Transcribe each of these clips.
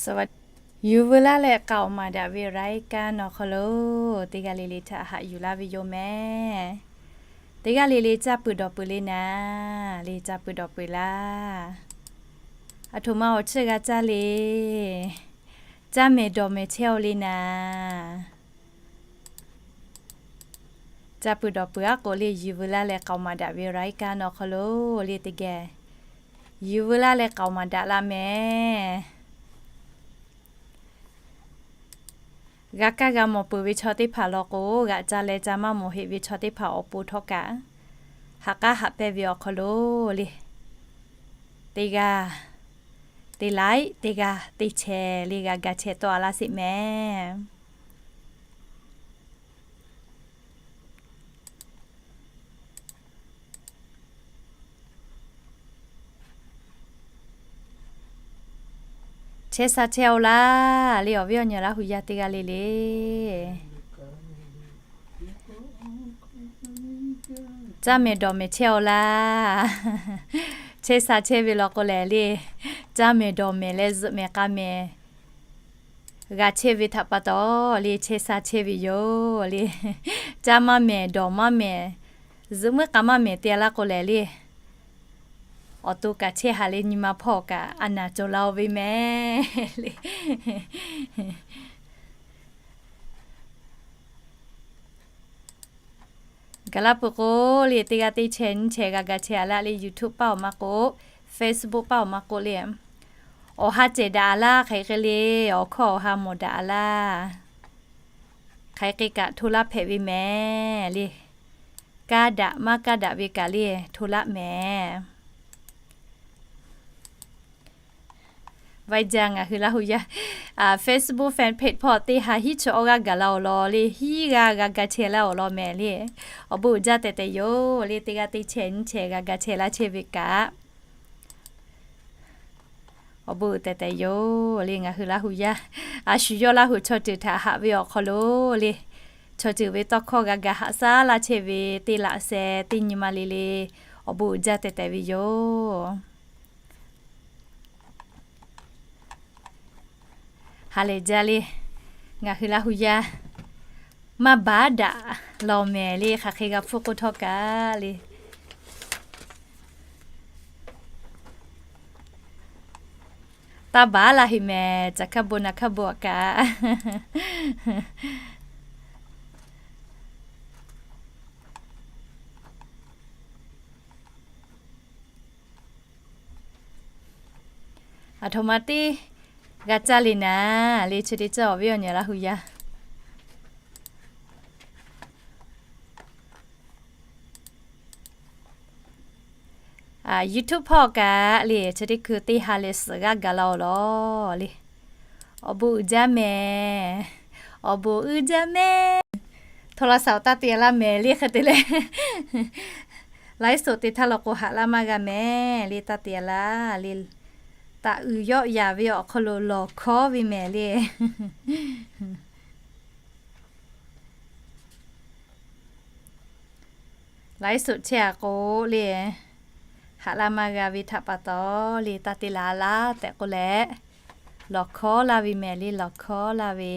Saˍ vaˍ, yuˬ veu laˇ leh k'aoˍ maˍ daꞈ ve รายการ awˬ hk'aw lo teˇ g'aˇ le le htaꞈ haꞈ yuˬ laˇ ve yoˬ mehˍ. Teˇ g'aˇ le le caˇ peuˬ dawˬ peuˬ le naˍ, le caˇ peuˬ dawˬ peuˬ laˇ. Aˬ htoꞈ ma awˬ chiˇ g'a caˇ le. Caˇ mehˍ dawˬ mehˍ chehˇ-oˆ le naˍ. Caˇ peuˬ dawˬ peuˬ aˉ k'o le, yuˬ veu laˇ leh k'aoˍ maˍ daꞈ ve รายการ awˬ hk'aw lo le teˇ geh yuˬ veu laˇ leh k'aoˍ maˍ daꞈ laˇ mehˍ. G'a kaˇ g'a mawˬ peuˬ ve chaw teˇ hpaˍ law k'o, g'aꞈ ca leh ca maˇ mawˬ heˆ ve chaw teˇ hpaˍ awˬ pon htawˇ kaꞈ, haꞈ k'aˉ haꞈ pehnˇ ve awˬ hk'aw lo le, teˇ g'aˇ teˇ ไลค์, teˇ g'aˇ teˇ แชร์ le g'a ga chehˇ tawˆ-a laˇ sheˍ mehˍ. Chehˇ sha chehˇ-oˆ laˇ le, awˬ viˉ awˬ nyi Laˇ hu yaˇ teˇ g'aˇ le le. Caˇ mehˍ dawˬ mehˍ chehˇ-oˆ laˇ. Chehˇ sha chehˇ ve law k'o lehˬ le, caˇ mehˍ dawˬ mehˍ leh zuhꞈ mehˍ k'a mehˍ g'a chehˇ ve htaꞈ pa taw le, chehˇ sha chehˇ ve yoˬ le. Caˇ maˇ mehˍ dawˬ maˇ mehˍ, zuhꞈ meuˉ k'a maˇ mehˍ te-a laˇ k'o lehˬ le, awˬ to kaꞈ chehˇ haꞈ le, nyi ma hpawˇ kaꞈ a naˍ cawˬ la-o ve mehˍ le. Gaˬ laˇ peuˬ k'o le, teˇ g'aˇ teˇ แชร์ nyiˇ แชร์ g'a ga chehˇ-a laˇ le, YouTube paˇ awˬ ma k'o, Facebook paˇ awˬ ma k'o le, awˬ ha cehˬ daꞈ-a laˇ, hk'aˬ hk'e le, awˬ hkawˇ awˬ ha mawˬ daꞈ-a laˇ. Hk'aˬ hk'e kaꞈ hto laˇ hpehꞈ ve mehˍ le. Kaˇ daꞈ maˇ kaˇ daꞈ ve kaꞈ le, hto laˇ mehˍ. Vaiˇ jaˇ ngaˬ hui Laˇ hu yaˇ Facebook fan page hpawˇ teˇ ha hiˉ chi awˇ g'aˇ gaˬ la-oˬ law le, hiˉ g'aˇ g'a ga chehˇ laˇ-oˬ law mehˍ le. Awˬ bon uiˍ jaˇ tehꞈ tehꞈ yoˬ le, teˇ g'aˇ teˇ แชร์ nyiˇ แชร์ g'a ga chehˇ laˇ chehˇ ve kaꞈ, awˬ bon uiˍ tehꞈ tehꞈ yoˬ le. Ngaˬ hui Laˇ hu yaˇ a shu yawˇ Laˇ hu chaw ceuˬ htaꞈ haꞈ ve awˬ hk'aw lo le, chaw ceuˬ ve tawˇ hkawˇ g'a ga haꞈ shaˉ laˇ chehˇ ve teˇ laꞈ sheh teˇ nyi ma le le, awˬ bon uiˍ jaˇ tehꞈ tehꞈ ve yoˬ. Ha lehˬ jaˇ le, ngaˬ hui Laˇ hu yaˇ maˇ baˉ daꞈ law mehˍ le, hk'aˬ hk'e g'a hpfuhˇ k'oˆ htawˇ kaꞈ le, taˇ baˉ laˇ heˆ mehˍ, caˬ hkaˇ bon naˬ hkaˇ bon-a kaꞈ. Aˬ htoꞈ ma teˇ g'a caˇ le naˍ le, chi teˇ caˇ awˬ viˉ awˬ nyi Laˇ hu yaˇ YouTube hpawˇ kaꞈ le, chi teˇ hkui teˇ ha leh suhˍ g'aˇ gaˬ la-oˬ law le. Awˬ bon uiˍ jaˇ mehˍ. Awˬ bon uiˍ jaˇ mehˍ. โทรศัพท์ taˇ te-a laˇ mehˍ le, hk'e te leh ไลฟ์สด te htaˇ law k'o haꞈ laˇ maˇ g'a mehˍ le, taˇ te-a laˇ le. Taꞈ uiˍ yawˆ yaˍ ve awˬ hk'aw lo lawˬ hkawˉ ve mehˍ le. ไลฟ์สด chehˇ-a k'o le, haꞈ laˇ maˇ g'a ve htaꞈ pa taw le, taˇ te la laˇ tehꞈ k'oˆ leh, lawˬ hkawˉ laˇ ve mehˍ le, lawˬ hkawˉ laˇ ve.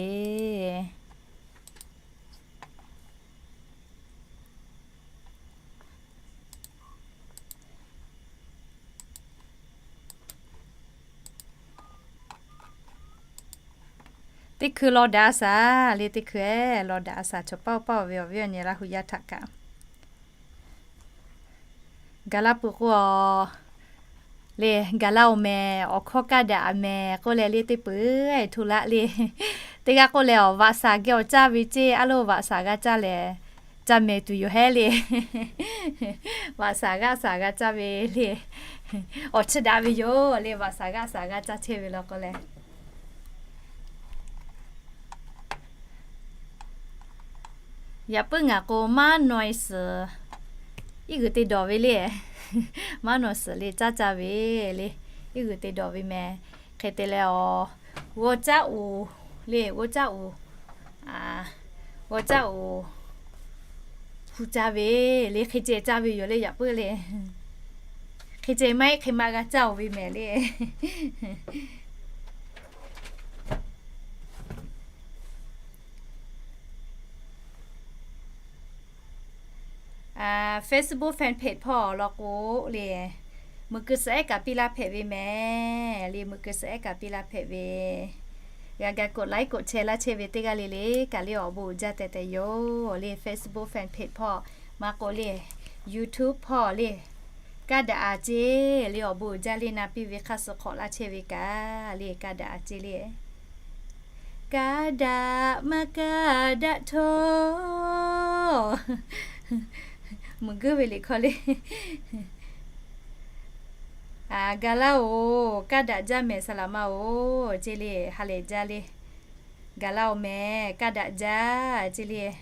Teˇ hkui law daꞈ-a shaˍ le, teˇ hkui-eh law daꞈ-a shaˍ, chaw paˆ paˆ-oˬ ve awˬ viˉ awˬ nyi Laˇ hu yaˇ htaꞈ kaꞈ gaˬ laˇ peuˬ k'o le, gaˬ laˇ-oˬ mehˍ, awˬ hkawˇ kaˇ daꞈ-a mehˍ k'oˆ leh le, teˇ peuˬ-e hto laˇ le. Teˇ g'aˇ k'oˆ leh, awˬ vaꞈ shaˍ geh awˬ caˇ ve ceˇ, a loˇ vaꞈ shaˍ g'aˇ caˇ lehˬ, caˇ mehˍ tuˬ yoˬ hehˉ le. Vaꞈ shaˍ g'aˇ shaˍ g'a caˇ ve le, awˬ chiˇ daꞈ ve yoˬ le, vaꞈ shaˍ g'aˇ shaˍ g'a caˇ chehˇ ve law k'o leh. Yaꞈ puiˉ ngaˬ k'o maˉ nawˬ-e suhˍ iˉ g'uiˬ te dawˬ ve le. Maˉ nawˬ suhˍ le caˇ caˇ ve le, iˉ g'uiˬ te dawˬ ve mehˍ. Hk'e te leh, awˬ g'awˇ caˉ uˍ le, g'awˇ caˉ uˍ, g'awˇ caˉ uˍ hu caˇ ve le, hk'e ceh caˇ ve yoˬ le, yaꞈ puiˉ le. Hk'e ceh maˇ heˆ, hk'e ma g'a caˇ-oˬ ve mehˍ le. Facebook fan page hpawˇ law k'o le, muꞈ keu suhˍ ehˉ kaꞈ piˇ laˇ hpehꞈ ve mehˍ le, muꞈ keu suhˍ ehˉ kaꞈ piˇ laˇ hpehꞈ ve. G'a ga กดไลค์ กดแชร์ laˇ chehˇ ve teˇ g'aˇ le le kaꞈ le awˬ bon uiˍ jaˇ tehꞈ tehꞈ yoˬ le. Facebook fan page hpawˇ maˇ k'o le, YouTube hpawˇ le, kaˇ daꞈ a ceˇ le awˬ bon uiˍ jaˇ le. Na piˇ ve hk'aˇ suh hk'awꞈ laˇ chehˇ ve kaꞈ le kaˇ daꞈ a ceˇ le. Kaˇ daꞈ maˇ kaˇ daꞈ htawˇ, muꞈ guˇ ve liꞈ hkawˇ le. Ga laˇ oˬ, kaˇ daꞈ jaˇ mehˍ saˍ laˍ ma oˬ ceˇ le, ha lehˬ jaˇ le. Ga laˇ oˬ mehˍ, kaˇ daꞈ jaˇ ceˇ le.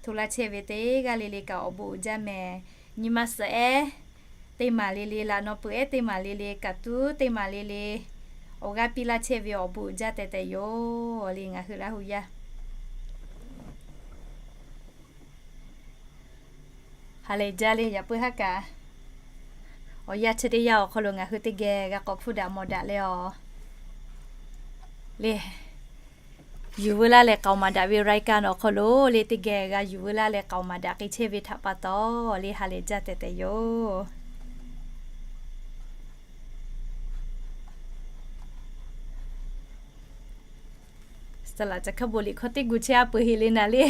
Hto laˇ chehˇ ve teˇ g'aˇ le le kaꞈ awˬ bon uiˍ jaˇ mehˍ. Nyi ma suhˍ ehˉ teˇ maˬ le le, laꞈ naw peuˬ ehˉ teˇ maˬ le le, kaꞈ tuˉ teˇ maˬ le le, awˬ g'aˇ piˇ laˇ chehˇ ve awˬ bon uiˍ jaˇ tehꞈ tehꞈ yoˬ le ngaˬ hui Laˇ hu yaˇ. Ha lehˬ jaˇ le yaꞈ puiˉ haˉ kaꞈ, awˬ yanˇ chi teˇ yanˇ awˬ hk'aw lo ngaˬ hui teˇ geh g'a k'awꞈ hpuˇ daꞈ mawˬ daꞈ leh awˬ le, yuˬ veu laˇ leh k'aoˍ maˍ daꞈ ve รายการ awˬ hk'aw lo le teˇ geh g'a yuˬ veu laˇ leh k'aoˍ maˍ daꞈ k'ai chehˇ ve htaꞈ pa taw le ha lehˬ jaˇ tehꞈ tehꞈ yoˬ. Saˍ laꞈ ca hkaˇ bon liꞈ hkawˇ teˇ gu chehˇ a peuˬ heˆ le naˍ le.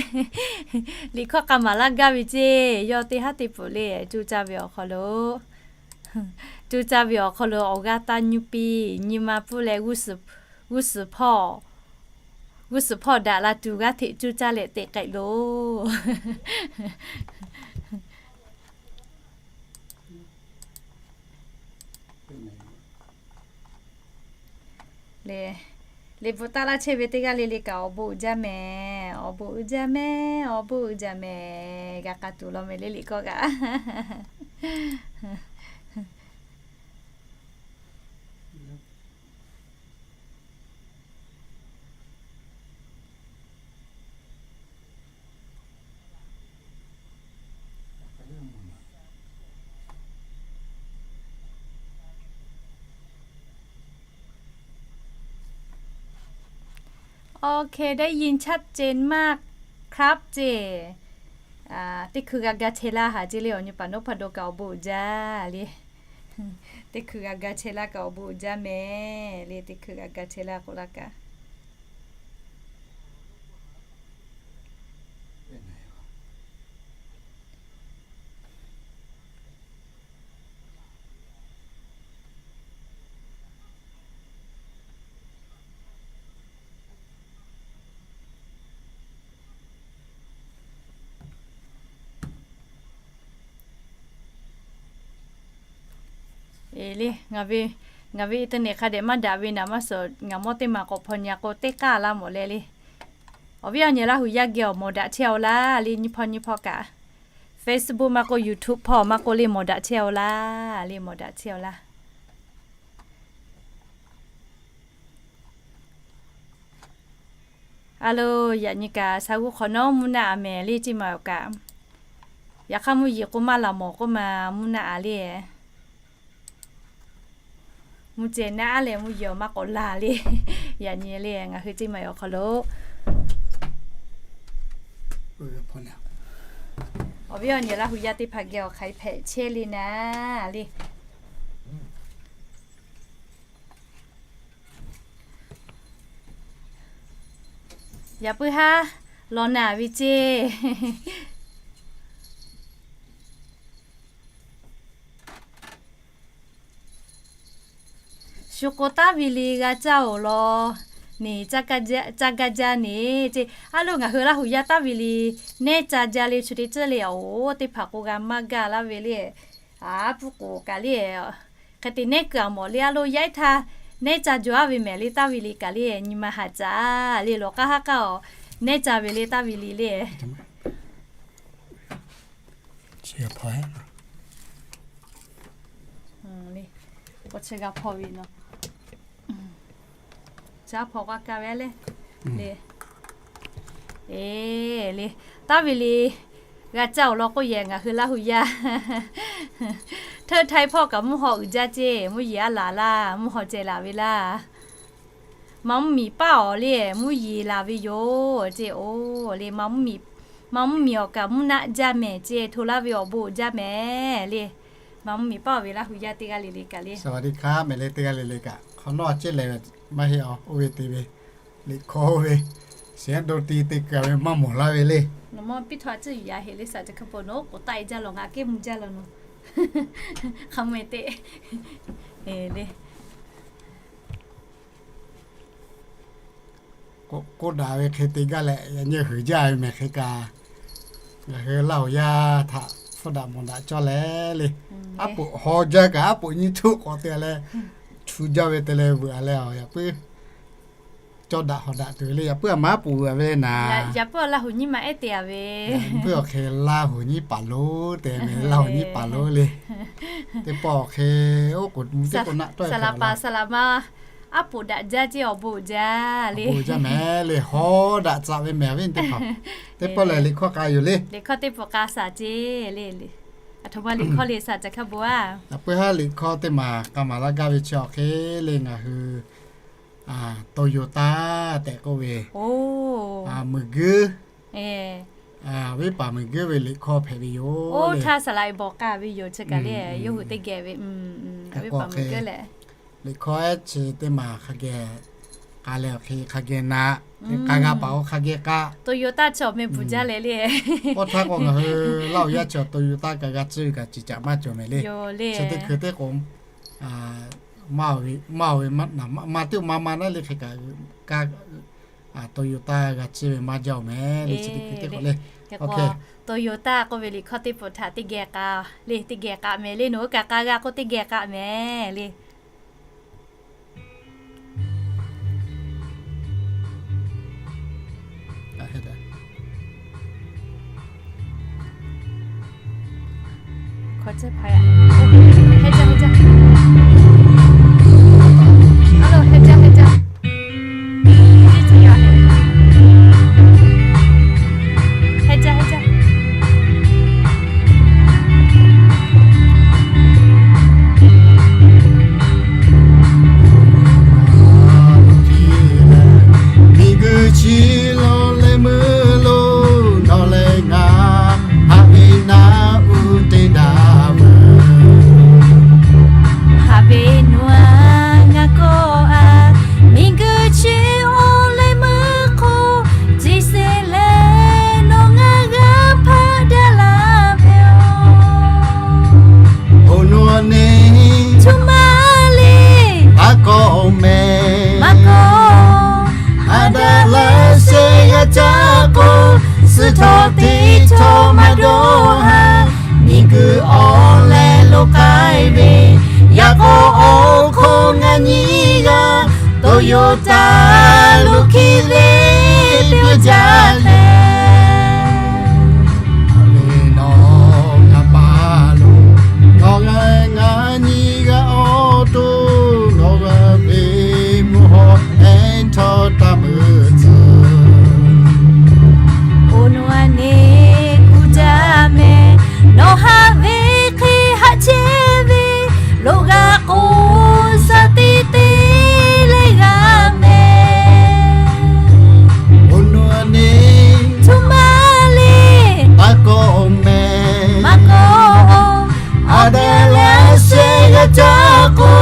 Liꞈ hkawˇ k'a maˍ laˇ gaˇ ve ceˇ, yawˇ teˇ haˉ teˇ peuˬ le cuˇ caˇ ve awˬ hk'aw lo, cuˇ caˇ ve awˬ hk'aw lo awˬ g'aˇ taˇ nyuˇ piˇ, nyi ma pfuhˇ leh g'uˇ suhˍ hpawˇ, g'uˇ suhˍ hpawˇ daꞈ la tuˬ g'aˇ hteꞈ cuˇ caˇ leh teꞈ k'ai loˬ. Le, liꞈ bvuhꞈ taˇ laˇ chehˇ ve teˇ g'aˇ le le kaꞈ awˬ bon uiˍ jaˇ mehˍ, awˬ bon uiˍ jaˇ mehˍ, awˬ bon uiˍ jaˇ mehˍ. G'a k'a tuˬ law mehˍ le liꞈ hkawˇ kaꞈ. OK, ได้ยินชัดเจนมากครับ ceˇ. Teˇ hkui g'a ga chehˇ laˇ haˍ ceˇ le awˬ nyi paˍ nawˉ hpaˍ do kaꞈ awˬ bon uiˍ jaˇ le. Teˇ hkui g'a ga chehˇ laˇ kaꞈ awˬ bon uiˍ jaˇ mehˍ le, teˇ hkui g'a ga chehˇ laˇ k'oˆ laˇ kaꞈ. Eˬ le, ngaˬ ve, ngaˬ ve internet hk'a dehꞈ maˇ daꞈ ve naˍ maˇ suhˍ, ngaˬ mawˇ teˇ maˬ k'awꞈ hpaw nyi a k'o teˇ k'aˇ laˇ mawˬ leh le. Awˬ viˉ awˬ nyi Laˇ hu yaˇ geh awˬ mawˬ daꞈ chehˇ-aw laˇ le, nyi hpawˇ nyi hpawˇ kaꞈ. Facebook maˇ k'oˆ, YouTube hpawˇ maˇ k'oˆ le mawˬ daꞈ chehˇ-aw laˇ le, mawˬ daꞈ chehˇ-aw laˇ. A lo, yaꞈ nyi kaꞈ sha g'uˇ hk'awꞈ nawˉ mvuhˇ naˆ a mehˍ le ceˇ maˬ-oˬ kaꞈ. Yaꞈ hk'aˇ mvuhˇ yeˬ k'o maˇ laˬ mawˬ k'oˆ ma mvuhˇ naˆ a le. Mvuhˇ ceh naˆ a leh mvuhˇ yeˬ awˬ maˇ k'awꞈ laˬ le. Yaꞈ nyi le ngaˬ hui ceˇ maˬ awˬ hk'aw lo awˬ viˉ awˬ nyi Laˇ hu yaˇ teˇ hpaˍ geh awˬ hk'aiˍ hpehꞈ chehˇ le naˍ le. Yaꞈ puiˉ haˉ lawˬ naˍ ve ceˇ. Shu k'o taˇ ve le g'a caˇ-oˬ law. Neˬ caˇ gaˇ jaˇ neˬ ceˇ. A lo, ngaˬ hui Laˇ hu yaˇ taˇ ve le nehˉ ca jaˇ le, chu te tcuhˉ le, oˬ, teˇ hpaˍ k'o g'a maˇ gaˇ laˇ ve le. A puˇ k'oˍ kaꞈ le, hk'e te nehˉ kuiˬ a mawˬ le. A lo, yaˇ iˉ htaˇ nehˉ ca jaw a ve mehˍ le, taˇ ve le kaꞈ le, nyi ma haˍ caˍ le, lawˬ k'aˇ haˉ k'aˇ-oˬ, nehˉ ca ve le taˇ ve le le. Chi g'a hpaw ve naw, chi a hpaw k'aˇ kaˇ ve le. Eˬ le, taˇ ve le g'a caˇ-oˬ law k'oˆ yehˬ, ngaˬ hui Laˇ hu yaˇ hteuˇ htaiˇ hpawˇ kaꞈ mvuhˇ haw uiˍ jaˇ ceˇ. Mvuhˇ yeˬ a laˬ laˇ, mvuhˇ haw ceh laˬ ve laˇ. Ma mvuhˇ miˬ paˇ-oˬ le, mvuhˇ yeˬ laˬ ve yoˬ ceˇ. Oˬ le, ma mvuhˇ miˬ Maˇ mvuhˇ miˬ awˬ kaꞈ mvuhˇ naˆ jaˇ mehˍ ce, hto laˇ ve awˬ bon jaˇ mehˍ le. Maˇ mvuhˇ miˬ paˇ ve Laˇ hu yaˇ teˇ g'aˇ le le kaꞈ le. สวัสดีครับ mehˍ le teˇ g'aˇ le le kaꞈ. Hk'awꞈ nawˉ a ceˉ lehˬ ve maˇ heˆ a, oˇ ve te ve, liꞈ hkawˇ oˇ ve, เสียงดนตรี te kuˬ ve maˇ mawˬ laˇ ve le. Nawˬ mawˇ piˇ htawˇ a ciˉ yuˬ yaꞈ heˆ le, saˍ ca hk'a pon nawˬ k'oˍ taˆ e jaˇ law, ngaˬ kehˉ mvuh jaˇ law nawˬ. Hk'a mvuh e teˇ le. K'oˆ daꞈ ve hk'e te gaˇ leh, yaꞈ nyi huiˍ jaˇ ve mehˍ hk'e kaꞈ, ngaˬ hui Laˇ hu yaˇ htaꞈ hpfuhˇ daꞈ mawˬ daꞈ cawˇ leh le. Aˉ poꞈ haw jaˇ kaꞈ, aˉ poꞈ nyiˇ htuˆ k'awꞈ te leh, chu jaˇ ve te leh veuꞈ a leh, a yaꞈ puiˉ cawˇ daꞈ hawˍ daꞈ tuˬ ve le. Yaꞈ puiˉ a ma aˉ poꞈ veuꞈ a ve le naˍ. Yaꞈ puiˉ a Laˇ hu nyiˇ ma ehˉ te a ve. Yaꞈ puiˉ awˬ hk'e Laˇ hu nyiˇ paˍ lonˉ te ve, Laˇ hu nyiˇ paˍ lonˉ le. Teˇ pawˆ awˬ hk'e oˉ k'oˍ mvuh teˇ k'o naˆ tawˆ e saˍ laˍ paˍ saˍ laˍ ma aˉ poꞈ daꞈ jaˇ ceˇ awˬ bon jaˇ le. Bon jaˇ mehˍ le, haw daꞈ tcaꞈ ve mehˍ awˬ viˉ teˇ hpaˍ. Teˇ pawˆ lehˬ liꞈ hkawˇ k'a yoˬ le. Liꞈ hkawˇ teˇ pawˆ k'a saˍ ceˇ le. Aˬ htoꞈ ma liꞈ hkawˇ le saˍ ca hk'a bon a. Yaꞈ puiˉ haˉ liꞈ hkawˇ teˇ maˬ k'a maˍ laˇ gaˇ ve chi awˬ hk'e le ngaˬ hui โตโยต้า tehꞈ k'oˆ ve, muiˬ guiˇ, venˇ paˍ muiˬ guiˇ ve liꞈ hkawˇ hpehꞈ ve yoˬ. Oˇ htaˇ saˍ laˍ e bawˬ k'a ve yoˬ, chi kaꞈ le yawˇ hui teˇ geh ve, venˇ paˍ muiˬ guiˇ leh. Liꞈ hkawˇ ehˉ chi teˇ maˬ hk'a geh k'a leh awˬ hk'e hk'a geh naꞈ, k'a g'a paˍ-oˬ hk'a geh k'a. Toyota chi awˬ meh bvuhˬ jaˇ leh le. Oˇ htaˇ k'o ngaˬ hui Laˇ hu yaˇ chi Toyota kaꞈ g'a tcuhˇ ve kaꞈ ciˍ caꞈ maˇ cawˬ mehˍ le. Chi teˇ hkui teˇ k'o maˇ ve, maˇ ve, ma teˇ ma ma naˉ le hk'e kaꞈ, Toyota g'a tcuhˇ ve maˇ jaˇ-oˬ mehˍ le. Chi teˇ hkui teˇ k'o le, Toyota k'oˆ ve liꞈ hkawˇ teˇ pawˆ htaꞈ teˇ geh k'a le, teˇ geh k'a mehˍ le. Nawˬ hui kaꞈ k'a g'a k'o teˇ geh k'a mehˍ le. Miˬguiˬ chi lawˬ leh meuˇ lo nawˬ leh ngaˬ haꞈ ve naˆ uˉ te daꞈ ve. Haꞈ ve nawˬ a ngaˬ kawˆ a, miˬguiˬ chi awˬ leh meuˇ hk'oˆ, chi se leh nawˬ ngaˬ g'a hpaˆ daꞈ laˇ ve yoˬ. Oˇ nawˬ a neˇ tuꞈ maˇ le, a kawˆ mehˍ maˇ kawˆ. Haꞈ daꞈ laˇ shehˍ g'a caˇ k'o, suh htawˇ teˇ htawˇ maˇ dawˇ haˍ. Miˬguiˬ awˬ leh lo k'ai ve, yaꞈ k'aw awˬ hk'oˆ ngaˬ nyi g'a, Toyota lo hkiˇ ve peuˬ jaˇ leh. Haꞈ ve nawˬ ngaˬ pa lo, nawˬ leh ngaˬ nyi g'a awˬ to, nawˬ g'a ve mvuhˇ hawˉ ehˉ htawˇ taˇ meuꞈ tcuh. Oˇ nawˬ a neˇ kuˬ jaˇ mehˍ, nawˬ haꞈ ve hk'e haꞈ chehˇ ve, loꞈ g'a k'o, shaˍ teˇ teˇ leh g'a mehˍ. Oˇ nawˬ a neˇ tuꞈ maˇ le, a kawˆ mehˍ maˇ kawˆ. Haꞈ daꞈ laˇ shehˍ g'a caˇ k'o,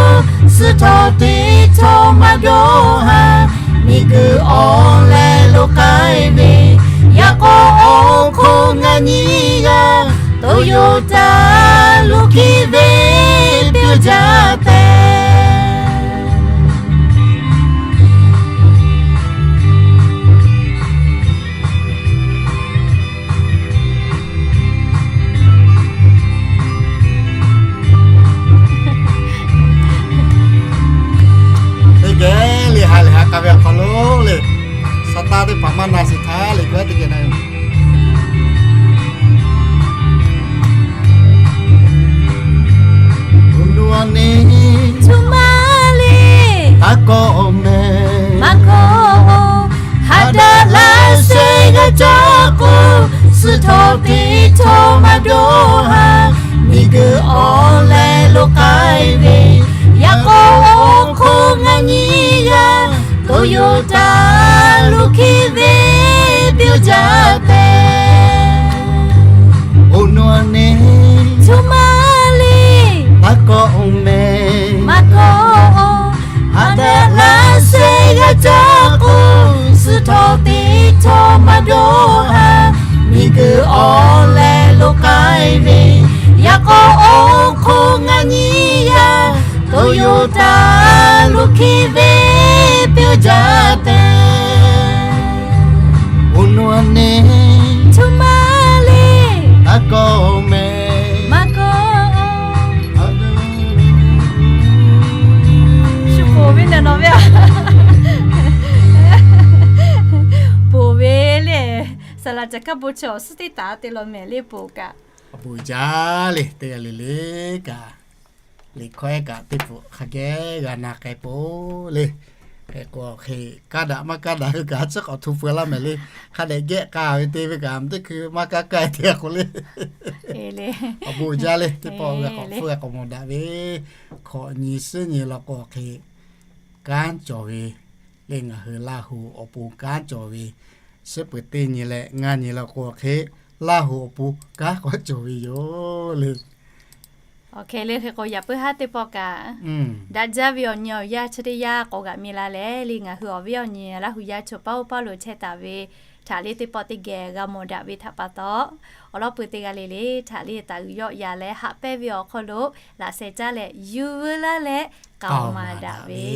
suh htawˇ teˇ htawˇ maˇ dawˇ haˍ. Miˬguiˬ awˬ leh lo k'ai ve, yaꞈ k'aw awˬ hk'oˆ ngaˬ nyi g'a, Toyota lo hkiˇ ve peuˬ jaˇ tehꞈ. Teˇ geh le ha lehˬ ha k'a ve awˬ hk'aw lo le, shaˍ taˇ teˇ hpaˍ maˇ na shiˍ htaˇ le k'o teˇ geh na yoˬ. Oˇ nawˬ a neˇ tuꞈ maˇ le, a kawˆ mehˍ maˇ kawˆ. Haꞈ daꞈ laˇ shehˍ g'a caˇ k'o, suh htawˇ teˇ htawˇ maˇ dawˇ haˍ. Miˬguiˬ awˬ leh lo k'ai ve, yaꞈ k'aw awˬ hk'oˆ ngaˬ nyi g'a, Toyota lo hkiˇ ve peuˬ jaˇ tehꞈ. Ve peuˬ jaˇ tehꞈ, oˇ naw neˇ chaw maˇ le, a kawˆ mehˍ maˇ kawˆ. Shu poˬ ve naˬ naw ve a, poˬ ve le. Saˍ laꞈ caˬ hkaˇ bon chi awˬ suhˉ teˇ taˍ te law mehˍ le poˬ kaꞈ. Awˬ bon jaˇ le, teˇ g'aˇ le le kaꞈ, liꞈ hkawˇ ehˉ kaꞈ teˇ pfuhˍ hk'a geh g'a na k'ai poˬ le. Hk'e k'o hk'e, kaˇ daꞈ maˇ kaˇ daꞈ ve kaꞈ a ciˉ k'awꞈ hto pfuh laˇ mehˍ le. Hk'a dehꞈ gehˆ k'a ve te ve kaꞈ teˇ hkui maˇ kaˇ kaˇ te k'o le. Awˬ bon jaˇ le, teˇ pawˆ g'a k'awꞈ hpfuhˇ g'a k'awꞈ mawˬ daꞈ ve, hkawꞈ nyi suhˉ nyi law k'o hk'e, kanˉ cawˬ ve le. Ngaˬ hui Laˇ huˍ awˬ pon kanˉ cawˬ ve, suhˉ peuˬ teˇ nyi leh ngaˇ nyi law k'o hk'e, Laˇ huˍ awˬ pon kanˉ k'awꞈ cawˬ ve yoˬ le. Awˬ hk'e le, hk'e k'o yaꞈ puiˉ haˉ teˇ pawˆ kaꞈ, daꞈ jaˇ ve awˬ nyi awˬ yanˇ chi teˇ yanˇ k'awꞈ g'aꞈ mi la leh le, ngaˬ hui awˬ viˉ awˬ nyi Laˇ huˍ yaˇ chaw paˉ oˇ paˉ lo chehˇ taˍ ve htaꞈ le teˇ pawˆ teˇ geh g'a mawˬ daꞈ ve htaꞈ pa taw, awˬ lawn pui teˇ g'aˇ le le htaꞈ le taˍ uiˍ yawˆ yan leh haꞈ pehnˇ ve awˬ hk'aw lo laꞈ sheh caˇ leh yuˬ veu laˇ leh k'aoˍ maˍ daꞈ ve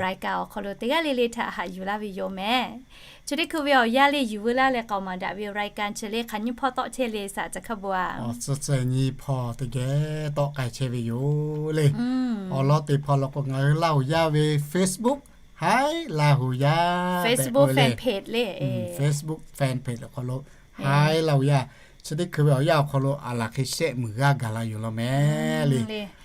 รายการ awˬ hk'aw lo teˇ g'aˇ le le htaꞈ haꞈ yuˬ laˇ ve yoˬ mehˍ. Chi teˇ hkui ve awˬ yanˇ le yuˬ veu laˇ leh k'aoˍ maˍ daꞈ ve รายการ chi le hk'aˬ nyiˇ hpawˇ tawˆ chehˇ le saˍ caˬ hkaˇ bon a. Awˬ tcuh tcuh nyiˇ hpawˇ teˇ geh tawˆ k'ai chehˇ ve yoˬ le. Awˬ lawn teˇ hpawˇ law k'o ngaˬ hui Laˇ huˍ yaˇ ve Facebook, Haiˉ Laˇ huˍ yaˇ Facebook fan page le. Facebook fan page awˬ hk'aw lo Haiˉ Laˇ huˍ yaˇ, chi teˇ hkui ve awˬ yanˇ awˬ hk'aw lo aˬ laˬ hk'e shehˆ muiˬ g'aˇ gaˬ la yoˬ law mehˍ le.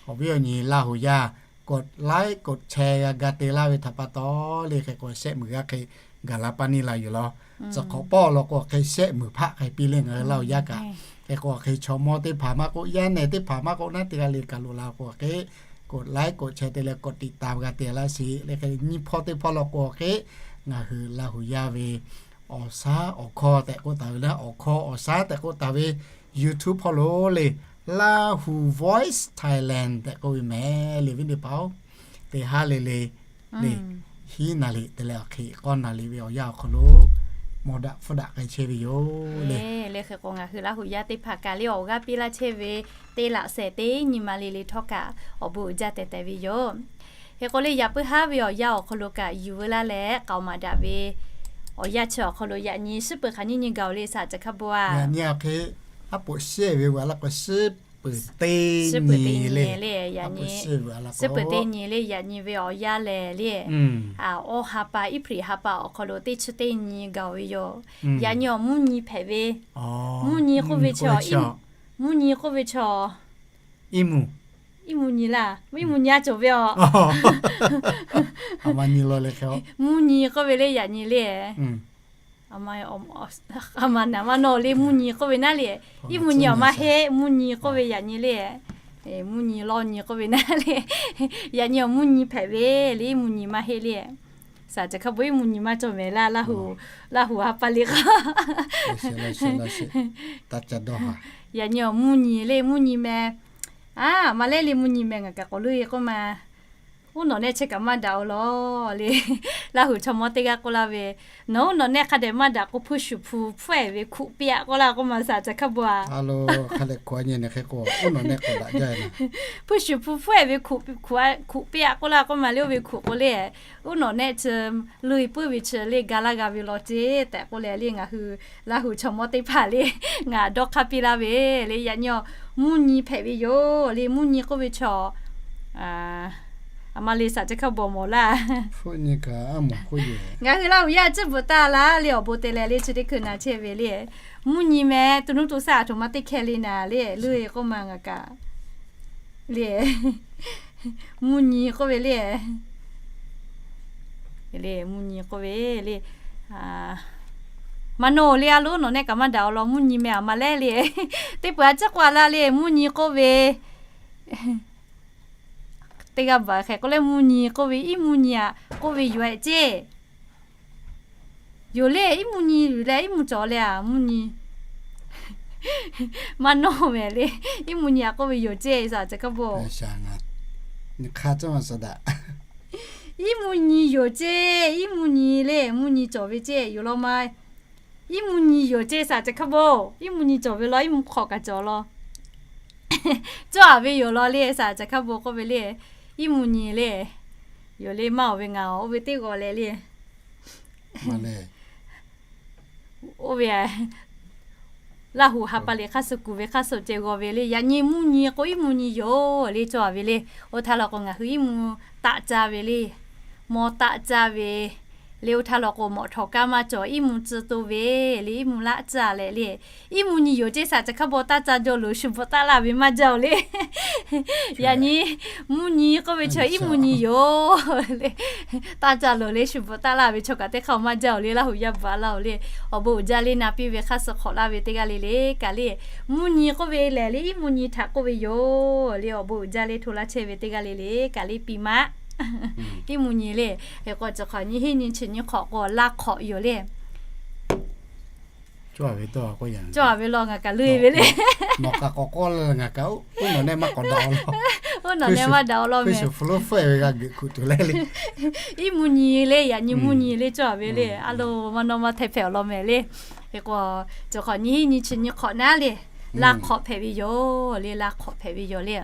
Awˬ viˉ awˬ nyi Laˇ huˍ yaˇ กดไลค์ กดแชร์ g'a ga te laˇ ve htaꞈ pa taw le, hk'e k'o shehˆ muiˬ g'aˇ hk'e gaˬ la paˇ neˇ la yoˬ law. Tcuh hk'awꞈ pawˆ law k'o hk'e shehˆ muiˬ hpaˆ k'ai piˇ le ngaˬ hui Laˇ huˍ yaˇ kaꞈ. Hk'e k'o hk'e chaw mawˇ teˇ hpaˍ maˇ k'oˆ, yaˇ nehˬ teˇ hpaˍ maˇ k'oˆ, naˉ teˇ g'aˇ le kaꞈ loꞈ la k'o hk'e กดไลค์ กดแชร์ te leh กดติดตาม g'a te laˇ sheˍ le. Hk'e nyiˇ hpawˇ teˇ hpawˇ law k'o hk'e ngaˬ hui Laˇ huˍ yaˇ ve awˬ shaˉ awˬ hkawˇ tehꞈ k'oˆ taˍ ve le, awˬ hkawˇ awˬ shaˉ tehꞈ k'oˆ taˍ ve YouTube hpawˇ lo le, Lahu Voice Thailand tehꞈ k'oˆ ve mehˍ le. Viˉ teˇ hpaˍ-oˬ, teˇ haˉ le le le, hiˉ naˍ liꞈ te leh awˬ hk'e k'awˇ naˍ liꞈ ve awˬ yanˇ awˬ hk'aw lo mawˬ daꞈ hpfuhˇ daꞈ k'ai chehˇ ve yoˬ le. Le hk'e k'o ngaˬ hui Laˇ huˍ yaˇ teˇ hpaˍ kaꞈ le awˬ g'aˇ piˇ laˇ chehˇ ve teˇ laꞈ shehˍ teˇ nyi ma le le htawˇ kaꞈ awˬ bon uiˍ jaˇ tehꞈ tehꞈ ve yoˬ. Hk'e k'o le yaꞈ puiˉ haˉ ve awˬ yanˇ awˬ hk'aw lo kaꞈ yuˬ veu laˇ leh k'aoˍ maˍ daꞈ ve awˬ yanˇ chi awˬ hk'aw lo yaꞈ nyi suhˉ peuˬ hk'aˬ nyiˇ nyi gaˬ-oˬ le saˍ caˬ hkaˇ bon a. Yaꞈ nyi awˬ hk'e aˉ poꞈ shehˆ ve g'a laˇ k'o suhˉ peuˬ teˇ nyi le. Suhˉ peuˬ teˇ nyi le yaꞈ nyi ve awˬ yanˇ lehˬ le, awˬ ha pa iˉ hpriꞈ ha pa awˬ hk'aw lo teˇ chi teˇ nyi gaˬ-oˬ ve yoˬ. Yaꞈ nyi awˬ mvuhˇ nyi hpehꞈ ve, mvuhˇ nyi k'oˆ ve chaw, mvuhˇ nyi k'oˆ ve chaw, iˉ mvuhˇ nyi laˇ, iˉ mvuhˇ nyi a cawˬ ve a. Mvuhˇ nyi k'oˆ ve le yaꞈ nyi le. A ma naˍ maˇ nawˬ le mvuhˇ nyi k'oˆ ve naˉ le, iˉ mvuhˇ nyi awˬ maˇ heˆ, mvuhˇ nyi k'oˆ ve yaꞈ nyi le. Mvuhˇ nyi lawˇ nyi k'oˆ ve naˉ le, yaꞈ nyi awˬ mvuhˇ nyi hpehꞈ ve le, iˉ mvuhˇ nyi maˇ heˆ le. Saˍ caˬ hkaˇ bon iˉ mvuhˇ nyi maˇ cawˬ mehˍ laˇ, Laˇ huˍ ha pa le k'a. Yaꞈ nyi awˬ mvuhˇ nyi le, mvuhˇ nyi meh. A ma lehˉ le mvuhˇ nyi meh ngaˬ kaꞈ k'awꞈ loˇ e k'oˆ ma. Uˉ nawˬ nehˆ chi kaꞈ maˇ daꞈ-oˬ law le. Laˇ huˍ chaw mawˇ teˇ g'aˇ k'oˆ laˇ ve, nawˬ uˉ nawˬ nehˆ hk'a dehꞈ maˇ daꞈ k'o hpuˇ shuˍ hpu hpfuhˆ-ehˍ ve hkuꞈ piˇ-a k'oˆ laˇ k'oˆ ma saˍ caˬ hkaˇ bon a. Hpuˇ shuˍ hpu hpfuhˆ-ehˍ ve hkuꞈ piˇ-a k'oˆ laˇ k'oˆ ma le, oˇ ve hkuꞈ k'o le, uˉ nawˬ nehˆ chi loˇ e puiˉ ve chi le ga laˇ g'a ve law ceˇ tehꞈ k'oˆ leh le ngaˬ hui Laˇ huˍ chaw mawˇ teˇ hpaˍ le ngaˬ dawˇ hk'aˇ piˇ laˇ ve le. Yaꞈ nyi mvuhˇ nyi hpehꞈ ve yoˬ le, mvuhˇ nyi k'oˆ ve chaw a ma le saˍ caˬ hkaˇ bon mawˬ laˇ. Ngaˬ hui Laˇ huˍ yaˇ ciˉ bvuhꞈ taˇ laˇ le, awˬ bon te leh le chi teˇ hkui na chehˇ ve le. Mvuhˇ nyi meh to nuˇ to shaˆ aˬ htoꞈ ma teˇ hkeh le naˍ le, loˇ e k'oˆ ma ngaˬ kaꞈ le. Mvuhˇ nyi k'oˆ ve le. Le mvuhˇ nyi k'oˆ ve le. Maˇ nawˬ le a loˉ nawˬ nehˆ kaꞈ maˇ daꞈ-oˬ law, mvuhˇ nyi meh a ma lehˉ le. Teˇ peuˬ a ciˉ k'oˆ a laˇ le, mvuhˇ nyi k'oˆ ve teˇ g'aˇ baˬ hk'e k'oˆ leh mvuhˇ nyi k'oˆ ve iˉ mvuhˇ nyi aꞈ k'oˆ ve yoˬ-ehˍ ceˇ. Yoˬ le, iˉ mvuhˇ nyi yoˬ leh iˉ mvuhˇ cawˬ le a mvuhˇ nyi. Maˇ nawˬ mehˍ le, iˉ mvuhˇ nyi aꞈ k'oˆ ve yoˬ ceˇ saˍ caˬ hkaˇ bon. Iˉ mvuhˇ nyi yoˬ ceˇ, iˉ mvuhˇ nyi le, mvuhˇ nyi cawˬ ve ceˇ yoˬ law ma. Iˉ mvuhˇ nyi yoˬ ceˇ saˍ caˬ hkaˇ bon, iˉ mvuhˇ nyi cawˬ ve law, iˉ mvuhˇ hk'awꞈ kaꞈ cawˬ law. Cawˇ-a ve yoˬ law le saˍ caˬ hkaˇ bon k'oˆ ve le, iˉ mvuhˇ nyi le. Yoˬ le, maˇ oˬ ve ngaˬ oˬ, oˇ ve teˇ g'aw leh le. Oˇ ve Laˇ huˍ ha pa liꞈ hk'aˇ suh kuˬ ve hk'aˇ suh ceh g'aw ve le. Yaꞈ nyi mvuhˇ nyi k'o, iˉ mvuhˇ nyi yoˬ le cawˬ ve le. Oˇ htaˇ law k'o, ngaˬ hui iˉ mvuhˇ taˆ caˇ ve le. Mawˇ taˆ caˇ ve le. Oˇ htaˇ law k'o, mawꞈ htawˍ kaˇ maˇ cawˬ, iˉ mvuhˇ tcuh to ve le, iˉ mvuhˇ laˆ caˇ leh le. Iˉ mvuhˇ nyi yoˬ ceˇ, saˍ caˬ hkaˇ baw taˆ caˇ jaw loˍ shu bvuhꞈ taˆ laˇ ve maˇ jaˇ oˬ le. Yaꞈ nyi mvuhˇ nyi k'oˆ ve chaw iˉ mvuhˇ nyi yoˬ le. Taˆ caˇ loˍ le, shu bvuhꞈ taˆ laˇ ve chaw kaꞈ teˇ hk'aˇ maˇ jaˇ oˬ le. Laˇ huˍ yaˇ bvuhꞈ laˇ oˬ le. Awˬ bon uiˍ jaˇ le, na piˇ ve hk'aˇ suh hk'awꞈ laˇ ve teˇ g'aˇ le le kaꞈ le. Mvuhˇ nyi k'oˆ ve lehˬ le, iˉ mvuhˇ nyi htaꞈ k'oˆ ve yoˬ le. Awˬ bon uiˍ jaˇ le, hto laˇ chehˇ ve teˇ g'aˇ le le kaꞈ le piˇ maˇ. Iˉ mvuhˇ nyi le. Hk'e k'o, cawˬ hk'awꞈ nyi hiˉ nyi chi nyi hk'awꞈ k'o, laˇ hk'awꞈ yoˬ le. Cawˬ ve law ngaˬ kaꞈ le ve le. Oˇ nawˬ neh maˇ daꞈ awˬ lawn meh. Iˉ mvuhˇ nyi le, yaꞈ nyi mvuhˇ nyi le cawˬ ve le. A lo, maˇ nawˇ maˇ hteh hpehꞈ awˬ lawn meh le. Hk'e k'o, cawˬ hk'awꞈ nyi hiˉ nyi chi nyi hk'awꞈ naˉ le, laˇ hk'awꞈ hpehꞈ ve yoˬ le, laˇ hk'awꞈ hpehꞈ ve yoˬ le.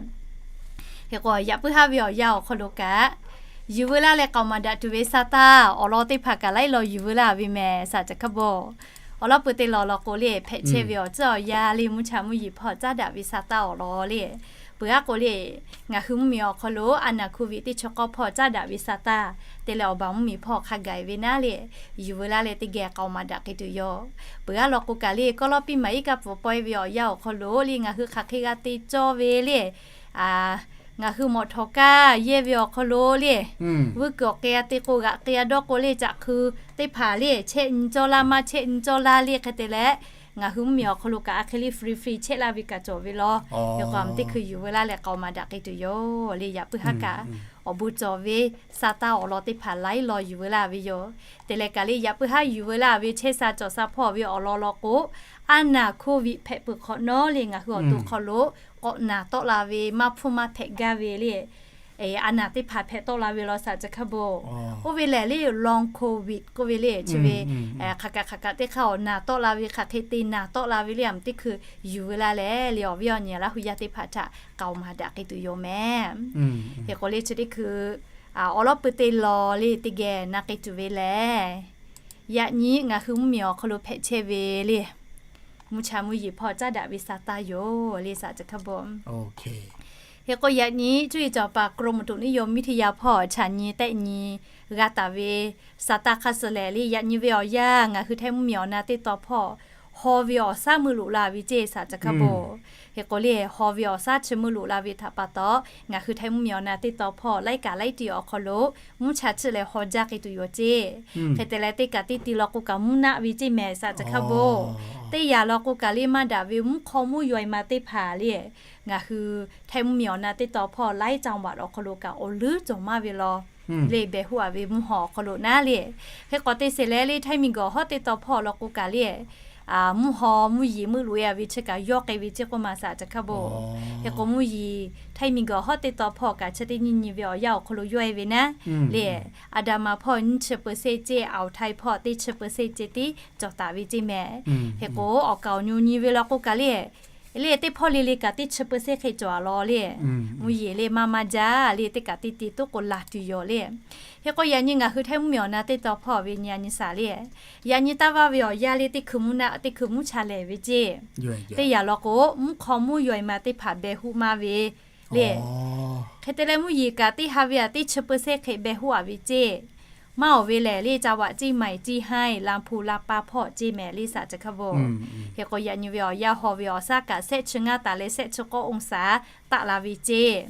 Hk'e k'o, yaꞈ puiˉ haˉ ve awˬ yanˇ awˬ hk'aw lo kaꞈ, yuˬ veu laˇ leh k'aoˍ maˍ daꞈ tuˬ ve sa taˇ awˬ lawn teˇ hpaˍ kaꞈ laiˉ law yuˬ veu laˇ ve meh, saˍ caˬ hkaˇ baw. Awˬ lawn pui te lawˬ law k'o le, hpehꞈ chehˇ ve awˬ tcuhˉ awˬ yanˇ le, mvuhˇ cha mvuhˇ yeˬ hpawˇ caˉ daꞈ ve sa taˇ awˬ lawn le. Peuˬ aˉ k'o le, ngaˬ hui mvuhˇ miˬ awˬ hk'aw lo a naˍ hkuˇ viꞈ teˇ chi k'awˇ hpawˇ caˉ daꞈ ve sa taˇ te leh awˬ baˬ mvuhˇ miˬ hpawˇ hk'a gaˬ ve naˉ le, yuˬ veu laˇ leh teˇ geh k'aoˍ maˍ daꞈ k'ai tuˬ yoˬ. Peuˬ aˉ law k'o kaꞈ le, kawˇ lawˇ piˇ maˍ iˉ kaˆ pfuhˍ pawehˇ ve awˬ yanˇ awˬ hk'aw lo le, ngaˬ hui hk'aˬ hk'e g'a te cawˇ ve le. Ngaˬ hui mawꞈ htawˍ kaˇ yehˇ ve awˬ hk'aw lo le, vuiˇ kuiˬ awˬ k'ai a te k'o, g'aꞈ k'ai a dawˇ k'o le, caꞈ hkui teˇ hpaˍ le, chehˇ nyi cawˇ laˇ, maˇ chehˇ nyi cawˇ laˇ le. Hk'e te leh, ngaˬ hui mvuhˇ miˬ awˬ hk'aw lo kaꞈ a hk'e le free free chehˇ laˇ ve kaꞈ cawˬ ve law. Hk'e k'o, teˇ hkui yuˬ veu laˇ leh k'aoˍ maˍ daꞈ k'ai tuˬ yoˬ le. Yaꞈ puiˉ haˉ kaꞈ awˬ bon cawˬ ve sa taˇ awˬ lawn teˇ hpaˍ laiˉ law yuˬ veu laˇ ve yoˬ. Te leh kaꞈ le, yaꞈ puiˉ haˉ yuˬ veu laˇ ve chehˇ sha cawˬ sha hpawˇ ve awˬ lawn law k'o, a naˍ hkuˇ viꞈ hpehꞈ peuˬ hk'awꞈ nawˉ le, ngaˬ hui awˬ to hk'aw lo k'awꞈ naˍ tawˆ la ve, maˇ hpfuhˇ maˇ hpehꞈ gaˇ ve le. A naˍ teˇ hpaˍ hpehꞈ tawˆ la ve law, saˍ caˬ hk'aˇ baw. Oˇ ve lehˬ le, long covid k'oˆ ve le, chi ve hk'aˬ kaꞈ hk'aˬ kaꞈ teˇ hk'aˇ awˬ naˍ tawˆ la ve, hk'aˬ hk'e te naˍ tawˆ la ve le, a teˇ hkui yuˬ veu laˇ leh le, awˬ viˉ awˬ nyi Laˇ huˍ yaˇ teˇ hpaˍ htaꞈ k'aoˍ maˍ daꞈ k'ai tuˬ yoˬ meh. Hk'e k'o le, chi teˇ hkui awˬ lawn pui te lawˬ le, teˇ geh na k'ai tuˬ ve lehˬ, yaꞈ nyi ngaˬ hui mvuhˇ miˬ awˬ hk'aw lo hpehꞈ chehˇ ve le, mvuhˇ cha mvuhˇ yeˬ hpawˇ caˉ daꞈ ve sa taˇ yoˬ le, saˍ caˬ hk'aˇ baw. Hk'e k'o, yaꞈ nyi cuˇ yiˍ cawˬ paˍ กรมอุตุนิยมวิทยา hpawˇ chaꞈ nyi tehˆ nyi g'a taˍ ve sa taˇ hk'aˇ suh lehˬ le, yaꞈ nyi ve awˬ yanˇ ngaˬ hui Htaiˇ mvuhˇ miˬ awˬ na teˇ tawn hpawˇ haw ve awˬ shaˉ meuˇ loꞈ la ve ceˇ, saˍ caˬ hk'aˇ baw. Hk'e k'o le, haw ve awˬ shaˉ chi meuˇ loꞈ la ve htaꞈ pa taw, ngaˬ hui Htaiˇ mvuhˇ miˬ awˬ na teˇ tawn hpawˇ laiˉ kaꞈ laiˉ tiꞈ awˬ hk'aw lo mvuhˇ cha chi leh haw jaˇ k'ai tuˬ yoˬ ceˇ. Hk'e te leh, teˇ kaꞈ teˇ ti law k'o kaꞈ mvuhˇ naˆ ve ceˇ mehˍ, saˍ caˬ hk'aˇ baw. Teˇ yanˇ law k'o kaꞈ le, maˇ daꞈ ve mvuhˇ hk'aw mvuhˇ yaw e ma teˇ hpaˍ le, ngaˬ hui Htaiˇ mvuhˇ miˬ awˬ na teˇ tawn hpawˇ laiˉ จังหวัด awˬ hk'aw lo kaꞈ awˬ leuˉ cawˬ maˇ ve law le, behˬ hoˆ a ve mvuhˇ haw awˬ hk'aw lo naˉ le. Hk'e k'o, teˇ sehˍ leh le, Htaiˇ miˬ guiˬ hawˉ teˇ tawn hpawˇ law k'o kaꞈ le, mvuhˇ haw mvuhˇ yeˬ meuˇ loꞈ e a ve chi kaꞈ yawˇ k'ai ve ceˇ k'oˆ ma, saˍ caˬ hk'aˇ baw. Hk'e k'o, mvuhˇ yeˬ Htaiˇ miˬ guiˬ hawˉ teˇ tawn hpawˇ kaꞈ chi teˇ nyi nyi ve awˬ yanˇ awˬ hk'aw lo yawˇ e ve naˉ le, อันดามัน hpawˇ nyiˇ chi เปอร์เซ็นต์ ceˇ, อ่าวไทย hpawˇ teˇ chi เปอร์เซ็นต์ ceˇ tiˉ cawˬ taˍ ve ceˇ mehˍ. Hk'e k'o, awˬ kaˍ awˬ nyi nyi ve law k'o kaꞈ le, le teˇ hpawˇ le le kaꞈ teˇ chi เปอร์เซ็นต์ hk'e cawˬ a law le. Mvuhˇ yeˬ le maˇ maˇ jaˇ le, teˇ kaꞈ teˇ ti toˉ k'o laˬ tuˬ yoˬ le. Hk'e k'o, yaꞈ nyi ngaˬ hui Htaiˇ mvuhˇ miˬ awˬ na teˇ tawn hpawˇ ve nyi a nyi saˍ le, yaꞈ nyi taˇ vaˇ ve awˬ yanˇ le, teˇ hkui mvuhˇ naˆ, teˇ hkui mvuhˇ cha lehˬ ve ceˇ. Teˇ yanˇ law k'o, mvuhˇ hk'aw mvuhˇ yaw e ma teˇ hpaˍ behˬ hoˆ maˇ ve le. Hk'e te leh, mvuhˇ yeˬ kaꞈ teˇ ha ve a teˇ chi เปอร์เซ็นต์ hk'e behˬ hoˆ a ve ceˇ. Maˇ awˬ ve lehˬ le, จังหวัดเชียงใหม่ เชียงราย ลำพูน ลำปาง hpawˇ ceˇ mehˍ le, saˍ caˬ hk'aˇ baw. Hk'e k'o, yaꞈ nyi ve awˬ yanˇ haw ve awˬ shaˉ kaꞈ shehˆ chi ngaˇ taˍ leh shehˆ chi k'awˇ องศา taˆ la ve ceˇ.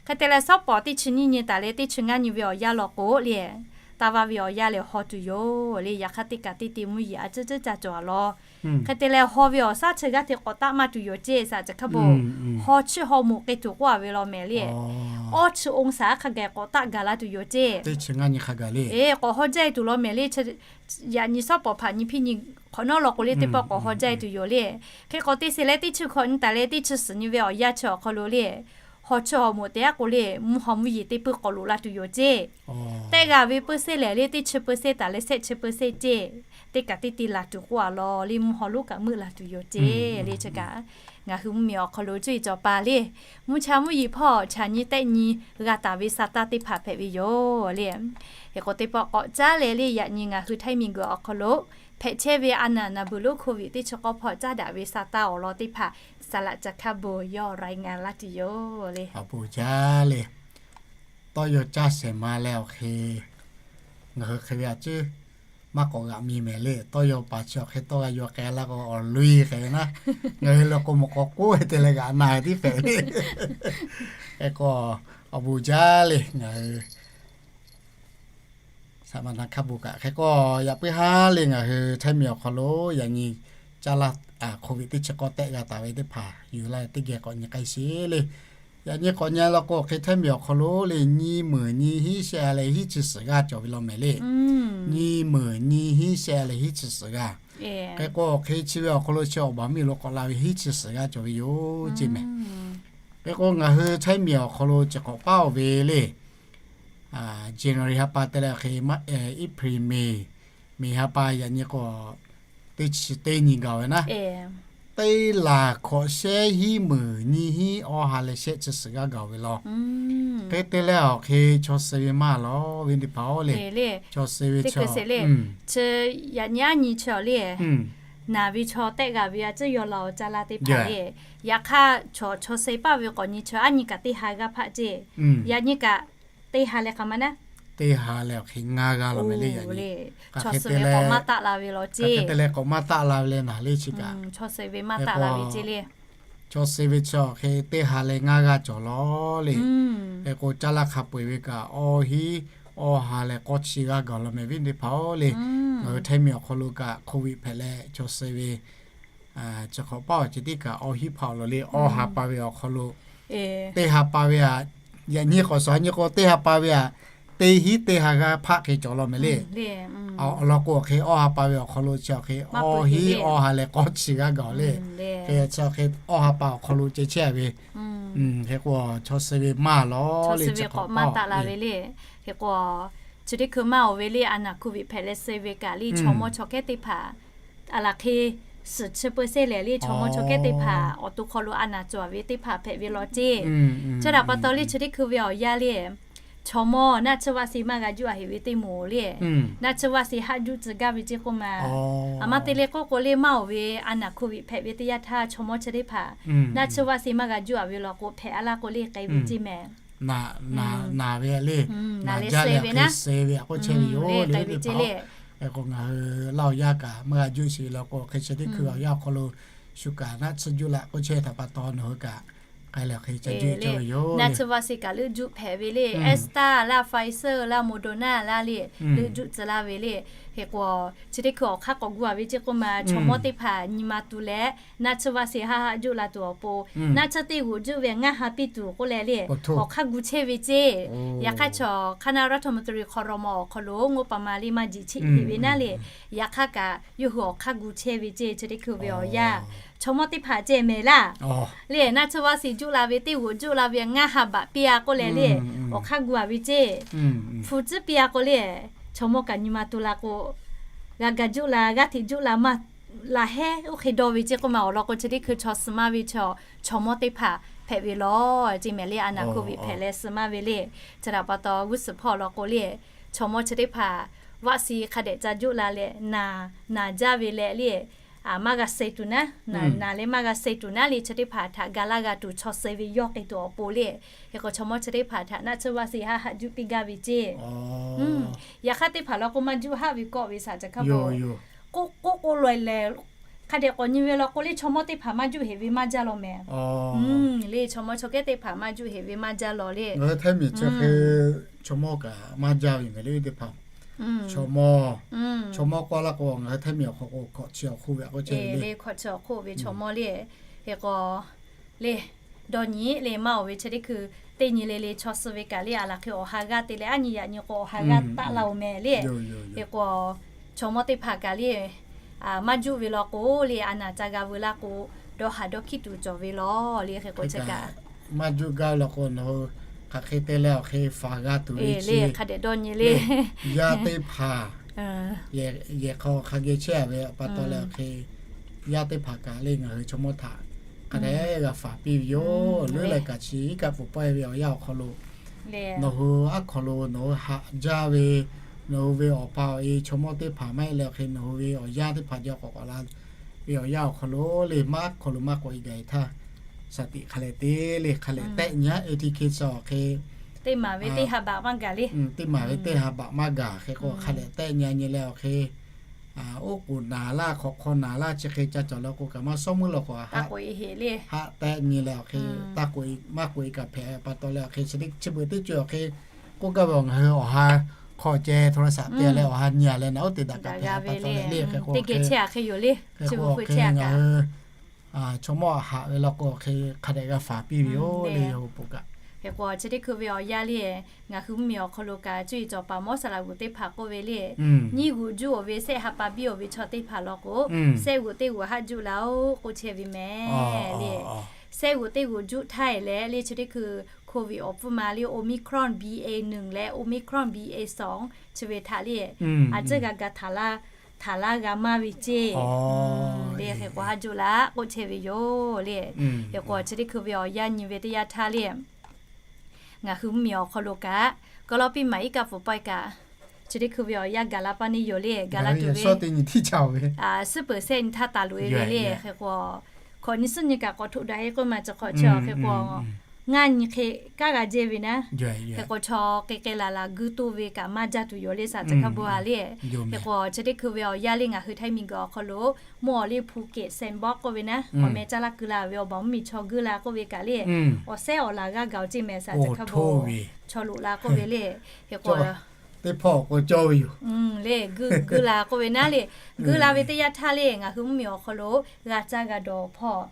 Hk'e te leh, shawˉ pawˍ teˇ chi nyiˇ nyi taˍ leh teˇ chi ngaˇ nyi ve awˬ yanˇ law k'o le, taˇ vaˇ ve awˬ yanˇ lehˬ haw tuˬ yoˬ le. Yaꞈ hk'aˇ, teˇ kaꞈ teˇ ti mvuhˇ yeˬ a ciˉ ciˉ ca cawˬ a law. Hk'e te leh, haw ve awˬ shaˉ chi g'aˇ hteꞈ k'awꞈ taˆ maˇ tuˬ yoˬ ceˇ, saˍ caˬ hk'aˇ baw. Haw chi haw moˍ k'ai tuˬ k'oˆ a ve law mehˍ le. Awˇ chi องศา hk'a gaˬ k'awꞈ taˆ gaˬ la tuˬ yoˬ ceˇ. K'awꞈ haw jaˇ e tuˬ law mehˍ le. Yaꞈ nyi shawˉ pawˍ hpaꞈ nyi hpiˇ nyi hk'awꞈ nawˉ law k'o le, teˇ pawˆ k'awꞈ haw jaˇ e tuˬ yoˬ le. Hk'e k'o, teˇ sehˍ leh teˇ chi hkawꞈ nyi taˍ leh teˇ chi suhˍ nyi ve awˬ yanˇ chi awˬ hk'aw lo le, haw chi haw moˍ te aˉ k'o le, mvuhˇ haw mvuhˇ yeˬ teˇ peuˇ k'awꞈ loꞈ la tuˬ yoˬ ceˇ. Tehˆ g'a ve เปอร์เซ็นต์ lehˬ le, teˇ chi เปอร์เซ็นต์ taˍ leh shehˆ chi เปอร์เซ็นต์ ceˇ. Teˇ kaꞈ teˇ ti laˬ tuˬ k'oˆ a law le, mvuhˇ haw lonˉ kaꞈ meuˆ la tuˬ yoˬ ceˇ le, chi kaꞈ ngaˬ hui mvuhˇmiˬ awˬ hk'aw lo cuˇ yiˍ cawˬ pa le. Mvuhˇ cha mvuhˇ yeˬ hpawˇ chaꞈ nyi tehˆ nyi g'a taˍ ve sa taˇ teˇ hpaˍ hpehꞈ ve yoˬ le. Hk'e k'o teˇ pawˆ k'awꞈ caˉ leh le, yaꞈ nyi ngaˬ hui htaiˇ miˬguiˬ awˬ hk'aw lo hpehꞈ chehˇ ve a naˍ naˍ buˬ lonˉ Covid teˇ chi k'awˇ hpawˇ caˉ daꞈ ve sa taˇ awˬ lawn teˇ hpaˍ สลัดจากข้างบน yawˇ รายงาน laˇ tuˬ yoˬ le. Awˬ bon jaˇ le. Tawˇ yaw caˇ shehˍ ma leh awˬ hk'e ngaˬ hui hk'e ve a ciˉ maˇ k'awꞈ g'aꞈ mi mehˍ le. Tawˇ yaw paˍ chi awˬ hk'e tawˇ g'a yaw k'ai laˇ k'o awˬ loˇ e hk'e ve naˉ, ngaˬ hui leh k'o mawˬ k'awꞈ k'oˆ ve te leh g'aꞈ na ve tiˉ hpehꞈ le. Hk'e k'o, awˬ bon jaˇ le ngaˬ hui สลัดจากข้างบน kaꞈ. Hk'e k'o, yaꞈ puiˉ haˉ le ngaˬ hui htaiˇ miˬ awˬ hk'aw lo yaꞈ nyi caˇ laˇ Covid teˇ chi k'awˇ tehˆ g'a taˍ ve teˇ hpaˍ yuˬ laˇ teˇ geh k'awꞈ nyi k'ai sheˍ le. Yaꞈ nyi k'awꞈ nyi law k'o hk'e htaiˇ miˬ awˬ hk'aw lo le nyi meunˍ nyi hiˉ shehˆ leh hiˉ chi suhˍ g'aˇ cawˬ ve law mehˍ le. Nyi meunˍ nyi hiˉ shehˆ leh hiˉ chi suhˍ g'aˇ. Hk'e k'o, hk'e chi ve awˬ hk'aw lo chi awˬ baˬ miˬ lo k'awꞈ la ve hiˉ chi suhˍ g'aˇ cawˬ ve yoˬ ceˇ mehˍ. Hk'e k'o, ngaˬ hui htaiˇ miˬ awˬ hk'aw lo chi hk'awꞈ paˉ oˬ ve le. January ha pa te leh hk'e, April, May, May ha pa yaꞈ nyi k'o teˇ chi teˇ nyi gaˬ ve naˉ, teˇ laˬ hkawꞈ shehˉ hiˉ meunˍ nyi hiˉ awˇ ha leh shehˆ chi suhˍ g'aˇ gaˬ ve law. Hk'e te leh awˬ hk'e chaw suh ve maˇ lawˬ ve teˇ hpaˍ oˬ le. Chaw suh ve chi, chi yaꞈ nyi aˉ nyi chi awˬ le, naˬ ve chaw tehˆ g'a ve a ciˉ yaw la awˬ caˇ laˇ teˇ hpaˍ le. Yaꞈ hk'aˇ chaw, chaw suh paˇ ve k'awꞈ nyi chi aˉ nyi kaꞈ teˇ ha g'aˇ hpaˆ ceˇ. Yaꞈ nyi kaꞈ teˇ ha leh hk'aˬ ma naˉ, teˇ ha leh awˬ hk'e ngaˇ g'aˇ law mehˍ le. Yaꞈ nyi chaw suh ve k'awꞈ maˇ taˆ la ve law ceˇ. Hk'e te leh k'awꞈ maˇ taˆ la ve leh naˬ le chi kaꞈ. Chaw suh ve maˇ taˆ la ve ceˇ le. Chaw suh ve chi awˬ hk'e teˇ ha leh ngaˇ g'aˇ cawˬ law le. Hk'e k'o, caˇ laˇ hk'a peu-eˬ ve kaꞈ awˇ hiˉ awˇ ha leh k'awˇ chi g'aˇ gaˬ law mehˍ ve teˇ hpaˍ oˬ le. Ngaˬ hui htaiˇ miˬ awˬ hk'aw lo kaꞈ Covid hpehꞈ leh chaw suh ve chi hk'awꞈ paˉ awˬ ceuˬ teˇ kaꞈ awˇ hiˉ hpaˆ awˬ lawn le. Awˇ ha pa ve awˬ hk'aw lo teˇ ha pa ve aꞈ, yaꞈ nyi k'awꞈ suhˍ nyi k'o teˇ ha pa ve aꞈ, teˇ hiˉ teˇ ha g'aˇ hpaˆ hk'e cawˬ law mehˍ le. Awˬ lawn k'o awˬ hk'e awˇ ha pa ve awˬ hk'aw lo chi awˬ hk'e awˇ hiˉ awˇ ha leh k'awˇ chi g'aˇ gaˬ le. Hk'e chi awˬ hk'e awˇ ha pa awˬ hk'aw lo ceh chehˇ ve. Hk'e k'o, chaw suh ve maˇ lawˬ le, chi hk'awꞈ paˉ la ve le. Hk'e k'o, chi teˇ hkui maˇ oˬ ve le, a naˍ Covid hpehꞈ leh suh ve kaꞈ le, chaw mawˇ chaw kehˉ teˇ hpaˍ aˬ laˬ hk'e suhˍ chi peu se lehˬ le, chaw mawˇ chaw kehˉ teˇ hpaˍ awˬ to hk'aw lo a naˍ cawˬ ve teˇ hpaˍ hpehꞈ ve law ceˇ. Chi htaꞈ pa taw le, chi teˇ hkui ve awˬ yanˇ le, chaw mawˇ naˆ tsuhˇ vaˆ se maˇ g'a juˇ a heꞈ ve teˇ moˍ le. Naˆ tsuhˇ vaˆ se haˆ juˇ tcuh gaˇ ve ceˇ k'oˆ ma. Aˬ ma te le k'oˆ k'o le, maˇ oˬ ve a naˍ Covid hpehꞈ ve teˇ yanˇ htaˇ chaw mawˇ chi teˇ hpaˍ naˆ tsuhˇ vaˆ se maˇ g'a juˇ a ve law k'o, hpehꞈ a laˇ k'o le k'ai ve ceˇ mehˍ. Naˬ ve le, naˬ leh suh ve naˉ, suh ve k'oˆ chehˇ ve yoˬ le, k'ai ve ceˇ le. Hk'e k'o, ngaˬ hui laˇ awˬ yanˇ kaꞈ maˇ g'a juˇ sheˍ ve law k'o, hk'e chi teˇ hkui awˬ yanˇ awˬ hk'aw lo shu kaꞈ naˆ tsuhˇ juˇ laꞈ k'oˆ chehˇ htaꞈ pa taw nawˬ hui kaꞈ k'ai leh hk'e ca juˇ ve yoˬ. Naˆ tsuhˇ vaˆ se kaꞈ leuˆ juˇ hpehꞈ ve le, Astra laˇ, Pfizer laˇ, Moderna laˇ le, leuˆ juˇ tcuh laˇ ve le. Hk'e k'o, chi teˇ hkui awˬ hk'aˇ k'awꞈ gu a ve ceˇ k'oˆ ma, chaw mawˇ teˇ hpaˍ nyi ma tu leh naˆ tsuhˇ vaˆ se haˆ haˆ juˇ la tuˬ awˬ pon, naˆ tsuhˇ teˇ g'uꞈ juˇ ve ngaˇ ha piˇ tuˬ k'oˆ leh le, awˬ hk'aˇ gu chehˇ ve ceˇ. Yaꞈ hk'aˇ chaw คณะรัฐมนตรี ครม. awˬ hk'aw lo งบประมาณ le maˇ jiꞈ cheˆ heꞈ ve naˉ le, yaꞈ hk'aˇ kaꞈ yawˇ hui awˬ hk'aˇ gu chehˇ ve ceˇ. Chi teˇ hkui ve awˬ yanˇ chaw mawˇ teˇ hpaˍ ceh mehˍ laˇ le, naˆ tsuhˇ vaˆ se juˇ la ve teˇ g'uꞈ juˇ la ve ngaˇ ha baꞈ piˇ a k'oˆ leh le, awˬ hk'aˇ gu a ve ceˇ. Hpu tcuhˉ piˇ a k'o le, chaw mawˇ kaꞈ nyi ma tu la k'o, g'a ga juˇ la g'aˇ hteꞈ juˇ la maˇ la hehˉ oˇ hk'e dawˇ ve ceˇ k'oˆ ma. Awˬ lawn k'o, chi teˇ hkui chaw suh maˇ ve chaw, chaw mawˇ teˇ hpaˍ hpehꞈ ve law ceˇ mehˍ le, a naˍ Covid hpehꞈ leh suh maˇ ve le. Chi htaꞈ pa taw g'uˇ suhˍ hpawˇ awˬ lawn k'o le, chaw mawˇ chi teˇ hpaˍ vaˆ se hk'a dehꞈ ca juˇ la leh naˬ, naˬ jaˇ ve leh le, maˇ g'a suh tuˬ naˉ, naˬ leh maˇ g'a suh tuˬ naˉ le, chi teˇ hpaˍ htaꞈ ga laˇ g'a tuˬ chaw suh ve yawˇ k'ai tuˬ awˬ pon le. Hk'e k'o, chaw mawˇ chi teˇ hpaˍ htaꞈ naˆ tsuhˇ vaˆ se haˆ haˆ juˇ piˇ gaˇ ve ceˇ. Yaꞈ hk'aˇ teˇ hpaˍ law k'o maˇ juˇ haˆ ve kawˆ ve saˍ ca hkaˇ po k'oˆ k'oˆ k'oˆ lawˬ lehˬ, hk'a dehꞈ k'awꞈ nyi ve law k'o le, chaw mawˇ teˇ hpaˍ maˇ juˇ heꞈ ve maˇ jaˇ law mehˍ. Le, chaw mawˇ chaw kehˉ teˇ hpaˍ maˇ juˇ heꞈ ve maˇ jaˇ law le. Hteˇ miˬ chi hk'e chaw mawˇ kaꞈ maˇ jaˇ ve mehˍ le teˇ hpaˍ. Chaw mawˇ, chaw mawˇ k'oˆ laˇ k'o, ngaˬ hui hteˇ miˬ awˬ hk'aw k'o hkawꞈ chi awˬ hk'oˆ ve k'oˆ chehˇ ve le. Hkawꞈ chi awˬ hk'oˆ ve chaw mawˇ le. Hk'e k'o, le, dawˇ nyi le maˇ oˬ ve chi teˇ hkui teˇ nyi le le chaw suh ve kaꞈ le, a laˬ hk'e awˬ ha g'aˇ te leh aˉ nyi yaꞈ nyi k'o awˬ ha g'aˇ taˆ la oˬ mehˍ le. Hk'e k'o, chaw mawˇ teˇ hpaˍ kaꞈ le maˇ juˇ ve law k'o le, a naˍ ca g'a veu laˇ k'o, dawˇ haˍ dawˇ hkiˉ tuˬ cawˬ ve law le. Hk'e k'o, chi kaꞈ maˇ juˇ gaˇ ve law k'o, nawˬ hui hk'aˬ hk'e te leh awˬ hk'e faˍ g'a tuˬ ve le, hk'a dehꞈ dawˇ nyi le. Yaˇ teˇ hpaˍ yehˬ hk'aw hk'a geh chehˇ a ve pa taw leh awˬ hk'e, yaˇ teˇ hpaˍ kaꞈ le ngaˬ hui chaw mawˇ htaꞈ hk'a dehꞈ g'a faˍ piˇ ve yoˬ. Leuˉ leh kaꞈ chi iˉ kaˆ pfuhˍ pawehˇ ve awˬ yanˇ awˬ hk'aw lo nawˬ hui aˉ hk'aw lo nawˬ hui haꞈ jaˇ ve, nawˬ hui ve awˬ pa awˬ e chaw mawˇ teˇ hpaˍ maˇ heˆ leh awˬ hk'e nawˬ hui ve awˬ yanˇ teˇ hpaˍ jaw k'awꞈ k'awꞈ la ve awˬ yanˇ awˬ hk'aw lo le, maˇ hk'aw lo maˇ k'oꞈ e gaˬ e htaˇ, shaˍ tiꞈ hk'a lehꞈ te le, hk'a lehꞈ tehˆ nyi a, A T K chi awˬ hk'e teˇ maˍ ve teˇ ha baꞈ maˇ gaˬ le. Teˇ maˍ ve teˇ ha baꞈ maˇ gaˬ hk'e k'o hk'a lehꞈ tehˆ nyi a nyi leh awˬ hk'e, oˉ k'oˍ naˍ laˇ hk'awꞈ hk'aw naˍ laˇ chi hk'e ca cawˬ leh k'o kaꞈ maˇ shawˉ meuˇ law k'o, haˆ tehˆ nyi leh awˬ hk'e, taˇ k'oꞈ e maˇ k'oꞈ e kaꞈ hpehꞈ pa taw leh awˬ hk'e, chi beuꞈ teˇ ceuˬ awˬ hk'e k'oˆ gaˇ ve awˬ, ngaˬ hui awˬ ha hk'aw ceh hto la shaꞈ te leh awˬ ha nyi a leh naˍ oˉ te daꞈ kaꞈ hpehꞈ pa taw leh le hk'e k'o, hk'e k'o awˬ hk'e ngaˬ hui chaw mawˇ haꞈ ve law k'o hk'e hk'a dehꞈ g'a faˍ piˇ ve yoˬ le, oˇ pon kaꞈ. Hk'e k'o chi teˇ hkui ve awˬ yanˇ le, ngaˬ hui mvuhˇmiˬ awˬ hk'aw lo kaꞈ cuˇ yiˍ cawˬ paˍ mawˇ saˍ laꞈ g'uˬ teˇ hpaˍ k'oˆ ve le, nyiˇ g'uꞈ juˆ awˬ ve sehˆ ha pa biˇ awˬ ve chaw teˇ hpaˍ law k'o, sehˆ g'uꞈ teˇ g'uꞈ haˆ juˆ laˇ oˬ k'oˆ chehˇ ve mehˍ le. Sehˆ g'uꞈ teˇ g'uꞈ juˆ htaˇ e leh le chi teˇ hkui COVID awˬ pfuhˇ ma le Omicron B A หนึ่ง leh Omicron B A สอง chi ve htaꞈ le, a ciˉ g'a ga htaˍ laˇ htaˍ laˇ g'a maˇ ve ceˇ le, hk'e k'o haˆ juˆ laˇ k'oˆ chehˇ ve yoˬ le. Hk'e k'o chi teˇ hkui ve awˬ yanˇ nyi ve teˇ yanˇ htaˇ le, ngaˬ hui mvuhˇmiˬ awˬ hk'aw lo kaꞈ, kawˇ lawˇ piˇ maˍ iˉ kaˆ pfuhˍ pawehˇ kaꞈ, chi teˇ hkui ve awˬ yanˇ gaˬ la paˇ neˇ yoˬ le, gaˬ la tuˬ ve suhˉ teˇ nyi htiˇ caˇ ve, suhˉ peuˬ sehˆ nyi htaˇ taˍ loꞈ e ve le. Hk'e k'o hk'awꞈ nyi suhˉ nyi kaꞈ k'awꞈ htoꞈ daꞈ e k'oˆ ma chi hk'awꞈ chi awˬ hk'e k'o ngaˇ nyi hk'e kanˉ g'a jehˇ ve naˉ. Hk'e k'o chaw k'ai k'ai laˬ laˬ guˇ toˇ ve kaꞈ maˇ jaˇ tuˬ yoˬ le, shaˍ caˬ hkaˇ bon a le. Hk'e k'o chi teˇ hkui ve awˬ yanˇ le ngaˬ hui Htaiˇ miˬguiˬ awˬ hk'aw lo mawˇ awˬ le Phuket Sandbox k'oˆ ve naˉ, awˬ meh caˇ laˇ keu la ve awˬ baˬ mvuhˇmiˬ chaw guˇ la k'oˆ ve kaꞈ le, awˬ sehˉ awˬ laˬ g'aˇ gaˬ oˬ ceˇ mehˍ, shaˍ caˬ hkaˇ bon chaw loꞈ la k'oˆ ve le. Hk'e k'o teˇ hpawˇ k'o cawˇ ve yoˬ le, guˇ guˇ la k'oˆ ve naˉ le, guˇ la ve teˇ yanˇ htaˇ le ngaˬ hui mvuhˇmiˬ awˬ hk'aw lo g'a caˇ g'a dawˬ hpawˇ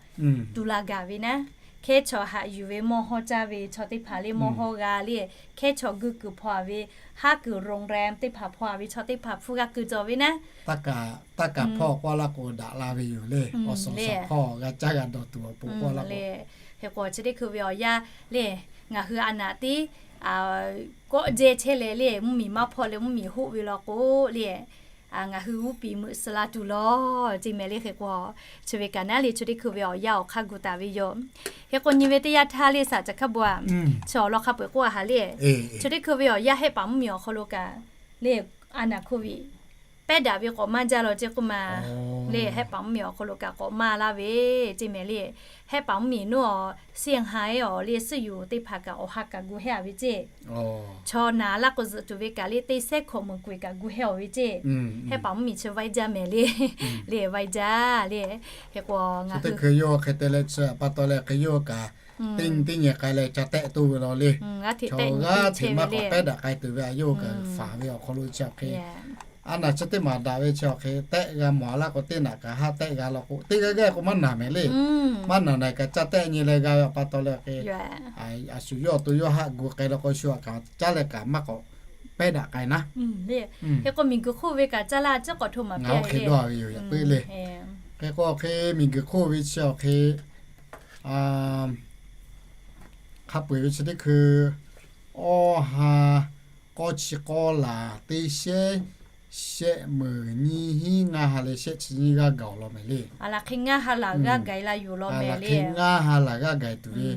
tuˬ la gaˬ ve naˉ, hkehˉ chaw haꞈ yuˬ ve mawˇ hawˇ caˇ ve chaw teˇ hpaˍ le mawˇ hawˇ g'a le, hkehˉ chaw guˇ kuiˬ hpawˇ a ve, haˉ kuiˬ โรงแรม teˇ hpaˍ hpawˇ a ve chaw teˇ hpaˍ hpfuhˇ g'a kuiˬ cawˬ ve naˉ. Taˇ kaˍ hpawˇ k'oˆ laˇ k'o daꞈ la ve yoˬ le, awˬ suhˍ awˬ suhˍ hpawˇ g'a caˇ g'a dawˬ tuˬ awˬ pon k'oˆ laˇ k'o. Hk'e k'o chi teˇ hkui ve awˬ yanˇ le, ngaˬ hui a naꞈ tiˉ kawˆ jehˇ chehˇ leh le, mvuhˇmiˬ maˇ hpawˇ leh mvuhˇmiˬ hoˆ ve law k'o le, ngaˬ hui g'uˇ piˍ meuꞈ suh la tuˬ lawˬ ceˇ mehˍ le. Hk'e k'o chi ve kaꞈ naˉ le chi teˇ hkui ve awˬ yanˇ awˬ hk'aˇ gu taˍ ve yoˬ. Hk'e k'o nyi ve teˇ yanˇ htaˇ le shaˍ caˬ hkaˇ bon a, chi awˬ lawn hk'a peu eˬ k'oˆ a haꞈ le, chi teˇ hkui ve awˬ yanˇ Hehˆ paˍ mvuhˇmiˬ awˬ hk'aw lo kaꞈ le, a naꞈ hk'oˆ ve pehˉ daꞈ ve k'awꞈ maˇ jaˇ law ceˇ k'oˆ ma le, Hehˆ paˍ mvuhˇmiˬ awˬ hk'aw lo kaꞈ k'awꞈ maˇ laˇ ve ceˇ mehˍ le. Hehˆ paˍ mvuhˇmiˬ nawˉ a, Siˍ haˍ e awˬ le suhˉ yuˬ teˇ hpaˍ kaꞈ awˬ ha kaꞈ gu hehˆ a ve ceˇ. Chaw naˍ laˇ k'o zuhꞈ tuˬ ve kaꞈ le teˇ sehˉ hkawꞈ meunˍ k'oꞈ e kaꞈ gu hehˆ a ve ceˇ. Hehˆ paˍ mvuhˇmiˬ chi vaiˇ jaˇ mehˍ le, le vaiˇ jaˇ le. Hk'e k'o ngaˬ hui pa taw leh hk'e yawˇ kaꞈ teˇ nyi teˇ nyi k'ai leh ca tehˆ toˇ ve law le. Chaw g'aˇ hteꞈ maˇ k'awꞈ pehˉ daꞈ k'ai tuˬ ve a yawˇ kaꞈ faˍ ve awˬ hk'aw lo chi awˬ hk'e, a naꞈ chi teˇ maˬ daꞈ ve chi awˬ hk'e tehˆ g'a mawˬ a laˇ k'o teˇ naꞈ kaꞈ haˆ tehˆ g'a law k'o teˇ g'aˇ g'aˇ k'o maˇ naˬ mehˍ le. Maˇ naˬ naˬ kaꞈ ca tehˆ nyi leh g'a ve awˬ pa taw leh hk'e, a shu yawˇ awˬ to yawˇ haˆ gu k'ai law k'o shu a kaꞈ caˉ leh kaꞈ maˇ k'awꞈ pehˉ daꞈ k'ai naˉ. Hk'e k'o miˬguiˬ hk'oˆ ve kaꞈ caˇ laˇ ciˉ k'awꞈ hto maˍ piˇ a ve le. Hk'e k'o hk'e miˬguiˬ hk'oˆ ve chi awˬ hk'e hk'a peu eˬ ve chi teˇ hkui awˇ ha k'awˇ chi k'awˇ laˬ teˇ shehˉ shehˆ meunˍ nyiˇ hinˉ ngaˇ ha leh shehˆ chi nyiˇ g'aˇ gaˬ awˬ lawn mehˍ le. Hk'e ngaˇ ha laˬ g'aˇ gaˬ e la yuˬ law mehˍ le. Hk'e ngaˇ ha laˬ g'aˇ gaˬ e tuˬ ve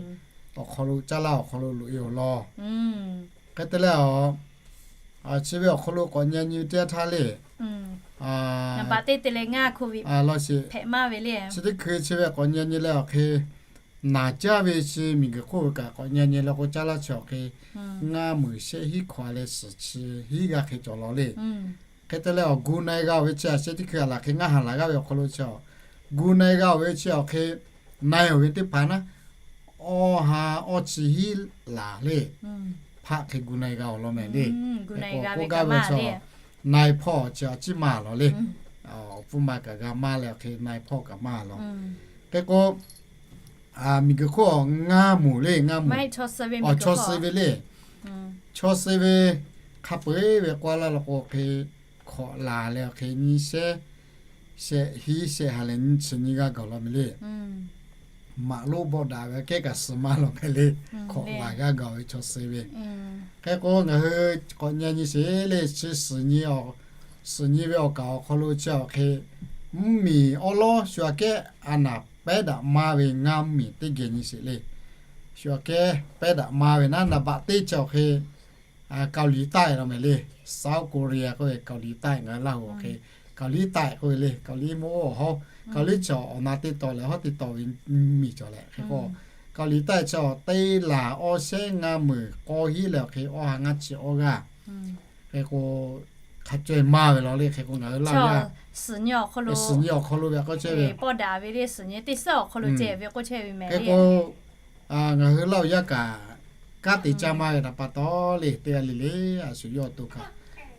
awˬ hk'aw lo caˇ laˇ awˬ hk'aw lo loꞈ e awˬ lawn. Hk'e te leh a, chi ve awˬ hk'aw lo k'awꞈ nyi nyi teˇ yanˇ htaˇ le, ngaˬ baꞈ teˇ te leh ngaˇ hk'oˆ ve law sheˍ hpehꞈ maˇ ve le. Chi teˇ hkui chi ve k'awꞈ nyi nyi leh awˬ hk'e naˬ caˇ ve chi miˬguiˬ hk'oˆ ve kaꞈ k'awꞈ nyi nyi leh k'o caˇ laˇ chi awˬ hk'e ngaˇ meunˍ shehˆ hinˉ hkawꞈ leh suhˍ chi hinˉ g'aˇ hk'e cawˬ law le. Hk'e te leh awˬ gu na e g'a oˬ ve chi a shehˆ teˇ hkui a laˬ hk'e ngaˇ ha laˬ g'aˇ ve awˬ hk'aw lo chi a, gu na e g'a oˬ ve chi awˬ hk'e na e oˬ ve teˇ hpaˍ naˉ, awˇ ha awˇ chi hinˉ laˬ le, hpaˆ hk'e gu na e g'a awˬ lawn mehˍ le. K'oˆ gaˇ ve chi na e hpawˇ chi a ciˉ maˇ law le. Awˬ pfuhˇ ma kaꞈ g'a maˇ leh awˬ hk'e na e hpawˇ kaꞈ maˇ law. Hk'e k'o miˬguiˬ hk'oˆ ngaˇ moˍ le, ngaˇ moˍ, chaw suh ve le. Chaw suh ve hk'a peu eˬ ve k'oˆ laˇ law k'o hk'e hkawꞈ laˬ leh awˬ hk'e nyiˇ shehˉ shehˆ hinˉ shehˆ ha leh nyiˇ chi nyiˇ g'aˇ gaˬ law mehˍ le. Maꞈ lonˉ bawˆ daꞈ ve kehˉ kaꞈ suh maˇ law mehˍ le. Hkawꞈ laˬ g'aˇ gaˬ ve chaw suh ve. Hk'e k'o ngaˬ hui k'awꞈ nyi nyi sheˍ le chi suhˍ nyi ve awˬ kaˍ awˬ hk'aw lo chi awˬ hk'e mvuhˇmiˬ awˉ lawˉ shu aꞈ kehˉ a naˍ pehˉ daꞈ maˇ ve ngaˇ mvuhˇmiˬ teˇ geh nyi sheˍ le. Shu aꞈ kehˉ pehˉ daꞈ maˇ ve naˉ, naˍ baꞈ teˇ chi awˬ hk'e Kaoˍliˍtaˆ lo mehˍ le. South Korea k'oˆ ve Kaoˍliˍtaˆ ngaˬ hui Laˇ huˍ awˬ hk'e Kaoˍliˍtaˆ k'oˆ ve le. Kaoˍliˍ mawˇ awˬ hawˉ, Kaoˍliˍ chi awˬ naˍ teˇ taw leh hawˉ teˇ taw ve mvuhˇmiˬ cawˬ leh hk'e k'o, Kaoˍliˍtaˆ chi awˬ teˇ laˬ awˇ shehˉ ngaˇ meunˍ k'aw hiˉ leh awˬ hk'e awˇ ha ngaˇ chi awˇ g'aˇ hk'e k'o, hk'a caweh maˇ ve law le. Hk'e k'o ngaˬ hui Laˇ huˍ yaˇ suhˍ nyi awˬ hk'aw lo ve k'o ceh ve, hk'e k'o ngaˬ hui Laˇ huˍ yaˇ kaꞈ kanˉ te caˇ maˇ ve htaꞈ pa taw le, teˇ g'aˇ le le a shu yawˇ awˬ to kaꞈ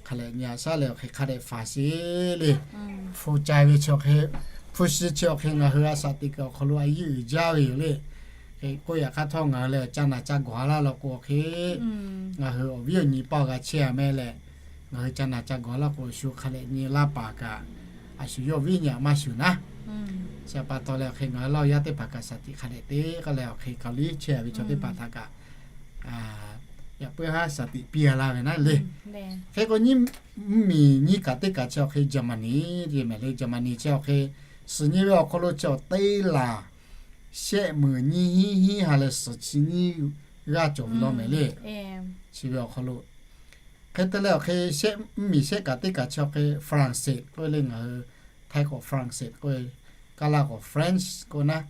hk'a leh nyi a shaˉ leh awˬ hk'e hk'a dehꞈ faˍ sheˍ le. Hpu ca ve chi awˬ hk'e, hpu shi chi awˬ hk'e ngaˬ hui a shaꞈ teꞈ kuiˬ awˬ hk'aw lo a yiˇ uiˍ jaˇ ve yoˬ le. Hk'e k'oˆ yaꞈ hk'aˇ htawˇ ngaˬ hui lehˬ ca naˬ ca gawˬ a laˇ law k'o hk'e, ngaˬ hui awˬ viˉ awˬ nyi paˇ g'a chehˇ a meh leh, ngaˬ hui ca naˬ ca gawˬ a laˇ k'o shu hk'a leh nyi laˇ paˍ kaꞈ, a shu yawˇ viˉ nyi aꞈ maˇ shuˍ naˉ. Chi pa taw leh awˬ hk'e ngaˬ hui Laˇ huˍ yaˇ teˇ hpaˍ kaꞈ shaˍ tiꞈ hk'a dehꞈ te k'oˆ leh awˬ hk'e Kaoˍliˍ chehˇ ve chaw teˇ hpaˍ htaꞈ kaꞈ yaꞈ puiˉ haˉ shaˍ tiꞈ piˇ a laˇ ve naˉ le. Hk'e k'o nyiˇ mvuhˇmiˬ nyiˇ kaꞈ teˇ kaꞈ chi awˬ hk'e Jaˍmaˍniˆ mehˍ le. Jaˍmaˍniˆ chi awˬ hk'e suhˍ nyi ve awˬ hk'aw lo chi awˬ teˇ laˬ shehˆ meunˍ nyiˇ hiˉ hiˉ ha leh suhˍ chi nyiˇ g'aˇ cawˬ ve law mehˍ le. Chi ve awˬ hk'aw lo hk'e te leh awˬ hk'e shehˆ mvuhˇmiˬ shehˆ kaꞈ teˇ kaꞈ chi awˬ hk'e Faraˍsehˍ k'oˆ ve le, ngaˬ hui Htaiˇ k'awꞈ Faraˍsehˍ k'oˆ ve, Kaˇlaˇ k'awꞈ French k'oˆ naˉ,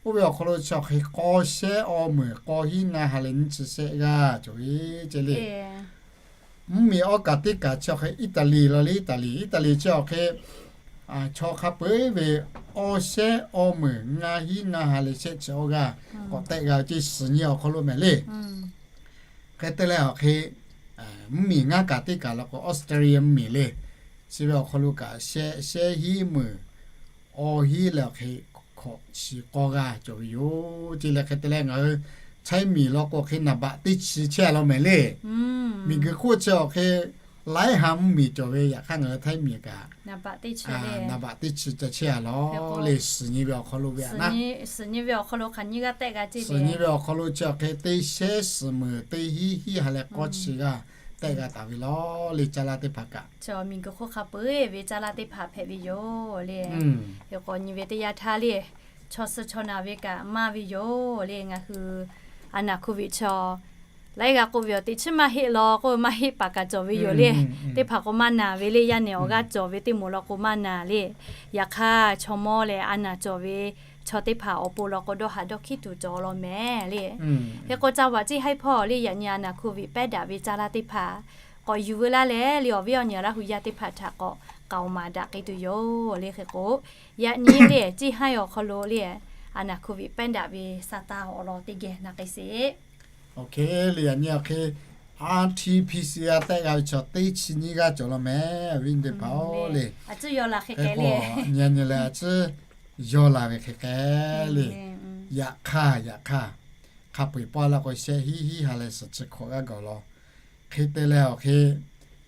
oˇ ve awˬ hk'aw lo chi awˬ hk'e k'aw shehˉ awˇ meunˍ k'aw hiˉ ngaˇ ha leh nyiˇ chi shehˆ g'aˇ cawˬ ve ceh le. Mvuhˇmiˬ awˇ kaꞈ teˇ kaꞈ chi awˬ hk'e Iˉtaˍliˍ law le. Iˉtaˍliˍ, Iˉtaˍliˍ chi awˬ hk'e chaw hk'a peu-eˬ ve awˇ shehˉ awˇ meunˍ ngaˇ hiˉ ngaˇ ha leh shehˆ chi awˇ g'aˇ k'awꞈ tehˆ g'a ve ceh suhˍ nyi awˬ hk'aw lo mehˍ le. Hk'e te leh awˬ hk'e mvuhˇmiˬ ngaˇ kaꞈ teˇ kaꞈ law k'o Australia mvuhˇmiˬ le. Chi ve awˬ hk'aw lo kaꞈ shehˆ shehˉ hiˉ meunˍ awˇ hiˉ leh awˬ hk'e hkawꞈ chi k'awˇ g'aˇ cawˬ ve yoˬ. Ceh leh hk'e te leh ngaˬ hui Htaiˇ miˬ law k'o hk'e naˍ baꞈ teˇ chi chehˇ a law mehˍ le. Miˬguiˬ hk'oˆ chi awˬ hk'e laiˉ ha mvuhˇmiˬ cawˬ ve yaꞈ hk'aˇ ngaˬ hui Htaiˇ miˬ kaꞈ naˍ baꞈ teˇ chi ca chehˇ a law le. Suhˍ nyi ve awˬ hk'aw lo ve a naˉ, suhˍ nyi ve awˬ hk'aw lo chi awˬ hk'e teˇ shehˉ suhˍ meunˍ teˇ hiˉ hiˉ ha leh k'awˇ chi g'aˇ tehˆ g'a taˍ ve law le. Caˇ laˇ teˇ hpaˍ kaꞈ miˬguiˬ hk'oˆ hk'a peu-eˬ ve caˇ laˇ teˇ hpaˍ hpehꞈ ve yoˬ le. Hk'e k'o nyi ve teˇ yanˇ htaˇ le, chaw suh chaw naˬ ve kaꞈ maˇ ve yoˬ le. Ngaˬ hui a naˬ hkuˇ ve chaw laiˉ g'aˇ k'oˆ ve awˬ teꞈ chiˉ maˇ heˆ law k'oˆ ve maˇ heˆ paˍ kaꞈ cawˬ ve yoˬ le. Teˇ hpaˍ k'o maˇ naˬ ve le. Yaˇ nehˬ awˬ g'aˇ cawˬ ve teˇ moˍ law k'o maˇ naˬ le. Yaꞈ hk'aˇ chaw mawˇ leh a naˬ cawˬ ve chaw teˇ hpaˍ awˬ pon law k'o dawˇ haꞈ dawˇ hkiˉ tuˬ cawˬ law mehˍ le. Hk'e k'o ca vaꞈ ciˇ haiˉ hpawˇ le yaꞈ nyi a naˬ hkuˇ ve pehˉ daꞈ ve caˇ laˇ teˇ hpaˍ k'awꞈ yuˬ veu laˇ leh le awˬ viˉ awˬ nyi Laˇ huˍ yaˇ teˇ hpaˍ htaꞈ k'awꞈ k'aoˍ maˍ daꞈ k'ai tuˬ yoˬ le. Hk'e k'o yaꞈ nyi le ciˇ haiˉ awˬ hk'aw lo le a naˬ hkuˇ ve pehˉ daꞈ ve sa taˇ awˬ lawn teˇ geh na k'ai sheˍ. Oˇ hk'e le yaꞈ nyi awˬ hk'e R T P C R tehˆ g'a ve chaw teˇ chi nyiˇ g'aˇ cawˬ law mehˍ. Awˬ viˉ teˇ hpaˍ-oˬ le, a ciˉ yaw la hk'e k'ai le, nyi nyi leh a ciˉ yaw la ve hk'e k'ai le. Yaꞈ hk'aˇ yaꞈ hk'aˇ hk'a peu-eˬ paw law k'o shehˆ hiˉ hiˉ ha leh suhˍ chi hkawꞈ g'aˇ gawˬ law. Hk'e te leh awˬ hk'e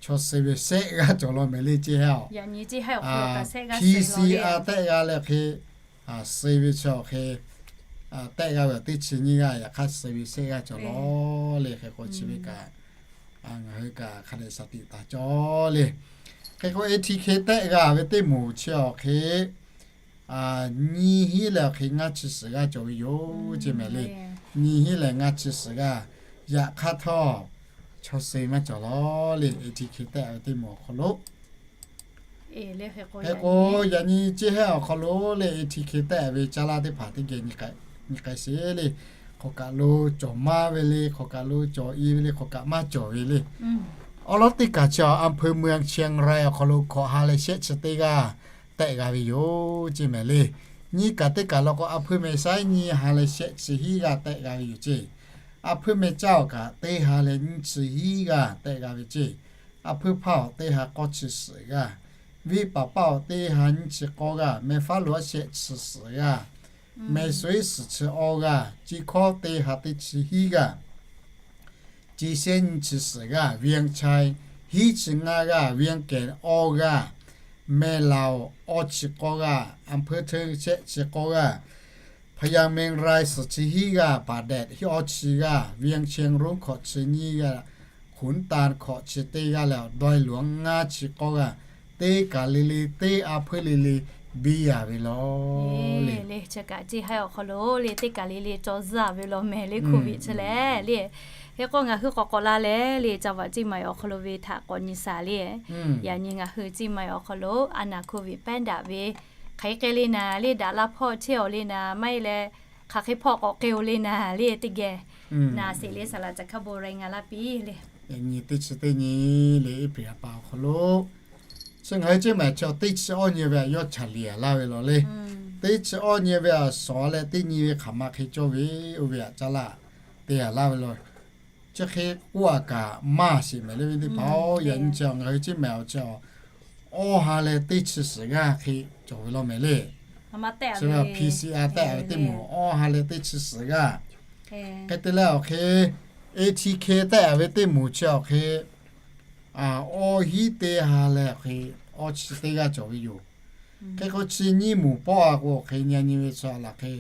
chaw suh ve shehˆ g'aˇ cawˬ law mehˍ le ceˇ heˆ-oˬ. P C R tehˆ g'a leh hk'e suh ve chaw awˬ hk'e tehˆ g'a ve awˬ teˇ chi nyiˇ g'aˇ yaꞈ hk'aˇ suh ve shehˆ g'aˇ cawˬ law le. Hk'e k'o chi ve kaꞈ ngaˬ hui kaꞈ hk'a dehꞈ shaˍ tiꞈ taˍ cawˬ le. Hk'e k'o A T K tehˆ g'a ve teˇ moˍ chi awˬ hk'e nyiˇ hiˉ leh awˬ hk'e ngaˇ chi suhˍ g'aˇ cawˬ ve yoˬ ceˇ mehˍ le. Nyiˇ hiˉ leh ngaˇ chi suhˍ g'aˇ yaꞈ hk'aˇ htawˇ chaw suh maˇ cawˬ law le. A T K tehˆ ve teˇ moˍ awˬ hk'aw lo hk'e k'o yaꞈ nyi ceˇ heˆ awˬ hk'aw lo le A T K tehˆ ve caˇ laˇ teˇ hpaˍ teˇ geh nyi k'ai sheˍ le. Hk'aˬ kaꞈ lo cawˬ maˇ ve le, hk'aˬ kaꞈ lo cawˬ-e ve le, hk'aˬ kaꞈ maˇ cawˬ ve le. Awˬ lawn teˇ kaꞈ chi a อำเภอเมืองเชียงราย awˬ hk'aw lo hkawꞈ ha leh shehˆ chi teˇ g'aˇ tehˆ g'a ve yoˬ ceˇ mehˍ le. Nyiˇ kaꞈ teˇ kaꞈ law k'o อำเภอแม่สาย nyiˇ ha leh shehˆ chi hiˉ g'aˇ tehˆ g'a ve yoˬ ceˇ. อำเภอแม่สาย kaꞈ teˇ ha leh nyiˇ chi hiˉ g'aˇ tehˆ g'a ve ceˇ. อำเภอแม่สาย teˇ ha k'awˇ chi suhˍ g'aˇ, แม่สาย teˇ ha nyiˇ chi k'awˇ g'aˇ, แม่ฟ้าหลวง shehˆ chi suhˍ g'aˇ, แม่สาย suhˍ chi awˇ g'aˇ, แม่สาย teˇ ha teˇ chi hiˉ g'aˇ, แม่สาย nyiˇ chi suhˍ g'aˇ, เวียงชัย hiˉ chi ngaˇ g'aˇ, เวียงแก่น awˇ g'aˇ, แม่ลาว awˇ chi k'awˇ g'aˇ, อำเภอเทิง shehˆ chi k'awˇ g'aˇ, พะเยา เชียงราย suhˍ chi hiˉ g'aˇ, ป่าแดด awˇ chi g'aˇ, วังเชียงรุ้ง hkawꞈ chi nyiˇ g'aˇ, ขุนตาล hkawꞈ chi teˇ g'aˇ leh ดอยหลวง ngaˇ chi k'awˇ g'aˇ, teˇ kaˬ le le teˇ อำเภอ le le biˇ a ve law le. Chi kaꞈ ceˇ haiˉ awˬ hk'aw lo le teˇ kaˬ le le caw zuhˇ a ve law mehˍ le, COVID chi lehˬ le. Hk'e k'o ngaˬ hui k'awꞈ k'awꞈ la leh le, caˇ vaꞈ ceˇ maˬ awˬ hk'aw lo ve htaꞈ k'awꞈ nyi shaˍ le. Yaꞈ nyi ngaˬ hui ceˇ maˬ awˬ hk'aw lo a naˍ COVID pehˉ daꞈ ve hk'aˬ hk'e k'ai le naˍ le, daꞈ laˇ hpawˇ chehˇ aˬ le naˍ, maˇ heˆ leh hk'aˬ hk'e hpawˇ k'awꞈ k'ai oˬ le naˍ le, teˇ geh naˍ sheˍ le saˍ laꞈ caˬ hkaˇ bon raiˍ ngaˬ laˇ piˇ le. Yaꞈ nyi teˇ chi teˇ nyi le April ha pa awˬ hk'aw lo chi ngaˬ hui ceˇ maˬ chi teˇ chi awˇ nyi ve yawˇ chaˬ liꞈ a laˇ ve law le. Teˇ chi awˇ nyi ve a shawˍ leh teˇ nyi ve hk'aˬ ma hk'e cawˇ ve oˇ ve aꞈ caˇ laˇ te a laˇ ve law. Chi hk'e k'oˆ a kaꞈ maˇ sheˍ mehˍ le ve teˇ hpaˍ-oˬ, yaꞈ nyi chi ngaˬ hui ceˇ maˬ awˬ chi awˬ awˇ ha leh teˇ chi suhˍ g'aˇ hk'e cawˬ ve law mehˍ le. Chi P C R tehꞈ ve teˇ moˍ awˇ ha leh teˇ chi suhˍ g'aˇ. Hk'e te leh awˬ hk'e A T K tehꞈ ve teˇ moˍ chi awˬ hk'e awˇ hiˉ teˇ ha leh awˬ hk'e awˇ chi teˇ g'aˇ cawˬ ve yoˬ. Hk'e k'o chi nyiˇ moˍ pawˆ a k'o awˬ hk'e nyi nyi ve chi a laˬ hk'e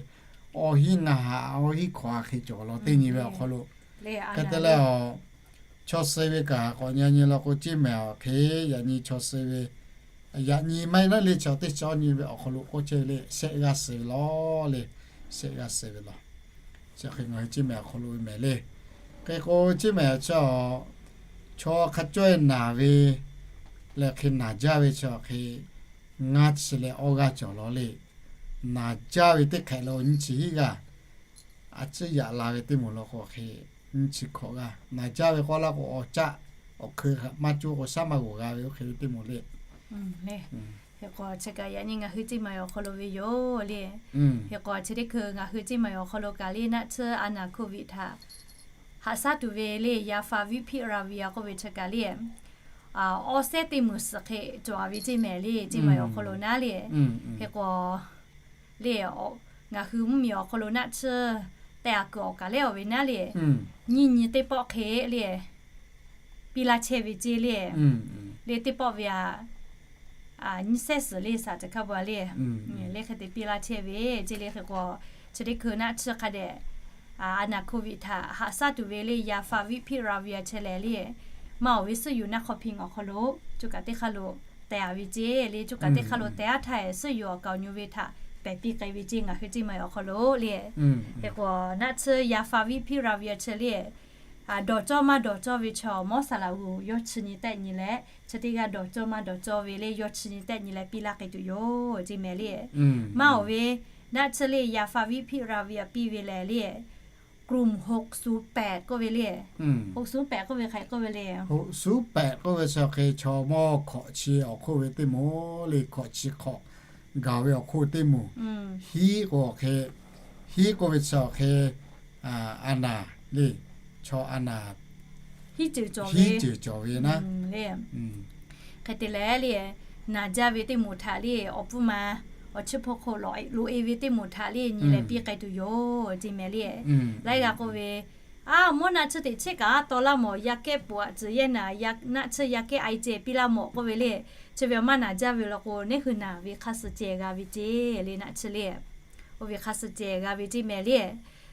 awˇ hiˉ ngaˇ ha, awˇ hiˉ hkawꞈ ha hk'e cawˬ law teˇ nyi ve awˬ hk'aw lo. Hk'e te leh a chaw suh ve kaꞈ k'awꞈ nyi nyi law k'o ceˇ mehˍ awˬ hk'e yaꞈ nyi chaw suh ve yaꞈ nyi maˇ heˆ naˉ le chi teˇ chi awˇ nyi ve awˬ hk'aw lo k'oˆ chehˇ ve le shehˆ g'aˇ suh ve law le. Shehˆ g'aˇ suh ve law. Chi hk'e ngaˬ hui ceˇ mehˍ awˬ hk'aw lo ve mehˍ le. Hk'e k'o ceˇ mehˍ chi chaw hk'a cawˇ e naˬ ve leh hk'e naˬ jaˇ ve chi awˬ hk'e ngaˇ chi leh awˇ g'aˇ cawˬ law le. Naˬ jaˇ ve teˇ hk'ehꞈ lo nyiˇ chi hiˉ g'aˇ, a ciˉ yaꞈ la ve teˇ moˍ law k'o hk'e nyiˇ chi hkawꞈ g'aˇ. Naˬ jaˇ ve k'awˇ laˇ k'o awˬ caˆ awˬ hkui maˇ coˇ k'o shaˉ maˇ g'oˬ g'a ve oˇ hk'e ve teˇ moˍ le. Hk'e k'o chi kaꞈ yaꞈ nyi ngaˬ hui ceˇ maˬ awˬ hk'aw lo ve yoˬ le. Hk'e k'o chi teˇ hkui ngaˬ hui ceˇ maˬ awˬ hk'aw lo kaꞈ le naˆ tsuhˇ a naˍ COVID htaꞈ haꞈ shaˉ tuˬ ve le, Favipiravir k'oˆ ve chi kaꞈ le awˇ sehˉ teˇ moˍ suhˍ hk'e cawˬ a ve ceˇ mehˍ le, ceˇ maˬ awˬ hk'aw lo naˉ le. Hk'e k'o le ngaˬ hui mvuhˇmiˬ awˬ hk'aw lo naˆ tsuhˇ tehꞈ a kuiˬ awˬ kaˬ lehˉ awˬ ve naˉ le, nyiˇ nyi teˇ pawˆ hk'e le piˇ laˇ chehˇ ve ceˇ le. Le teˇ pawˆ ve a nyiˇ sehˉ suhˍ le saˍ caˬ hkaˇ bon a le, le hk'e te piˇ laˇ chehˇ ve ceˇ le. Hk'e k'o chi teˇ hkui naˆ tsuhˇ hk'a dehꞈ a naˍ COVID htaꞈ haꞈ shaˉ tuˬ ve le Favipiravir chehˇ leh le, maˇ awˬ ve suhˉ yuˬ naˆ hk'aw hpiˇ awˬ hk'aw lo co kaꞈ teˇ hk'aˇ lo tehꞈ a ve ceˇ le. Co kaꞈ teˇ hk'aˇ lo tehꞈ a htaˇ suhˉ yuˬ awˬ kaˍ awˬ nyu ve htaꞈ pehˬ piˇ k'ai ve ceˇ ngaˬ hui ceˇ maˬ awˬ hk'aw lo le. Hk'e k'o naˆ tsuhˇ Favipiravir chehˇ le dawˬ cawˇ maˇ dawˬ cawˇ ve chaw mawˇ saˍ laꞈ g'uˬ yawˇ chi nyi tehˆ nyi leh, chi teˇ g'aˇ dawˬ cawˇ maˇ dawˬ cawˇ ve le yawˇ chi nyi tehˆ nyi leh piˇ laˇ k'ai tuˬ yoˬ ceˇ mehˍ le. Maˇ awˬ ve naˆ tsuhˇ le Favipiravir piˇ ve lehˬ leกลุ่มหกศูนย์แปด k'oˆ ve le. หกศูนย์แปด k'oˆ ve hk'aˬ hk'e k'oˆ ve le. หกศูนย์แปด k'oˆ ve chi hk'e chaw mawˇ hkawꞈ chi awˬ hk'oˆ ve teˇ moˍ le, hkawꞈ chi hk'awꞈ gaˬ ve awˬ hk'oˆ teˇ moˍ. Hiˉ k'o awˬ hk'e, hiˉ k'oˆ ve chi awˬ hk'e a naˍ le, chaw a naˍ hiˉ ceuˬ cawˬ ve naˉ le. Hk'e te leh le, naˬ jaˇ ve teˇ moˍ htaꞈ le awˬ pfuhˇ ma awˬ chiˇ hpaw hk'oˆ lo e ve teˇ moˍ htaꞈ le nyi leh piˇ k'ai tuˬ yoˬ ceˇ mehˍ le. Laiˉ g'aˇ k'oˆ ve, a mawˇ naˆ tsuhˇ teꞈ chehˇ kaꞈ a taw laˇ mawˬ, yaˇ kehˉ poꞈ a tcuhˍ yehˇ naˍ, naˆ tsuhˇ yaˇ kehˉ a e ceh piˇ laˇ mawˬ k'oˆ ve le. Chi ve awˬ maˇ naˬ jaˇ ve law k'o neˇ hui naˬ ve hk'a suh ceh g'a ve ceˇ le naˆ tsuhˇ le. Oˇ ve hk'a suh ceh g'a ve ceˇ mehˍ le.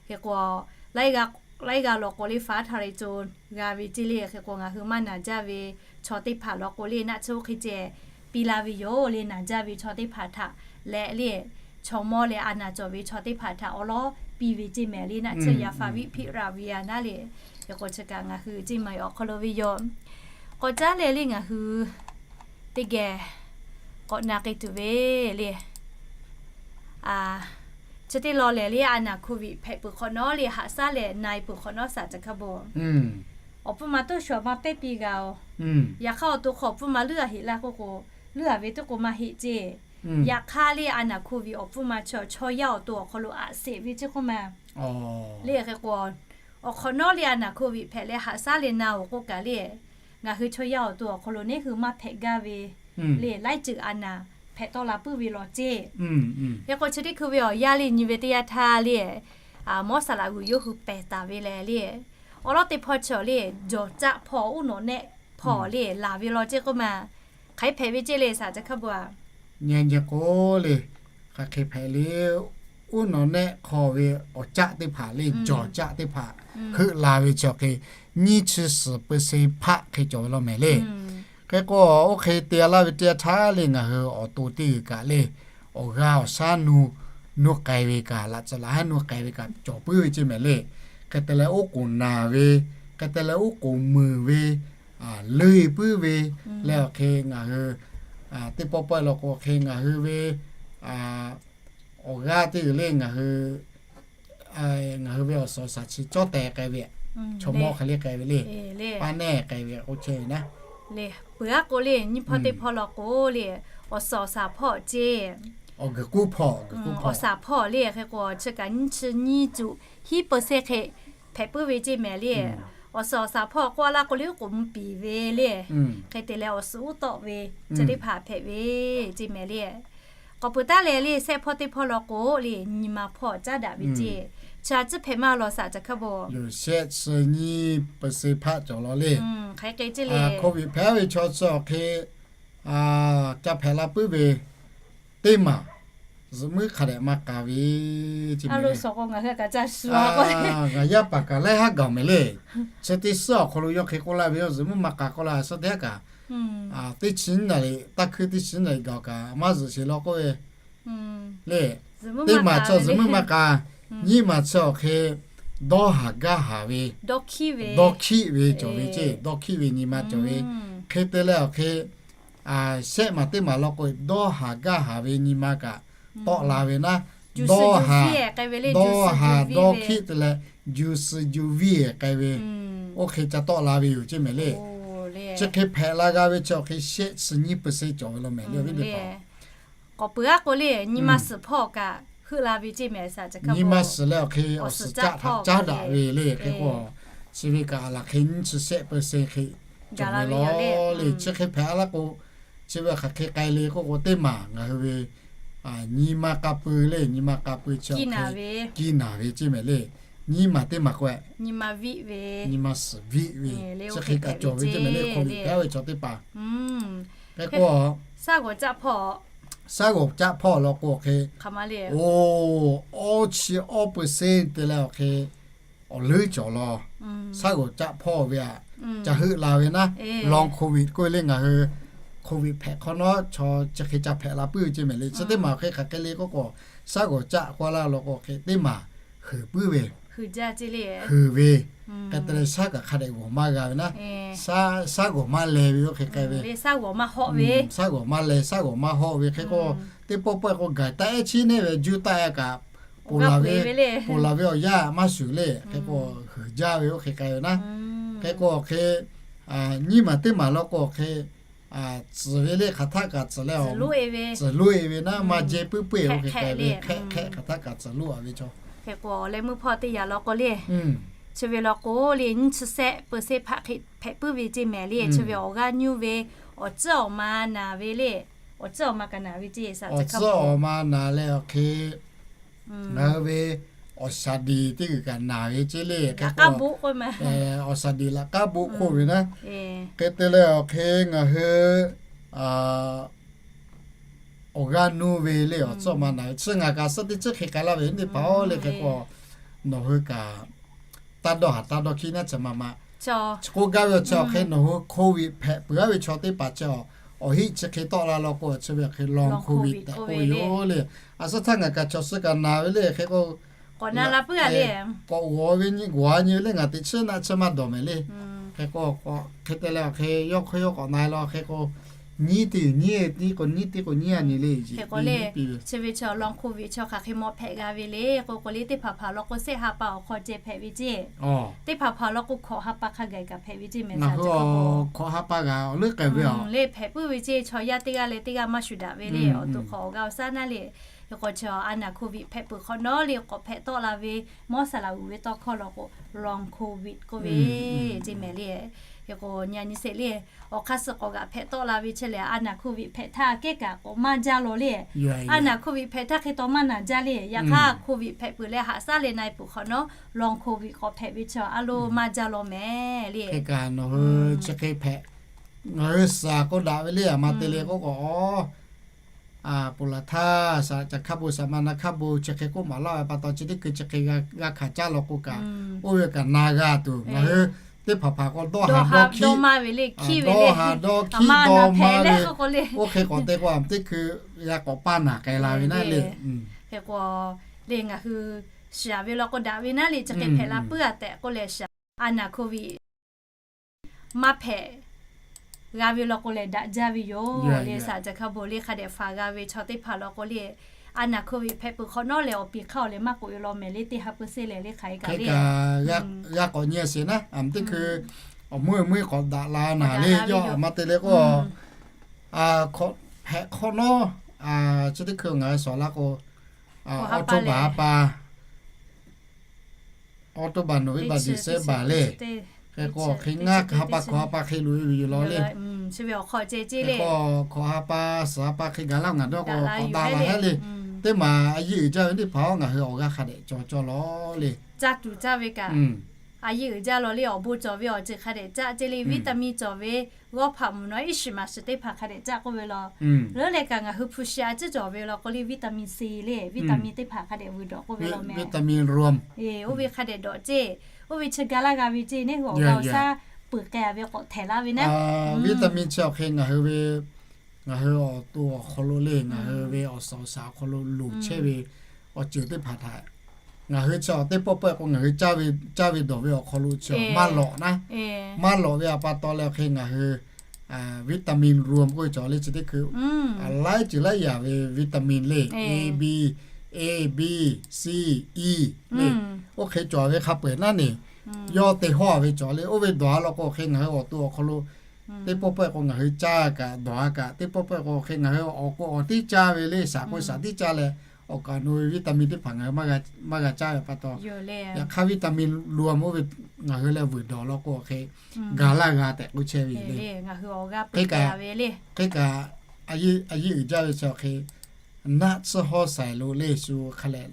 Hk'e k'o laiˉ g'aˇ lawˬ k'o le faˉ htaˇ re co g'a ve ceˇ le. Hk'e k'o ngaˬ hui maˇ naˬ jaˇ ve chaw teˇ hpaˍ lawˬ k'o le naˆ tsuhˇ oˇ hk'e ceh piˇ laˇ ve yoˬ le. Naˬ jaˇ ve chaw teˇ hpaˍ htaꞈ leh le, chaw mawˇ leh a naˍ cawˬ ve chaw teˇ hpaˍ htaꞈ awˬ lawˉ piˇ ve ceˇ mehˍ le. Naˆ tsuhˇ Favipiravir naˉ le. Hk'e k'o chi kaꞈ ngaˬ hui ceˇ maˬ awˬ hk'aw lo ve yoˬ. K'awꞈ caˉ leh le ngaˬ hui teˇ geh k'awꞈ na k'ai tuˬ ve le. Chi teˇ law lehˬ le a naˍ COVID hpehꞈ peuˬ hk'awꞈ nawˉ le haꞈ shaˉ leh na e peuˬ hk'awꞈ nawˉ saˍ caˬ hkaˇ bon awˬ pfuhˇ ma toˇ shuˍ maˇ pehˉ piˇ g'a oˬ. Yaꞈ hk'aˇ awˬ to hk'aw awˬ pfuhˇ ma leuˉ a heꞈ laˇ k'oˆ k'o, leuˉ a ve teˇ k'o maˇ heˆ ceˇ. Yaꞈ hk'aˇ le a naˍ COVID awˬ pfuhˇ ma chi chaw yaˇ awˬ to awˬ hk'aw lo aꞈ sheˍ ve ceˇ k'oˆ ma le. Hk'e k'o awˬ hk'awꞈ nawˉ le a naˍ COVID hpehꞈ leh haꞈ shaˉ leh na oˬ k'oˆ kaꞈ le, ngaˬ hui chaw yaˇ awˬ to awˬ hk'aw lo neˇ hui maˇ hpehꞈ gaˇ ve le laiˉ ceuˬ a naˍ hpehꞈ tawˆ la puiˉ ve law ceˇ. Hk'e k'o chi teˇ hkui ve awˬ yanˇ le nyi ve teˇ yanˇ htaˇ le, mawˇ saˍ laꞈ g'uˬ yawˇ hui pehˬ taˍ ve lehˬ le, awˬ lawˉ teˇ hpawˇ chi le jawˬ caˆ hpawˇ uˉ nawꞈ nehˆ hpawˇ le laˬ ve law ceˇ k'oˆ ma. Hk'aˬ hk'e hpehꞈ ve ceˇ le saˍ caˬ hkaˇ bon a? Nyi nyi k'o le, hk'aˬ hk'e hpehꞈ le, uˉ nawꞈ nehˆ hk'aw ve awˬ caˆ teˇ hpaˍ le jawˬ caˆ teˇ hpaˍ heuˆ la ve chi awˬ hk'e nyiˇ chi suhˍ peuˬ sheˍ hpaˆ hk'e cawˬ ve law mehˍ le. Hk'e k'o oˇ hk'e te laˇ ve teˇ yanˇ htaˇ le ngaˬ hui awˬ to teˇ g'uiˬ kaꞈ le awˬ g'aˇ awˬ shaˉ nu, nu k'ai ve kaꞈ, laꞈ tcuh laꞈ haˉ nu k'ai ve kaꞈ cawˬ puiˉ ve ceˇ mehˍ le. Hk'e te leh oˉ k'oˍ naˬ ve, hk'e te leh oˉ k'oˍ meunˍ ve, leuˆ puiˉ ve, leh awˬ hk'e ngaˬ hui teˇ pawˆ pawehˇ law k'o hk'e ngaˬ hui ve awˬ g'aˇ teˇ g'uiˬ le ngaˬ hui, ngaˬ hui ve awˬ suhˍ awˬ shaˍ chi cawˇ teh k'ai ve, chaw mawˇ hk'e le k'ai ve le, paˇ nehˇ k'ai ve k'oˆ chehˇ ve naˉ. Peuˬ aˉ k'o le, nyiˇ hpawˇ teˇ hpawˇ law k'o le, awˬ suhˍ awˬ shaˍ hpawˇ ceˇ, awˬ guiˬ k'uˉ hpawˇ, awˬ shaˍ hpawˇ le hk'e k'o chi kaꞈ nyiˇ chi nyiˇ cuꞈ hiˉ เปอร์เซ็นต์ hk'e hpehꞈ puiˉ ve ceˇ mehˍ le. Awˬ suhˍ awˬ shaˍ hpawˇ k'oˆ laˇ k'o le, oˉ k'oˍ mvuh piˍ ve le, hk'e te leh awˬ suhˍ uˉ tawˆ ve, chi teˇ hpaˍ hpehꞈ ve ceˇ mehˍ le. K'awꞈ peuˬ taˉ leh le, shehˆ hpawˇ teˇ hpawˇ law k'o le, nyi ma hpawˇ caˉ daꞈ ve ceˇ. Chi a ciˉ hpehꞈ maˇ law shaˍ ca hkaˇ bo, yoˬ shehˆ chi nyiˇ เปอร์เซ็นต์ hpaˆ cawˬ law le. Hk'e k'e ceˇ le, COVID hpehꞈ ve chaw chi awˬ hk'e ca hpehꞈ la puiˉ ve teˇ maˬ zuhꞈ muiˉ hk'a dehꞈ maˇ k'a ve ceˇ mehˍ le. Ngaˬ yaˇ paˍ kaꞈ laiˉ haˉ gaˬ mehˍ le. Chi teˇ suhˉ awˬ hk'aw lo yawˇ hk'e k'oˆ laˇ ve, yawˇ zuhꞈ muiˉ maˇ k'a k'oˆ laˇ suhˉ teˇ haˉ kaꞈ, teˇ chi nyiˇ naˍ riˍ, taˇ hkuiˇ teˇ chi nyiˇ naˍ riˍ gaˬ kaꞈ maˇ zuhꞈ sheˍ law k'oˆ ve le. Teˇ maˬ chi zuhꞈ muiˉ maˇ k'a, nyiˇ maˬ chi awˬ hk'e dawˇ haˍ gaˇ haˍ ve, dawˇ hkiˆ ve cawˬ ve ceˇ, dawˇ hkiˆ ve nyi ma cawˬ ve. Hk'e te leh awˬ hk'e shehˆ maˬ teˇ maˬ law k'o, dawˇ haˍ gaˇ haˍ ve nyi ma kaꞈ tawˆ la ve naˉ, dawˇ haˍ, dawˇ haˍ dawˇ hkiˆ te leh, juˇ suh juˇ viˇ k'ai ve, oˇ hk'e ca tawˆ la ve yoˬ ceˇ mehˍ le. Chi hk'e hpehꞈ la g'a ve chi awˬ hk'e shehˆ chi nyiˇ เปอร์เซ็นต์ cawˬ ve law mehˍ le. K'awꞈ peuˬ aˉ k'o le, nyi ma suhˍ hpawˇ kaꞈ heuˆ la ve ceˇ mehˍ. Nyi ma suhˍ leh awˬ hk'e awˬ suhˍ caˆ htaꞈ caˉ daꞈ ve le. Hk'e k'o, chi ve kaꞈ laˬ hk'e nyiˇ chi shehˆ เปอร์เซ็นต์ hk'e cawˬ ve law le. Chi hk'e hpehꞈ a laˇ k'o, chi ve hk'aˬ hk'e k'ai le k'oˆ k'o, teˇ maˬ ngaˬ hui ve nyi ma k'a pui le, nyi ma k'a pui chi awˬ hk'e kiˇ naˬ ve ceˇ mehˍ le. Nyiˇ maˬ teˇ maˬ k'o, nyi ma suhˍ viˆ ve, chi hk'e kaꞈ cawˬ ve ceˇ mehˍ le. COVID hpehꞈ ve chaw teˇ hpaˍ, hk'e k'o, shaˉ g'awˬ caˆ hpawˇ law k'o awˬ hk'e, oˇ, awˇ chi awˇ เปอร์เซ็นต์ te leh awˬ hk'e awˬ leuˉ cawˬ law. Shaˉ g'awˬ caˆ hpawˇ ve aꞈ ca heuˆ la ve naˉ, long COVID k'oˆ ve le ngaˬ hui, COVID hpehꞈ hk'awꞈ nawˉ chaw chi hk'e ca hpehꞈ la puiˉ ve ceˇ mehˍ le. Chi teˇ maˬ awˬ hk'e hk'aˬ hk'e le k'oˆ k'o, shaˉ g'awˬ caˆ k'oˆ laˇ law k'o hk'e teˇ maˬ heuˬ puiˉ ve, heuˬ ve, hk'e te leh shaˉ kaꞈ hk'a dehꞈ g'awˬ maˇ g'a ve naˉ, shaˉ g'awˬ maˇ leh ve oˇ hk'e k'ai ve, shaˉ g'awˬ maˇ leh shaˉ g'awˬ maˇ hawˆ ve hk'e k'o, teˇ pawˆ pawehˇ k'o gaˬ taˆ ehˉ chiˉ neˇ ve juˇ taˆ ehˉ kaꞈ, ponˬ laˬ ve awˬ yanˇ maˇ shuˍ le. Hk'e k'o heuˬ jaˇ ve oˇ hk'e k'ai ve naˉ. Hk'e k'o awˬ hk'e nyiˇ maˬ teˇ maˬ law k'o awˬ hk'e tcuhˍ ve le, hk'aˬ htaˆ kaꞈ tcuhˍ leh, tcuhˍ loˇ e ve naˉ, maˇ jehˇ puiˉ puiˉ oˇ hk'e k'ai ve, hk'ehˆ hk'ehˆ hk'aˬ htaˆ kaꞈ tcuhˍ loˇ a ve chaw. Hk'e k'o leh meuˇ hpawˇ teˇ yaꞈ law k'o le, chi ve law k'o le nyiˇ chi shehˆ เปอร์เซ็นต์ hpaˆ hk'e hpehꞈ puiˉ ve ceˇ mehˍ le. Chi ve awˬ g'aˇ nyuˇ ve, awˬ tcuhˉ awˬ ma naˬ ve le, awˬ tcuhˉ awˬ ma kaꞈ naˬ ve ceˇ, awˬ tcuhˉ awˬ ma naˬ leh awˬ hk'e ngaˬ hui ve awˬ shaˍ diˍ teˇ g'uiˬ kaꞈ naˬ ve ceˇ le. Hk'e k'o awˬ shaˍ diˍ laꞈ k'aˉ boˆ hk'oˆ ve naˉ, hk'e te leh awˬ hk'e ngaˬ hui awˬ g'aˇ nuˇ ve le awˬ tcuhˉ awˬ ma naˬ ve, chi ngaˬ kaꞈ suhˉ teˇ chi hk'e k'ai laˇ ve teˇ hpaˍ-oˬ le. Hk'e k'o nawˬ hui kaꞈ taˇ dawˇ haˍ taˇ dawˇ hkiˆ naˉ chi ma ma. Chi k'oˆ gaˇ ve awˬ chi awˬ hk'e nawˬ hui COVID hpehꞈ peuˬ aˉ ve chaw teˇ hpaˍ chi awˬ hiˆ chi hk'e tawˆ la law k'o chi ve awˬ hk'e long COVID tehꞈ k'oˆ ve yoˬ le. A suhˉ htaˇ ngaˬ kaꞈ chaw suhˉ kaꞈ naˬ ve le. Hk'e k'o k'awꞈ g'awˬ ve nyi g'awˬ a nyi ve le, ngaˬ teꞈ chiˉ naˆ chiˇ maˇ dawˬ mehˍ le. Hk'e k'o hk'e te leh awˬ hk'e yawˇ hk'oˆ yawˇ k'awꞈ na e law. Hk'e k'o nyiˇ teˇ nyiˇ, nyiˇ k'o nyiˇ teˇ k'o nyiˇ a nyi le. Hk'e k'o le, chi ve chaw long COVID chaw hk'aˬ hk'e mawˬ hpehꞈ g'a ve le k'o k'o le, teˇ hpaˍ hpaˍ law k'o shehˆ ha pa awˬ hk'aw ceh hpehꞈ ve ceˇ. Teˇ hpaˍ hpaˍ law k'o hkawꞈ ha pa hk'a gaˬ kaꞈ hpehꞈ ve ceˇ mehˍ. Ngaˬ hui hkawꞈ ha pa g'a awˬ leuˉ k'ai ve a le hpehꞈ puiˉ ve ceˇ. Chaw yaˇ teˇ g'aˇ leh teˇ g'aˇ maˇ shuˍ daꞈ ve le, awˬ to hk'awꞈ awˬ g'aˇ awˬ shaˉ naˉ le. Hk'e k'o chi a naˬ COVID hpehꞈ peuˬ hk'awꞈ nawˉ le k'awꞈ hpehꞈ tawˆ la ve mawˇ saˍ laꞈ uiˍ ve tawˇ hkawˇ law k'o long COVID k'oˆ ve ceˇ mehˍ le. Hk'e k'o nyi a nyi sheˍ le, awˬ hk'aˇ suh k'awꞈ g'aꞈ hpehꞈ tawˆ la ve chi lehˬ, a naˬ COVID hpehꞈ htaˇ kehˉ kaꞈ k'awꞈ maˇ jaˇ law le. A naˬ COVID hpehꞈ htaˇ hk'e taw maˇ naˬ jaˇ le. Yaꞈ hk'aˇ COVID hpehꞈ peuˬ leh haꞈ shaˉ leh na e peuˬ hk'awꞈ nawˉ long COVID k'awꞈ hpehꞈ ve chi a lo maˇ jaˇ law mehˍ le. Hk'e kaꞈ nawˬ hui chi hk'e hpehꞈ, ngaˬ hui suhˍ k'oˆ daꞈ ve le. A ma te le k'oˆ k'o, ponˬ laˬ htaˇ saˍ ca hkaˇ bon saˍ ma na hkaˇ bon chi hk'e k'oˆ maˍ laˇ ve pa taw chi teˇ hkui chi hk'e g'a hkanˍ caˇ law k'o kaꞈ, oˇ ve kaꞈ na g'a tuˬ. Ngaˬ hui teˇ hpaˍ hpaˍ k'o dawˇ haˍ dawˇ hkiˉ, dawˇ haˍ dawˇ hkiˉ dawˇ maˇ ve, oˇ hk'e k'awꞈ te k'o a teˇ hkui g'a k'awꞈ paˇ naˬ k'ai la ve naˉ le. Hk'e k'o, le ngaˬ hui shiˍ ve law k'o daꞈ ve naˉ le, chi hk'e hpehꞈ la puiˉ a tehꞈ k'oˆ leh shiˍ. A naˬ hk'oˆ ve maˇ hpehꞈ g'a ve law k'o lehˬ daꞈ jaˇ ve yoˬ le. Saˍ caˬ hkaˇ bon le hk'a dehꞈ faˍ g'a ve chaw teˇ hpaˍ law k'o le, a naˬ hk'oˆ ve hpehꞈ peuˬ hk'awꞈ nawˉ lehˬ awˬ piˍ hk'aˇ awˬ leh maˇ k'oꞈ e law mehˍ le, teˇ ha peu se lehˬ le hk'aˬ hk'e kaꞈ le. G'a k'awꞈ nyi sheˍ naˉ, a teˇ hkui awˬ meuˇ meuˇ k'awꞈ daꞈ la naˬ le. Yawˇ a ma te leh k'o, hpehꞈ hk'awꞈ nawˉ, chi teˇ hkui ngaˬ hui shawˍ la k'o, October, October, November, December le. Hk'e k'o hk'e ngaˇ ha pa hkawꞈ ha pa hk'e loꞈ e ve yoˬ law le. Hk'e k'o hkawꞈ ha pa suhˍ ha pa hk'e gaˬ laˇ ngaˬ dawˇ k'o k'awꞈ daꞈ la hehˉ le. Teˇ maˬ a yiˇ uiˍ jaˇ ve teˇ hpaˍ-oˬ, ngaˬ hui awˬ g'aˇ hk'a dehꞈ cawˬ cawˬ law le. Caˇ tuˬ caˇ ve kaꞈ, a yiˇ uiˍ jaˇ law le, awˬ bon cawˬ ve awˬ ceuˬ hk'a dehꞈ caˇ ce le, vitamin cawˬ ve, g'awˇ hpaꞈ mvuhˬ nawˉ iˉ shiˍ maˍ shiˍ teˇ hpaˍ hk'a dehꞈ caˇ k'oˆ ve law. Leuˉ leh kaꞈ ngaˬ hui hpu shi a ciˉ cawˬ ve law k'o le, vitamin C le, vitamin teˇ hpaˍ hk'a dehꞈ vuiˬ dawꞈ k'oˆ ve law meh. Oˇ ve hk'a dehꞈ dawꞈ ce, oˇ ve chi ga laˇ g'a ve ce neˉ hui awˬ g'a awˬ shaˉ peuˬ k'ai a ve k'awꞈ htehˍ laˇ ve naˉ. Vitamin chi awˬ hk'e ngaˬ hui ve, ngaˬ hui awˬ to awˬ hk'aw lo le, ngaˬ hui ve awˬ suhˍ awˬ shaˍ awˬ hk'aw lo loˍ chehˇ ve awˬ ceuˬ teˇ hpaˍ htaꞈ ngaˬ hui chi awˬ teˇ pawˆ pawehˇ k'o ngaˬ hui caˇ ve dawˬ ve awˬ hk'aw lo chi maˇ lawꞈ naˉ. Maˇ lawꞈ ve a pa taw leh awˬ hk'e ngaˬ hui vitamin rome k'oˆ ve cawˬ le chi teˇ hkui, a laiˉ ceuˬ laiˉ yaꞈ ve vitamin le, A, B, A, B, C, E le, oˇ hk'e cawˬ ve hk'a peu-eˬ naˉ ne, yawˇ te hawˇ ve cawˬ le. Oˇ ve dawˬ a law k'o hk'e ngaˬ hui awˬ to awˬ hk'aw lo teˇ pawˆ pawehˇ k'o ngaˬ hui caˇ kaꞈ dawˬ a kaꞈ, teˇ pawˆ pawehˇ k'o hk'e ngaˬ hui awˬ k'o awˬ tiˉ caˇ ve le, shaˍ k'o shaˍ tiˉ caˇ leh, awˬ kaˍ awˬ nu ve vitamin teˇ hpaˍ ngaˬ hui maˇ g'a caˇ ve pa taw, yaꞈ hk'aˇ vitamin rome oˇ ve ngaˬ hui leh vuiˬ dawˬ law k'o hk'e gaˬ laˇ g'a tehꞈ k'oˆ chehˇ ve le. Hk'e kaꞈ, a yiˇ uiˍ jaˇ ve chi awˬ hk'e naˆ tsuhˇ hawˉ shaiˍ lo le shu hk'a leh,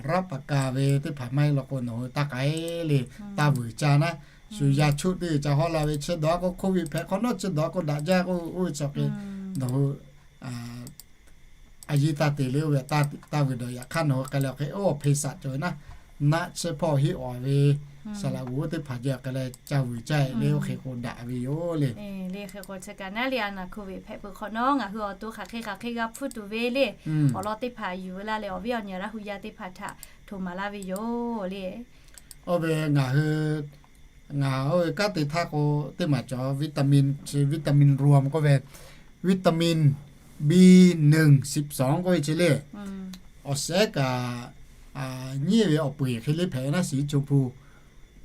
raˆ paˍ ka ve teˇ hpaˍ maˇ heˆ law k'o nawˬ hui taˇ k'ai le, taˇ vuiˬ caˇ naˉ. Shu yaˇ choˆ teˇ ca hawˉ la ve chi dawˬ a k'o, COVID hpehꞈ hk'awꞈ nawˉ chi dawˬ a k'o daꞈ jaˇ k'o, oˇ ve chi awˬ hk'e nawˬ hui a yiˇ taˇ te le, oˇ ve taˇ vuiˬ dawˬ. Yaꞈ hk'aˇ nawˬ hui k'ai leh awˬ hk'e oˇ awˬ hpeˇ saꞈ cawˬ ve naˉ, naˆ tsuhˇ hpawˇ hiˆ awˬ ve saˍ laꞈ g'uˬ teˇ hpaˍ jeh awˬ hk'e leh ca vuiˬ caˇ le, oˇ hk'e k'o daꞈ ve yoˬ le. Le hk'e k'o chi kaꞈ naˉ le, a naˬ COVID hpehꞈ peuˬ hk'awꞈ nawˉ ngaˬ hui awˬ to hk'aˬ hk'e hk'aˬ hk'e g'a hpfuhˇ tuˬ ve le, awˬ lawn teˇ hpaˍ yuˬ ve laˇ leh awˬ viˉ awˬ nyi Laˇ hu yaˇ teˇ hpaˍ htaꞈ htoꞈ maˍ laˇ ve yoˬ le. Oˇ ve ngaˬ hui, ngaˬ oˇ ve kanˉ te htaˇ k'o, teˇ maˬ cawˬ vitamin, chi vitamin rome k'oˆ ve, vitamin B หนึ่งสิบสอง k'oˆ ve chi le. Awˬ shehˉ kaꞈ nyiˉ ve awˬ peu-eˬ hk'e le hpehꞈ ve naˉ shiˍ co hpu.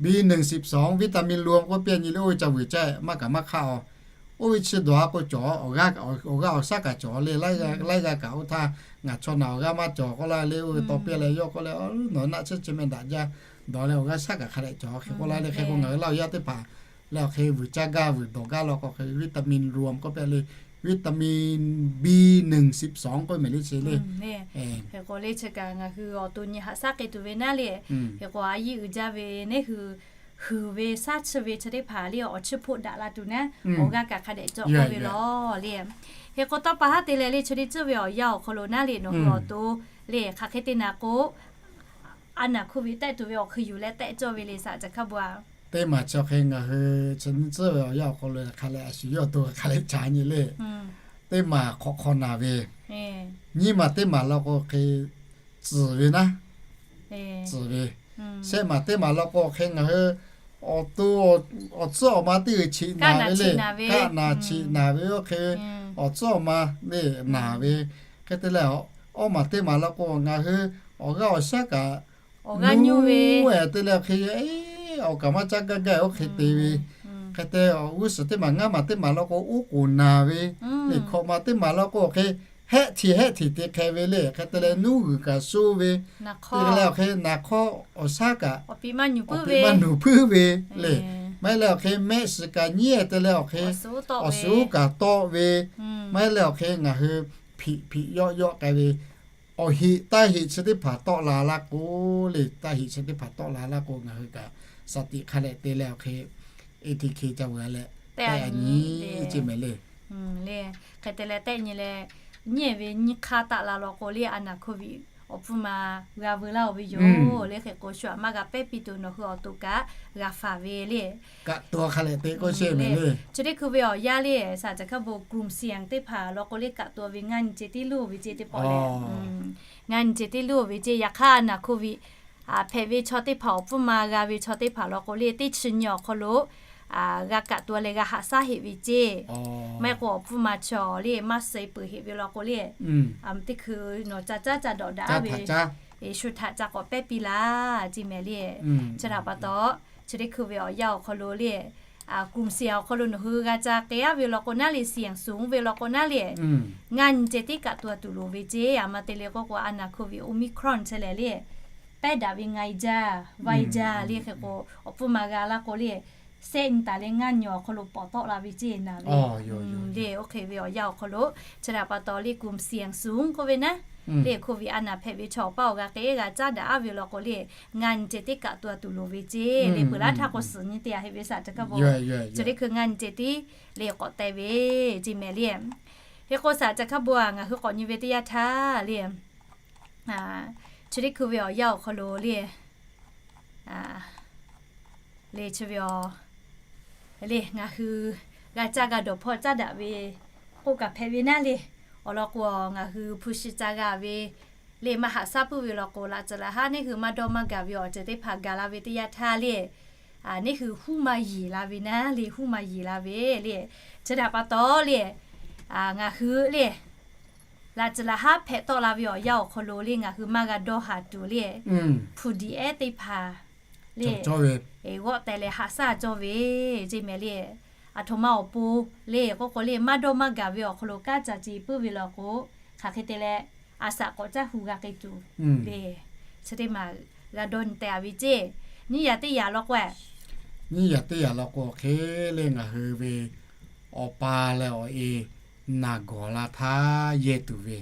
B หนึ่งสิบสอง vitamin rome k'oˆ piˇ nyi le, oˇ ve ca vuiˬ caˇ maˇ kaꞈ maˇ hk'aˆ a. Oˇ ve chi dawˬ a k'o cawˬ, awˬ g'aˇ awˬ shaˉ kaꞈ cawˬ le, laiˉ g'aˇ kaꞈ oˇ htaˇ ngaˬ chaw naˬ awˬ g'aˇ maˇ cawˬ k'oˆ laˇ le, oˇ ve taw piˇ leh yawˇ k'oˆ leh, nawˬ naˆ tsuhˇ chi meh daꞈ jaˇ, dawˬ leh awˬ g'aˇ shaˉ kaꞈ hk'a dehꞈ cawˬ hk'e k'oˆ laˇ le. Hk'e k'o ngaˬ hui Laˇ hu yaˇ teˇ hpaˍ leh awˬ hk'e vuiˬ caˇ gaˇ vuiˬ dawˬ gaˇ law k'o hk'e vitamin rome k'oˆ piˇ le, vitamin B หนึ่งสิบสอง k'oˆ mehˍ le chi le. Hk'e k'o le chi kaꞈ ngaˬ hui awˬ to nyi haꞈ shaˉ k'ai tuˬ ve naˉ le. Hk'e k'o a yiˇ uiˍ jaˇ ve neˉ hui huiˍ ve shaˉ chi ve chi teˇ hpaˍ le awˬ chiˇ hpoˆ daꞈ la tuˬ naˉ, awˬ g'aˇ kaꞈ hk'a dehꞈ cawˬ k'oˆ ve law le. Hk'e k'o tawˇ pa haˉ te leh le chi teˇ tcuhˉ ve awˬ yanˇ awˬ hk'aw lo naˉ le nawˬ hui awˬ to le hk'aˬ hk'e te naˍ k'o, a naˬ hk'oˆ ve tehˆ tuˬ ve awˬ hk'ui yuˬ leh tehˆ cawˇ ve le saˍ caˬ hkaˇ bon a. Teˇ maˬ chi awˬ hk'e ngaˬ hui chi teˇ tcuhˉ ve awˬ yanˇ awˬ hk'aw lo hk'a leh a shu yawˇ awˬ to hk'a leh ca nyi le. Teˇ maˬ hk'awꞈ hk'aw naˬ ve, nyiˇ maˬ teˇ maˬ law k'o hk'e tcuhˍ ve naˉ, tcuhˍ ve. Shehˆ maˬ teˇ maˬ law k'o hk'e ngaˬ hui awˬ to awˬ tcuhˉ awˬ ma teˇ g'uiˬ cheꞈ naˬ ve le, kaˆ naˬ cheꞈ naˬ ve oˇ hk'e awˬ tcuhˉ awˬ ma le naˬ ve. Hk'e te leh awˇ maˬ teˇ maˬ law k'o ngaˬ hui awˬ g'aˇ awˬ shaˉ kaꞈ awˬ g'aˇ nuˇ ve te leh hk'e awˬ kaˍ maˇ caˇ gaˇ gaˇ oˇ hk'e te ve. Hk'e te awˬ g'uˇ suhˍ teˇ maˬ ngaˇ maˬ teˇ maˬ law k'o oˉ k'oˍ naˬ ve, liꞈ hkawꞈ maˬ teˇ maˬ law k'o hk'e hehˆ hteꞈ hehˆ hteꞈ te hk'e ve le. Hk'e te leh nuˇ g'uiˬ kaꞈ shoˇ ve, te leh awˬ hk'e naˍ hk'awˇ awˬ shaˉ kaꞈ awˬ piˍ maˇ nuˬ puiˉ ve le. Maˇ heˆ leh awˬ hk'e mehˆ shiˍ kaꞈ nyiˉ te leh awˬ hk'e awˬ suhˉ kaꞈ tawˆ ve, maˇ heˆ leh awˬ hk'e ngaˬ hui hpiꞈ hpiꞈ yawˆ yawˆ k'ai ve awˬ heꞈ taˇ heꞈ chi teˇ hpaˍ tawˆ la laˇ k'o le, taˇ heꞈ chi teˇ hpaˍ tawˆ la laˇ k'o ngaˬ hui kaꞈ shaˍ tiꞈ hk'a leh te leh awˬ hk'e A T K ca vuiˬ a leh tehˆ a nyi ce mehˍ le. Le hk'e te leh tehˆ nyi leh nyiˉ ve nyiˇ hk'aˇ taˆ la law k'o le a naˬ hk'oˆ ve awˬ hpfuhˇ ma g'a veu laˇ-oˬ ve yoˬ le. Hk'e k'o, shu aꞈ maˇ g'a pehˇ piˇ tuˬ nawˬ hui awˬ to kaꞈ g'a faˍ ve le. Chi teˇ hkui ve awˬ yanˇ le, saˍ caˬ hkaˇ bon กลุ่มเสี่ยง teˇ hpaˍ law k'o le, kaꞈ to ve ngaˇ nyi ceh tiˉ luˇ ve ceh teˇ pawˆ leh, ngaˇ nyi ceh tiˇ luˇ ve ceh, yaꞈ hk'aˇ a naˍ hk'oˆ ve hpehꞈ ve chaw teˇ hpaˍ, awˬ hpfuhˇ ma g'a ve chaw teˇ hpaˍ law k'o le, teˇ chi nyi awˬ hk'aw lo g'a kaꞈ to leh g'a haꞈ shaˉ heꞈ ve ceˇ. Maˇ heˆ k'o awˬ hpfuhˇ ma chaw le maˇ suh peuˬ heꞈ ve law k'o le, teˇ hkui nawˬ ca caˉ ca dawꞈ daꞈ ve, shu htaꞈ ca k'awꞈ pehˇ piˇ laˇ ceˇ mehˍ le. Chi htaꞈ pa taw, chi teˇ hkui ve awˬ yanˇ awˬ hk'aw lo le, กลุ่มเสี่ยง awˬ hk'aw lo nawˬ hui g'a ca k'ai aˉ ve law k'o naˉ le, เสี่ยงสูง ve law k'o naˉ le, ngaˇ nyi ceh tiˉ kaꞈ to tuˬ loˍ ve ceˇ. Aˬ ma te le k'oˆ k'o, a naˍ hk'oˆ ve Omicron chi lehˬ le, pehˇ daꞈ ve nga i jaˇ, va i jaˇ le. Hk'e k'o, awˬ hpfuhˇ ma g'a laˇ k'o le, sehˆ nyi taˍ leh ngaˇ nyi awˬ hk'aw lo pawˍ tawˆ la ve ceˇ naˍ ve le. Oˇ hk'e ve awˬ yanˇ awˬ hk'aw lo, chi htaꞈ pa taw le, กลุ่มเสี่ยงสูง k'oˆ ve naˉ le, hk'oˆ ve a naˍ hpehꞈ ve chaw awˬ paˇ awˬ g'a k'ai g'a caˉ daꞈ aˉ ve law k'o le, ngaˇ nyi ceh tiˉ kaꞈ to tuˬ loˍ ve ceˇ le. Peuˬ laˇ htaˇ k'o suhˍ nyi te a heˆ ve saˍ caˬ hkaˇ bon, chi teˇ hkui ngaˇ nyi ceh tiˉ le k'awꞈ teh ve ceˇ mehˍ le. Hk'e k'o saˍ caˬ hkaˇ bon a, ngaˬ hui k'awꞈ nyi ve teˇ yanˇ htaˇ le, chi teˇ hkui ve awˬ yanˇ awˬ hk'aw lo le, le chi ve a le, ngaˬ hui g'a caˇ g'a dawˬ hpawˇ caˉ daꞈ ve k'oˆ kaꞈ hpehꞈ ve naˉ le. Awˬ lawn k'o, ngaˬ hui hpu shi ca g'a ve le, maˇ haꞈ shaˉ puiˉ ve law k'o, laꞈ tcuhˍ laꞈ haˉ neˇ hui maˇ dawˇ maˇ gaˬ ve awˬ ceuˬ teˇ hpaˍ gaˬ la ve teˇ yanˇ htaˇ le, neˇ hui huˉ maˇ yeˬ la ve naˉ le, huˉ maˇ yeˬ la ve le. Chi htaꞈ pa taw le, ngaˬ hui le, laꞈ tcuhˍ laꞈ haˉ hpehꞈ tawˆ la ve awˬ yanˇ awˬ hk'aw lo le, ngaˬ hui maˇ g'a dawˇ haˍ tuˬ le, hpu diꞈ ehˉ teˇ hpaˍ le, g'awˆ teh leh haꞈ shaˉ cawˇ ve ceˇ mehˍ le. Aˬ htoꞈ ma awˬ pon le k'oˆ k'o le, maˇ dawˇ maˇ gaˬ ve awˬ hk'aw lo kanˉ ca ce puiˉ ve law k'o, hk'aˬ hk'e te leh a shaꞈ k'awꞈ caˇ hu g'a k'ai tuˬ le, chi teˇ maˬ g'a dawˇ nyi teh a ve ceˇ. Nyiˇ yaꞈ teˇ yaꞈ law k'o, nyiˇ yaꞈ teˇ yaꞈ law k'o hk'e le, ngaˬ hui ve awˬ pa leh awˬ e naˬ gawˬ la htaˇ yehˇ tuˬ ve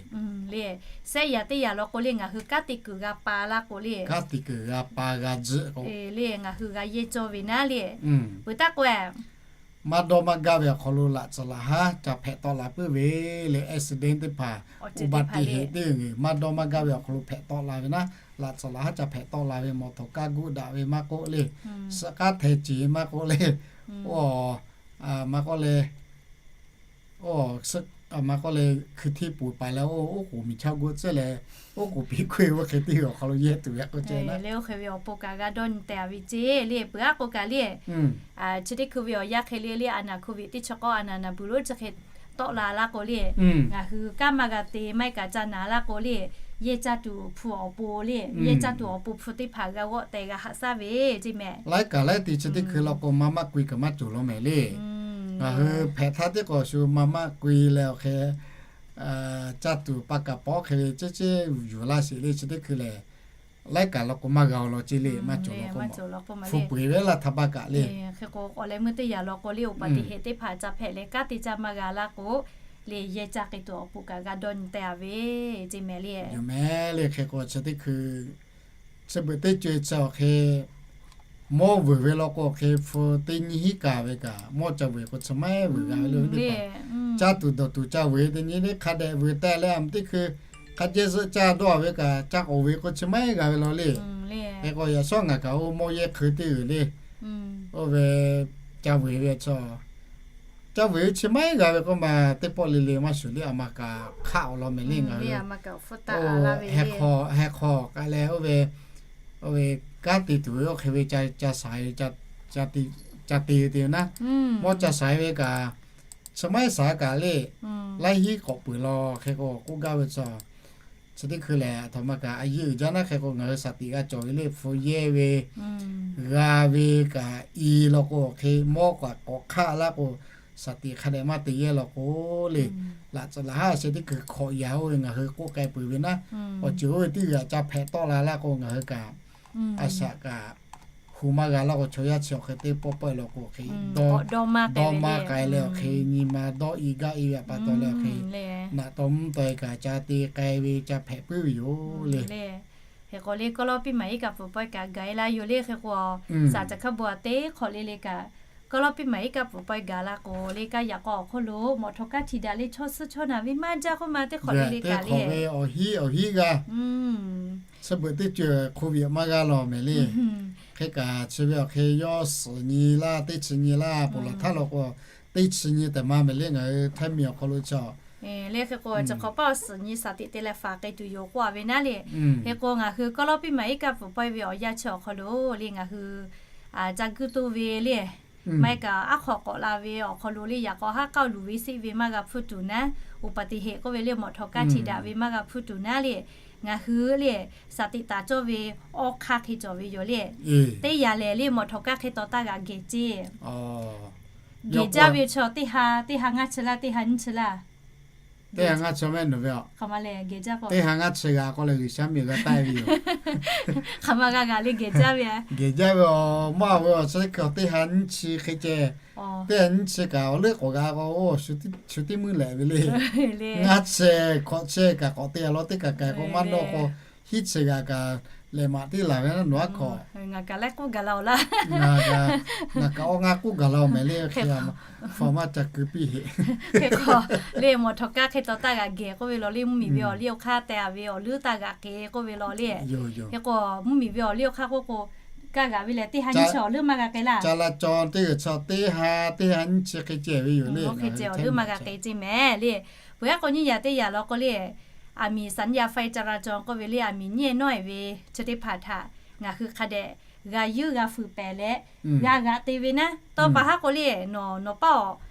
le. Sehˆ yaꞈ teˇ yaꞈ law k'o le, ngaˬ hui kanˉ te kuiˬ g'a pa laˇ k'o le, kanˉ te kuiˬ g'a pa g'a tzuhˆ k'o le, ngaˬ hui g'a yehˇ cawˇ ve naˉ le. Peuˬ taˇ k'o, maˇ dawˇ maˇ gaˇ ve awˬ hk'aw lo laꞈ tcuhˍ laꞈ haˉ ca hpehꞈ tawˆ la puiˉ ve le, accident teˇ hpaˍ, awˬ ba tiꞈ heꞈ teˇ g'uiˬ maˇ dawˇ maˇ gaˇ ve awˬ hk'aw lo hpehꞈ tawˆ la ve naˉ, laꞈ tcuhˍ laꞈ haˉ ca hpehꞈ tawˆ la ve, mawˬ htawnˍ kaˇ guˆ daꞈ ve maˇ k'oˆ le, suhˆ k'aˉ hteh ceˬ maˇ k'oˆ le, maˇ k'oˆ le, maˇ k'oˆ le, hkui hteˇ poˬ paˍ leh oˇ k'oˍ miˬ chaˇ gu tcuhˉ leh, oˇ k'oˍ piˇ k'oˆ ve oˇ hk'e teˇ g'uiˬ awˬ hk'aw lo yehˇ tuˬ ve k'oˆ ceh naˉ le. Oˇ hk'e ve awˬ pon kaꞈ g'a dawˇ nyi teh a ve ceˇ le. Peuˬ aˉ k'o kaꞈ le, chi teˇ hkui ve awˬ yanˇ hk'e le le, a naˍ hk'oˆ ve teˇ chi k'awˇ a naˍ naˍ beuˬ lonˉ chi hk'e tawˆ la laˇ k'o le, ngaˬ hui kanˉ maˇ g'a te maˇ heˆ kaꞈ ca naˍ laˇ k'o le, yehˇ caˇ tuˬ hpu awˬ pon le, yehˇ caˇ tuˬ awˬ pon hpu teˇ hpaˍ g'a g'awˆ teh g'a haꞈ shaˉ ve ceˇ mehˍ. Laiˉ kaꞈ laiˉ te chi teˇ hkui law k'o maˇ maˇ k'ui kaꞈ maˇ cawˬ law mehˍ le. Ngaˬ hui hpehꞈ htaˇ tiˉ k'o shu maˇ maˇ k'ui leh awˬ hk'e caˇ tuˬ pa kaꞈ pawˆ hk'e ve ceˇ ceˇ yuˬ laˇ sheˍ le. Chi teˇ hkui lehˬ, laiˉ kaꞈ law k'o maˇ g'a law ceˇ le, maˇ cawˬ law k'o, hpu peu eˬ ve laˇ htaˇ baˇ kaꞈ le. Hk'e k'o, awˬ leh meuˇ teˇ yaꞈ law k'o le, oˇ pa tiꞈ heꞈ teˇ hpaˍ ca hpehꞈ leh kanˉ te caˇ maˇ g'a laˇ k'o le, yehˇ caˇ k'ai tuˬ awˬ pon kaꞈ g'a dawˇ nyi teh a ve ceˇ mehˍ le. Yoˬ mehˍ le. Hk'e k'o chi teˇ hkui chi beuꞈ teˇ co-e chi awˬ hk'e mawˇ vuiˬ ve law k'o, awˬ hk'e hpu teˇ nyiˇ hinˉ kaꞈ ve kaꞈ mawˇ ca vuiˬ k'o, chi maiˉ vuiˬ g'a ve le teˇ hpaˍ. Caˇ tuˬ dawˬ tuˬ ca vuiˬ teˇ nyi le, hk'a dehꞈ vuiˬ teh leh a teˇ hkui hk'a jehˇ zuhˆ caˇ dawˇ ve kaꞈ, caˇ k'oˍ ve k'o chi maiˉ g'a ve law le. Hk'e k'o, yaꞈ shawˉ ngaˬ kaꞈ oˇ mawˇ yehˇ hk'e teˇ g'uiˬ le, oˇ ve ca vuiˬ ve chi, ca vuiˬ ve chi maiˉ g'a ve k'oˆ ma, teˇ pawˆ le le maˇ shuˍ le, a ma kaꞈ hk'aˆ awˬ lawn mehˍ le. Ngaˬ hui heh hk'aw k'ai leh oˇ ve, oˇ ve kanˉ te tuˬ ve oˇ hk'e ve ca shaiˍ ve, ca te te ve naˉ, mawˇ ca shaiˍ ve kaꞈ, chi maiˉ shaiˍ kaꞈ le, laiˉ hinˉ k'awꞈ peuˬ law. Hk'e k'o k'oˆ gaˇ ve chi, chi teˇ hkui lehˬ, a htoꞈ ma kaꞈ a yeˇ uiˍ jaˇ naˉ. Hk'e k'o ngaˬ hui shaˍ tiꞈ g'a cawˬ ve le, hpu yehˇ ve g'a ve kaꞈ i law k'o, awˬ hk'e mawˇ kaꞈ k'awꞈ hk'aˆ laˇ k'o, shaˍ tiꞈ hk'a dehꞈ maˇ te yehˇ law k'o le, laꞈ tcuhˍ laꞈ haˉ sheh teˇ hkui hk'awꞈ yaꞈ oˇ ve ngaˬ hui k'oˆ k'ai peuˬ ve naˉ, awˬ ceuˬ oˇ ve teˇ g'aˇ ca hpehꞈ tawˆ la laˇ k'o, ngaˬ hui kaꞈ a shaꞈ kaꞈ hu maˇ g'a laˇ k'o, chaw yaˇ chi awˬ hk'e teˇ pawˆ pawˆ e law k'o, hk'e dawˇ maˇ k'ai leh awˬ hk'e nyi ma dawˇ i gaˇ e ve pa taw leh awˬ hk'e, naꞈ taw mvuhˇ taw e kaꞈ ca te k'ai ve ca hpehꞈ puiˉ ve yoˬ le. Hk'e k'o le, kawˇ lawˇ piˇ maˍ iˉ kaꞈ pfuhˍ pawehˇ kaꞈ gaˬ e laˇ yoˬ le. Hk'e k'o, shaˍ caˬ hkaˇ bon a teˇ hk'awꞈ le le kaꞈ Kawˇ lawˇ piˇ maˍ iˉ kaˆ pfuhˍ pawehˇ gaˬ la k'o le, kaˇ yaꞈ k'aw awˬ hk'oˆ lo mawˬ htaw kaˇ htiꞈ daꞈ le chaw suhˉ chaw naˬ ve maˇ jaˇ k'oˆ ma teˇ hk'awꞈ le le kaꞈ le, awˬ hiˉ awˬ hiˉ g'aˇ, chi beuꞈ teˇ ceuˬ hk'oˆ ve maˇ g'aˇ law mehˍ le. Hk'e kaꞈ chi ve awˬ hk'e yawˇ suhˍ nyi laˇ, teˇ chi nyi laˇ, ponˬ laˬ htaˇ law k'o, teˇ chi nyi tehꞈ ma mehˍ le ngaˬ hui Htaiˇ miˬ awˬ hk'aw lo chi le. Hk'e k'o chi hk'awꞈ paˆ awˬ suhˍ nyi shaˍ tiꞈ te leh faˍ k'ai tuˬ yoˬ k'oˆ a ve naˉ le. Hk'e k'o ngaˬ hui Kawˇ lawˇ piˇ maˍ iˉ kaˆ pfuhˍ pawehˇ ve awˬ yanˇ chi awˬ hk'aw lo le ngaˬ hui caˇ guiˇ toˇ ve le, maˇ heˆ kaꞈ aˉ hk'aw k'awꞈ la ve awˬ hk'aw lo le yaꞈ k'aw haˉ k'aoˆ luˬ ve seˆ ve maˇ g'a hpfuhˇ tuˬ naˉ, อุบัติเหตุ k'oˆ ve le mawˬ htaw kaˇ htiꞈ daꞈ ve maˇ g'a hpfuhˇ tuˬ naˉ le, ngaˬ hui le shaˍ tiꞈ taˍ cawˇ ve awˇ hk'aˇ hk'e cawˬ ve yoˬ le. Teˇ yanˇ lehˬ le mawˬ htaw kaˇ hk'e taw taˇ g'aꞈ gehˬ ceˇ. Gehˬ jaˇ ve chaw teˇ ha, teˇ ha ngaˇ chi laˇ, teˇ ha nyiˇ chi laˇ. Teˇ ha ngaˇ chi mehˆ nawˬ ve a. Teˇ ha ngaˇ chi g'a k'oˆ leh G'uiˬsha miˬ g'a taˆ ve yoˬ. Hk'aˬ ma g'a g'aꞈ le gehˬ jaˇ ve a. Gehˬ jaˇ ve a, maˇ ve a, chi teˇ ha nyiˇ chi hk'e ceh. Teˇ ha nyiˇ chi kaꞈ awˬ leuˉ k'awꞈ g'a k'o, shu teˇ mvuhˇ lehꞈ ve le. Ngaˇ chi hkawꞈ chi kaꞈ k'awꞈ te a law teˇ kaꞈ kaꞈ k'o maˇ dawˇ k'o, hiˉ chi g'a kaꞈ lehꞈ maꞈ teˇ laˬ ve nawˬ aˉ hkawꞈ. Ngaˬ kaꞈ leh k'oˆ gaˬ la-oˬ laˇ. Ngaˬ kaꞈ awˬ ngaˇ k'oˆ gaˬ la-oˬ mehˍ le. Hk'e a, hpa maˇ ca keu piˇ heˆ. Hk'e k'o le mawˬ htaw kaˇ hk'e taw taˇ g'aꞈ gehˬ k'oˆ ve law le, mvuhˇmiˬ ve awˬ liˇ awˬ hk'aˇ te a ve awˬ leuˉ taˇ g'aꞈ k'e k'oˆ ve law le. Hk'e k'o mvuhˇmiˬ ve awˬ liˇ awˬ hk'aˇ k'oˆ k'o, kaˇ g'aꞈ ve lehˬ teˇ ha nyiˇ chi awˬ leuˉ maˇ g'a k'ai laˇ. Ca la caw teˇ g'aˇ chi teˇ ha, teˇ ha nyiˇ chi hk'e ceh ve yoˬ le. Hk'e ceh awˬ leuˉ maˇ g'a k'ai ceˇ mehˍ le. Peuˬ aˉ k'o nyiˇ yaꞈ teˇ yaꞈ law k'o le, aˬ miˍ สัญญาณไฟจราจร k'oˆ ve le, aˬ miˍ nyiˇ nawˇ e ve chi teˇ hpaˍ htaꞈ ngaˬ hui hk'a dehꞈ g'a yuˇ g'a fuiˍ pehˍ leh g'a g'aꞈ te ve naˉ, tawˇ pa haˉ k'o le, nawˬ nawˬ paˇ awˬ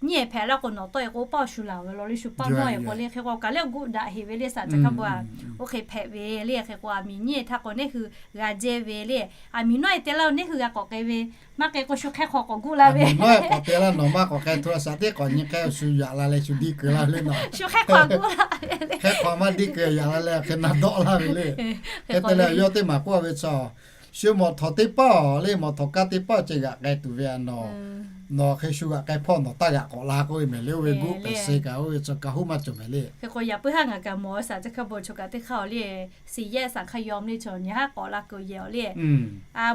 nyiˇ e hpehꞈ laˇ k'o nawˬ tawˆ e k'o paˇ awˬ shu laˬ ve law le, shu paˇ nawˇ e k'o le, hk'e k'o kaˬ lehˬ guˆ daꞈ heˍ ve le, saˍ ca hkaˇ bon a, oˇ hk'e hpehꞈ ve le. Hk'e k'o aˬ miˍ nyiˇ e htaˇ k'o neˇ hui g'a jehˇ ve le, aˬ miˍ nawˇ e te laˇ-oˬ neˇ hui g'a k'awꞈ k'ai ve, maˇ k'ai k'o shu hk'e hk'aw k'awꞈ guˆ la ve. Nawˇ e k'awꞈ te laˇ, nawˬ maˇ k'awꞈ k'ai hto a shaꞈ teˇ k'awꞈ nyi hk'e shu yaꞈ la leh shu diˇ keu laˇ ve le nawˬ. Shu hk'e hk'aw guˆ la ve le. Hk'e hk'aw maˇ diˇ keu yaꞈ la leh hk'e na dawˆ laˇ ve le. Hk'e te leh yawˇ teˇ maˬ k'oˆ ve chaw, shu mawˬ htawˍ teˇ paˇ awˬ le, mawˬ htawˍ kaˇ teˇ paˇ ceh g'aꞈ k'ai tuˬ ve a nawˬ, nawˬ hk'e shu g'aꞈ k'ai hpawˇ nawˬ taˇ g'aꞈ k'awꞈ la k'oˆ ve mehˍ le. Oˇ ve guˆ pehˍ se kaꞈ oˇ ve chaw kaꞈ hoˉ maˇ cawˬ mehˍ le. Hk'e k'o yaꞈ puiˉ haˉ ngaˬ kaꞈ mawˬ ve saˍ ca hkaˇ bon choˬ kaꞈ teˇ hk'aˇ awˬ le, สี่แยกสังขยม le chaw nyi haˉ k'awꞈ la keu yehˬ awˬ le,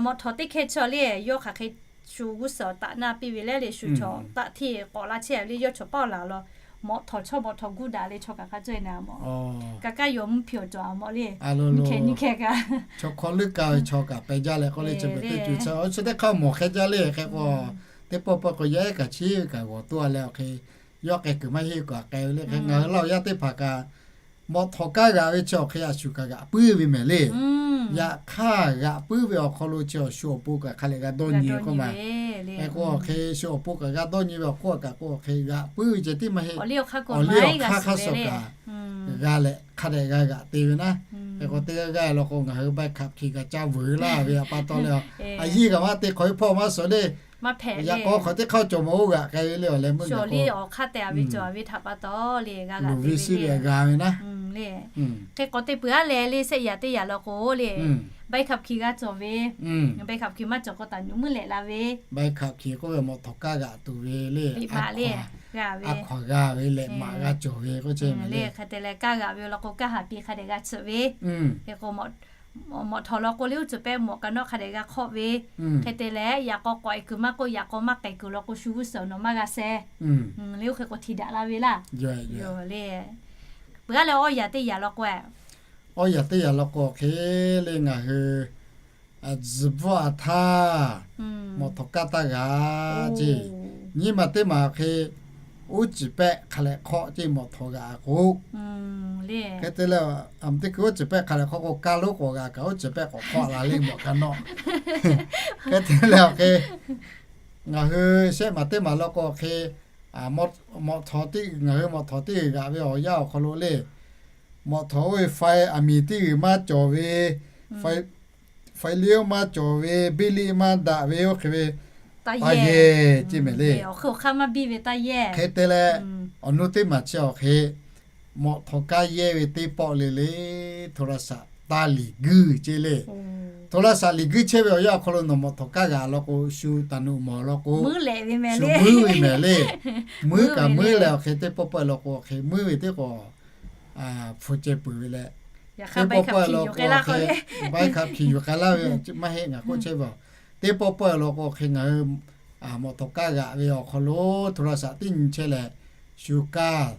mawˬ htawˍ teˇ hkeh chaw le, yawˇ hk'aˬ hk'e shu g'uˇ suhˍ taꞈ naˇ piˇ ve leh le shu chaw taꞈ hteˇ k'awꞈ la chehˇ ve le, yawˇ chaw paˇ awˬ laˬ law, mawˬ htawˍ chaw mawˬ htawˍ guˇ daꞈ le chaw kaꞈ hk'a cawˇ e na mawˬ. Kaˇ kaˇ yawˬ mvuhˇ hpiꞈ awˬ cawˬ a mawˬ le. Nyiˇ hkeh nyiˇ hkeh kaꞈ chaw hk'aw leuˉ kaˇ ve chaw kaꞈ peh jaˇ leh k'oˆ le, chi beuꞈ teˇ ceuˬ chi teˇ hk'aˇ mawˬ hk'e jaˇ le. Hk'e k'o teˇ pawˆ pawˆ k'o yaˇ ehˉ kaꞈ chiˇ ve kaꞈ g'awˬ toˇ a leh awˬ hk'e yawˇ k'ai kuiˬ maˇ heˆ kaꞈ k'ai ve le. Hk'e ngaˬ hui Laˇ huˍ yaˇ teˇ hpaˍ kaꞈ mawˬ htawˍ kaˇ g'aꞈ ve chi awˬ hk'e a shu kaꞈ g'aꞈ puiˉ ve mehˍ le. Yaꞈ hk'aˇ g'aꞈ puiˉ ve awˬ hk'aw lo chi awˬ shu awˬ pon kaꞈ hk'a leh g'a dawˇ nyi k'oˆ ma. Hk'e k'o awˬ hk'e shu awˬ pon kaꞈ g'a dawˇ nyi ve awˬ hk'oˆ kaꞈ k'o awˬ hk'e g'aꞈ puiˉ ve ceh tiˉ maˇ heˆ. Awˬ liˇ awˬ hk'aˇ hk'aˇ suh kaꞈ g'a leh hk'a dehꞈ g'a g'aꞈ te ve naˉ. Hk'e k'o teˇ g'aˇ g'aˇ law k'o ngaˬ hui ใบขับขี่ kaꞈ ca vuiˬ laˇ ve a pa taw le. A yiˇ kaꞈ maˇ te hk'awꞈ ve hpawˇ maˇ suh le. Yaꞈ k'aw hk'awꞈ teˇ hk'aˇ cawˬ mawˬ oˇ g'aꞈ k'ai ve le awˬ leh meuˇ awˬ liˇ awˬ hk'aˇ te a ve cawˬ ve htaꞈ pa taw le g'a g'aꞈ te ve le. G'a ve naˉ. Hk'e k'awꞈ te peuˬ aˉ leh le shehˆ yaꞈ teˇ yaꞈ law k'o le, ใบขับขี่ g'a cawˬ ve, ใบขับขี่ maˇ cawˬ k'o taˍ nyi meuˇ lehꞈ la ve. ใบขับขี่ k'oˆ ve mawˬ htawˍ kaˇ g'aꞈ tuˬ ve le, a hkaw a g'a ve lehꞈ maꞈ g'a cawˬ ve k'oˆ ce le. Hk'e te leh kaˇ g'aꞈ ve law k'o kaˇ haˍ pi hk'a dehꞈ g'a tsuhꞈ ve. Hk'e k'o mawˬ htawˍ law k'o le uˉ cuˬ pehˇ mawꞈ ka nawˉ hk'a dehꞈ g'a hk'awˆ ve. Hk'e te leh yaꞈ k'aw k'awꞈ e kuiˬ maˇ k'oˆ, yaꞈ k'aw maˇ k'ai kuiˬ law k'o shu g'uˇ suhˍ nawˬ maˇ g'a sheh le. Oˇ hk'e k'o htiꞈ daꞈ la ve laˇ. Le peuˬ aˉ leh awˇ yaꞈ teˇ yaꞈ law k'o, awˇ yaꞈ teˇ yaꞈ law k'o hk'e le ngaˬ hui tzuhˬ bvuhˆ a htaˇ mawˬ htawˍ kaˇ taˇ g'a ce. Nyiˇ maˬ teˇ maˬ hk'e uˉ cuˬ pehˆ hk'a leh hk'awˆ ce mawˬ htawˍ g'aꞈ k'o, hk'e te leh teˇ hkui uˉ cuˬ pehˆ hk'a leh hk'awˆ k'o kaˇ lonˉ k'awꞈ g'a kaꞈ uˉ cuˬ pehˆ k'awꞈ hk'awˆ la le mawꞈ ka nawˉ. Hk'e te leh awˬ hk'e ngaˬ hui shehˆ maˬ teˇ maˬ law k'o hk'e mawˬ htawˍ teˇ ngaˬ hui mawˬ htawˍ teˇ g'aꞈ ve awˬ yanˇ awˬ hk'aw lo le, mawˬ htawˍ oˇ ve faiˇ aˬ miˍ teˇ g'uiˬ maˇ cawˬ ve, faiˇ liˇ oˇ maˇ cawˬ ve, biˇ liˇ maˇ daꞈ ve oˇ hk'e ve taˇ yehˇ ce mehˍ le. Hk'e te leh awˬ nu teˇ maˬ chi awˬ hk'e mawˬ htawˍ kaˇ yehˇ ve teˇ pawˆ le le โทรศัพท์ taˇ liꞈ guiˇ ce le. โทรศัพท์ liꞈ guiˇ chehˇ ve awˬ yanˇ awˬ hk'aw lo nawˬ mawˬ htawˍ kaˇ g'aꞈ law k'o shu taˍ nuˆ mawˬ law k'o shu muiˉ ve mehˍ le. Muiˉ kaꞈ muiˉ leh awˬ hk'e teˇ pawˆ pawˆ law k'o awˬ hk'e muiˉ ve teˇ k'o hpu ceh peuˬ ve leh, teˇ pawˆ pawˆ law k'o awˬ hk'e ใบขับขี่ yuˬ k'ai laˇ ve maˇ heˆ ngaˬ k'oˆ chehˇ ve a. Teˇ pawˆ pawˆ law k'o awˬ hk'e ngaˬ hui mawꞈ tawˍ kaˇ g'aꞈ ve awˬ hk'aw lo โทรศัพท์ teˇ nyi chehˇ leh, shu kaˇ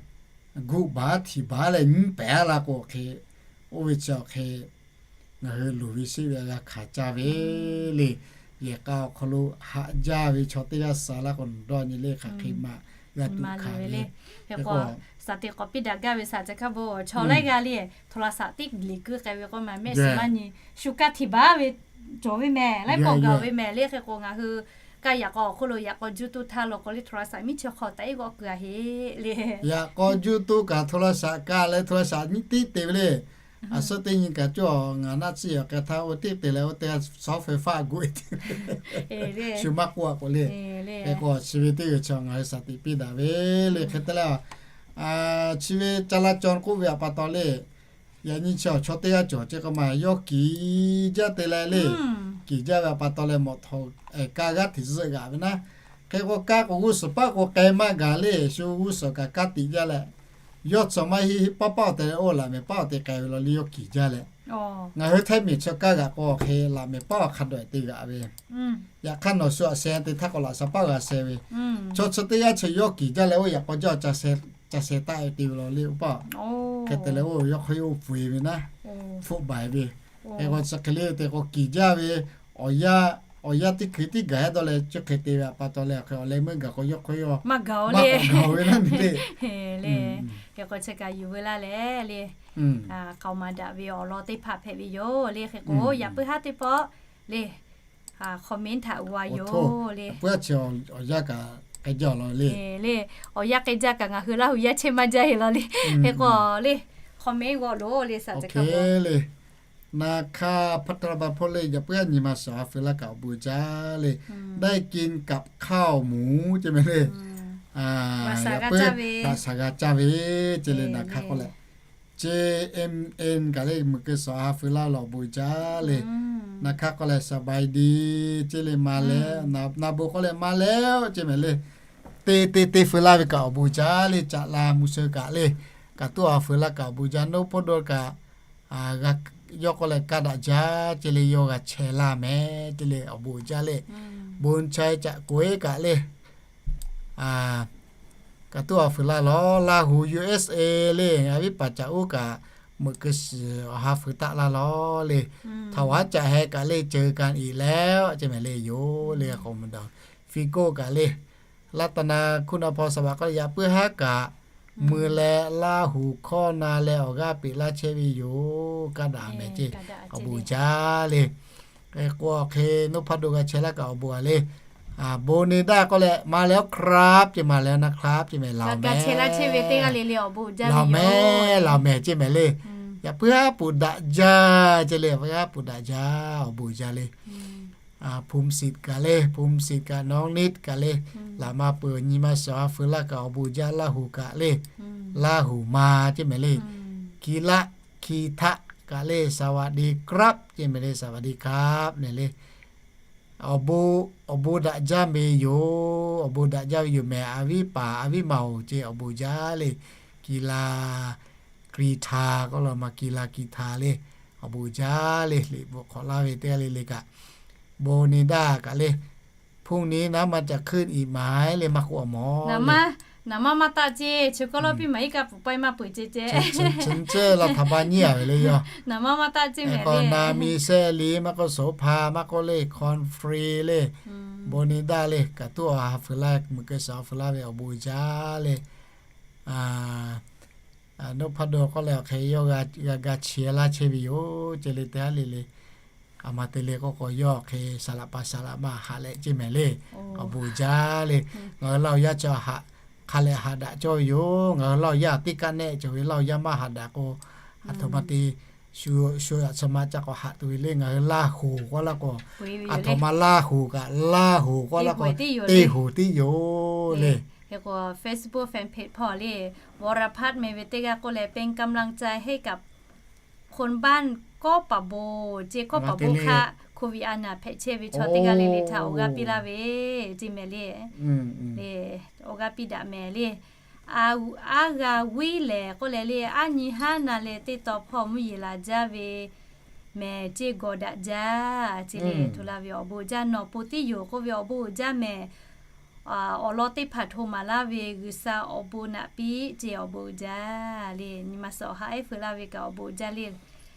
guˆ baˬ htiˍ baˬ leh nyiˉ pehˍ la k'o hk'e, oˇ ve chi awˬ hk'e ngaˬ hui luˬ ve sheˆ ve g'a hkanˍ caˇ ve le. Yehˬ k'a awˬ hk'aw lo haꞈ jaˇ ve chaw teˇ g'aˇ suh laˇ k'o, nawˬ dawˇ nyi le hk'aˬ hk'e ma g'a tuꞈ hkanˍ ve le. Hk'e k'o, shaˍ tiꞈ k'awꞈ piˇ daꞈ gaˇ ve shaˍ ca hkaˇ bon chaw laiˉ g'aˇ le, โทรศัพท์ teˇ liꞈ kuiˇ k'ai ve k'o ma mehˆ shiˍ maˇ nyi, shu kaˇ htiˍ baˬ ve cawˬ ve mehˍ, laiˉ pawˆ gaˬ ve mehˍ le. Hk'e k'o ngaˬ hui kaˇ yaꞈ k'aw awˬ hk'oˆ lo yaꞈ k'aw juˇ toˇ htaˇ law k'o le โทรศัพท์ miˉ chi hk'aw taꞈ iˉ g'awˆ kuiˬ a heˆ le. Yaꞈ k'aw juˇ toˇ kaꞈ โทรศัพท์ kaˇ leh โทรศัพท์ nyiˉ tiˉ te ve le. A suhˉ teˇ nyi kaꞈ cawˬ ngaˬ naˆ tsuhˇ awˬ k'ai htaˇ oˇ tiˉ te leh oˇ teˇ g'aˇ เสาไฟฟ้า a gu e te shu maˇ k'oˆ a k'o le. Hk'e k'o chi ve teˇ g'uiˬ chi ngaˬ hui shaˍ tiꞈ piˇ daꞈ ve le. Hk'e te leh, chi ve จราจร k'oˆ ve awˬ pa taw le, yaꞈ nyi chi awˬ chaw teˇ g'aˇ cawˬ ceh k'o ma yawˇ kiˍ jaˇ te leh le. Kiˍ jaˇ ve awˬ pa taw leh mawꞈ htaw kaˇ g'aˇ hteꞈ zuhˆ g'aꞈ ve naˉ. Hk'e k'o kaˇ k'o g'uˇ suhˍ paˆ k'o k'ai maˇ gaˬ le, shu g'uˇ suhˍ kaꞈ kaˇ tiꞈ jaˇ leh, yawˇ tcuh maˇ heˆ heˆ paˆ paˆ awˬ te leh oˇ laꞈ mehˍ paˆ awˬ te k'ai ve law le yawˇ kiˍ jaˇ leh, ngaˬ hui htaiˇ miˬ chi kaˇ g'aꞈ k'o hk'e laꞈ mehˍ paˆ awˬ hk'a dawꞈ te g'aꞈ ve. Yaꞈ hk'aˇ nawˬ shu aꞈ sheh te htaˇ k'o laꞈ shaˍ paˆ g'a sheh ve, chaw chi teˇ g'aˇ chi yawˇ kiˍ jaˇ leh oˇ yaꞈ k'aw jaˇ ca sheh ca sheh taˆ e te ve law le oˇ paˆ. Hk'e te leh oˇ yawˇ hk'aw yawˇ oˇ pfuhˍ e ve naˉ, hpfuhˆ baˬ e ve. Hk'e k'o chi hk'e le te k'o kiˍ jaˇ ve awˬ yanˇ, awˬ yanˇ teˇ hkui tiˉ gaˬ hehˉ dawˇ leh chi hk'e te ve awˬ pa taw leh hk'e awˬ leh meuˇ gaˬ k'o yawˇ hk'aw yawˇ maˇ gaˬ ve naˉ le. Hk'e k'o chi kaꞈ yuˬ veu laˇ leh le, k'aoˍ maˍ daꞈ ve awˬ lawn teˇ hpaˍ hpehꞈ ve yoˬ le. Hk'e k'o yaꞈ puiˉ haˉ teˇ pawˆ le, comment htaꞈ g'a yoˬ le. Puiˉ haˉ chi awˬ yanˇ kaꞈ k'ai jaˇ awˬ lawn le. Le, awˬ yanˇ k'ai jaˇ kaꞈ ngaˬ hui Laˇ huˍ yaˇ chehˇ maˇ jaˇ heˆ law le. Hk'e k'o le, comment g'aw loˬ le shaˍ ca hkaˇ bon le. Naˍ hkaˇ พัทรบาลพจน์ le, yaꞈ puiˉ haˉ nyi ma suhˍ ha feu laˇ kaꞈ awˬ bon jaˇ le. ได้กินกับข้าวหมู ce mehˍ le. Yaꞈ puiˉ daꞈ shaˍ g'a caˇ ve ce le naˍ hkaˇ k'oˆ leh, J M N kaꞈ le meuꞈ keu suhˍ ha feu laˇ lawˬ awˬ bon jaˇ le. Naˍ hkaˇ k'oˆ leh สบายดี ce le ma leh, naˍ bon k'oˆ leh ma leh ce mehˍ le. Te te te feu laˇ ve kaꞈ awˬ bon jaˇ le. Caꞈ la mvuhˇ sheu kaꞈ le, kaꞈ tuˉ ha feu laˇ kaꞈ awˬ bon jaˇ. Noˉ hpawˇ dawˇ kaꞈ yawˇ k'oˆ leh kaˇ daꞈ jaˇ ce le yawˇ g'a chehˇ laˇ mehˍ ce le awˬ bon jaˇ le. Bon chaiˇ caꞈ k'oꞈ e kaꞈ le, kaꞈ tuˉ ha feu laˇ lawˬ. Laˇ huˍ U S A le, a viˉ paˍ caꞈ uˉ kaꞈ meuꞈ keu suhˍ awˬ ha feu taˆ laˇ lawˬ le. Htaꞈ waˉ caꞈ heh kaꞈ le เจอกันอีกแล้ว ce mehˍ le yoˬ le k'o mvuhˇ daꞈ. Fiˇ goˆ kaꞈ le, รัตนาคุณอภรณ์ สวัสดิ์ k'oˆ leh yaꞈ puiˉ haˉ kaꞈ mui leh Laˇ huˍ hkawˇ na leh awˬ g'aˇ peꞈ laˇ chehˇ ve yoˬ. Kaˇ daꞈ mehˍ ce, awˬ bon jaˇ le. Hk'e k'o hk'e Noˉ hpawˇ dawˇ g'a chehˇ laˇ kaꞈ awˬ bon a le. Bon ne daˇ k'oˆ leh ma leh ครับ ce, ma leh นะครับ ce mehˍ, laˬ mehˍ, laˬ mehˍ ce mehˍ le. Yaꞈ puiˉ haˉ puˍ daꞈ jaˇ ce le, a puˍ daꞈ jaˇ, awˬ bon jaˇ le. Hpu msiꞈ kaꞈ le, hpu msiꞈ kaꞈ น้องนิด kaꞈ le, laꞈ ma peuˬ nyi ma suhˍ ha feu laˇ kaꞈ awˬ bon jaˇ. Laˇ huˍ kaꞈ le, Laˇ huˍ ma ce mehˍ le. Hki laˆ hki htaˆ kaꞈ le, สวัสดีครับ ce mehˍ le, สวัสดีครับ ne le. Awˬ bon, awˬ bon daꞈ jaˇ ve yoˬ, awˬ bon daꞈ jaˇ ve yoˬ mehˍ. A viˉ paˍ a viˉ ma-oˬ ce, awˬ bon jaˇ le. Hki la hki htaꞈ k'oˆ la ma, hki la hki htaꞈ le, awˬ bon jaˇ le. Liꞈ bvuhꞈ hk'awꞈ laˇ ve teˇ g'aˇ le le kaꞈ, bon ne daˇ kaꞈ le, พรุ่งนี้น้ำมันจะขึ้นอีกไหม le maˇ k'oˆ a mawˬ. Naˍ maˇ maˇ taˆ ce, chi kawˇ lawˇ piˇ maˍ iˉ kaˆ pfuhˍ paiˇ maˇ peuˬ ce ce. Chi nyi laˇ htaꞈ ba nyiˇ a ve le yoˬ. Naˍ maˇ maˇ taˆ ce mehˍ le. Naˍ mi sehˆ liˇ maˇ k'oˆ, โสภา maˇ k'oˆ le, คอนเฟรน le, บอนิด้า le, kaꞈ tuˉ awˬ ha feu laˇ, meuꞈ keu suhˍ ha feu laˇ ve awˬ bon jaˇ le. Noˉ hpawˇ dawˇ k'oˆ leh awˬ hk'e yawˇ g'a ga chehˇ laˇ chehˇ ve yoˬ ce le teˇ g'aˇ le le. A ma te le k'oˆ k'o yawˇ awˬ hk'e saˍ laꞈ pa saˍ laꞈ ma haꞈ leh ce mehˍ le. Awˬ bon jaˇ le. Ngaˬ hui Laˇ huˍ yaˇ chi haꞈ hk'a leh haꞈ daꞈ cawˇ ve yoˬ. Ngaˬ hui Laˇ huˍ yaˇ teˇ kaˆ nehˆ cawˬ ve, Laˇ huˍ yaˇ maˇ haꞈ daꞈ k'o, aˬ htoꞈ ma te shu shu aˬ tsuhˇ ma ca k'awꞈ haꞈ tuˬ ve le. Ngaˬ hui Laˇ huˍ k'oˆ laˇ k'o, aˬ htoꞈ ma Laˇ huˍ kaꞈ Laˇ huˍ k'oˆ laˇ k'o, teˇ huˍ tiˉ yoˬ le. Hk'e k'o Facebook fan page hpawˇ le, วรพัฒน์ meh ve teˇ g'aˇ k'oˆ leh เป็นกำลังใจให้กับคนบ้านก๊อกป่าโบก ce, ก๊อกป่าโบก hk'aˆ โควิด a naˍ hpehꞈ chehˇ ve chaw teˇ g'aˇ le le htaꞈ awˬ g'aˇ piˇ laˇ ve ce mehˍ le. Awˬ g'aˇ piˇ daꞈ mehˍ le. Aˬ, aˉ g'a viˉ lehˬ k'oˆ leh le, aˉ nyi haˉ na leh teˇ taw hpawˇ mvuhˇ yeˬ laˬ jaˇ ve mehˍ ce, gawˬ daꞈ jaˇ ce le. Hto la ve awˬ bon jaˇ, nawˬ po tiˉ yoˬ k'oˆ ve awˬ bon jaˇ mehˍ. awˬ lawn teˇ hpaˍ hto maˍ laˇ ve G'uiˬsha awˬ bon naꞈ piˇ ce awˬ bon uiˍ jaˇ le. Nyi ma suhˍ awˬ ha ehˉ feu laˇ ve kaꞈ awˬ bon uiˍ jaˇ le.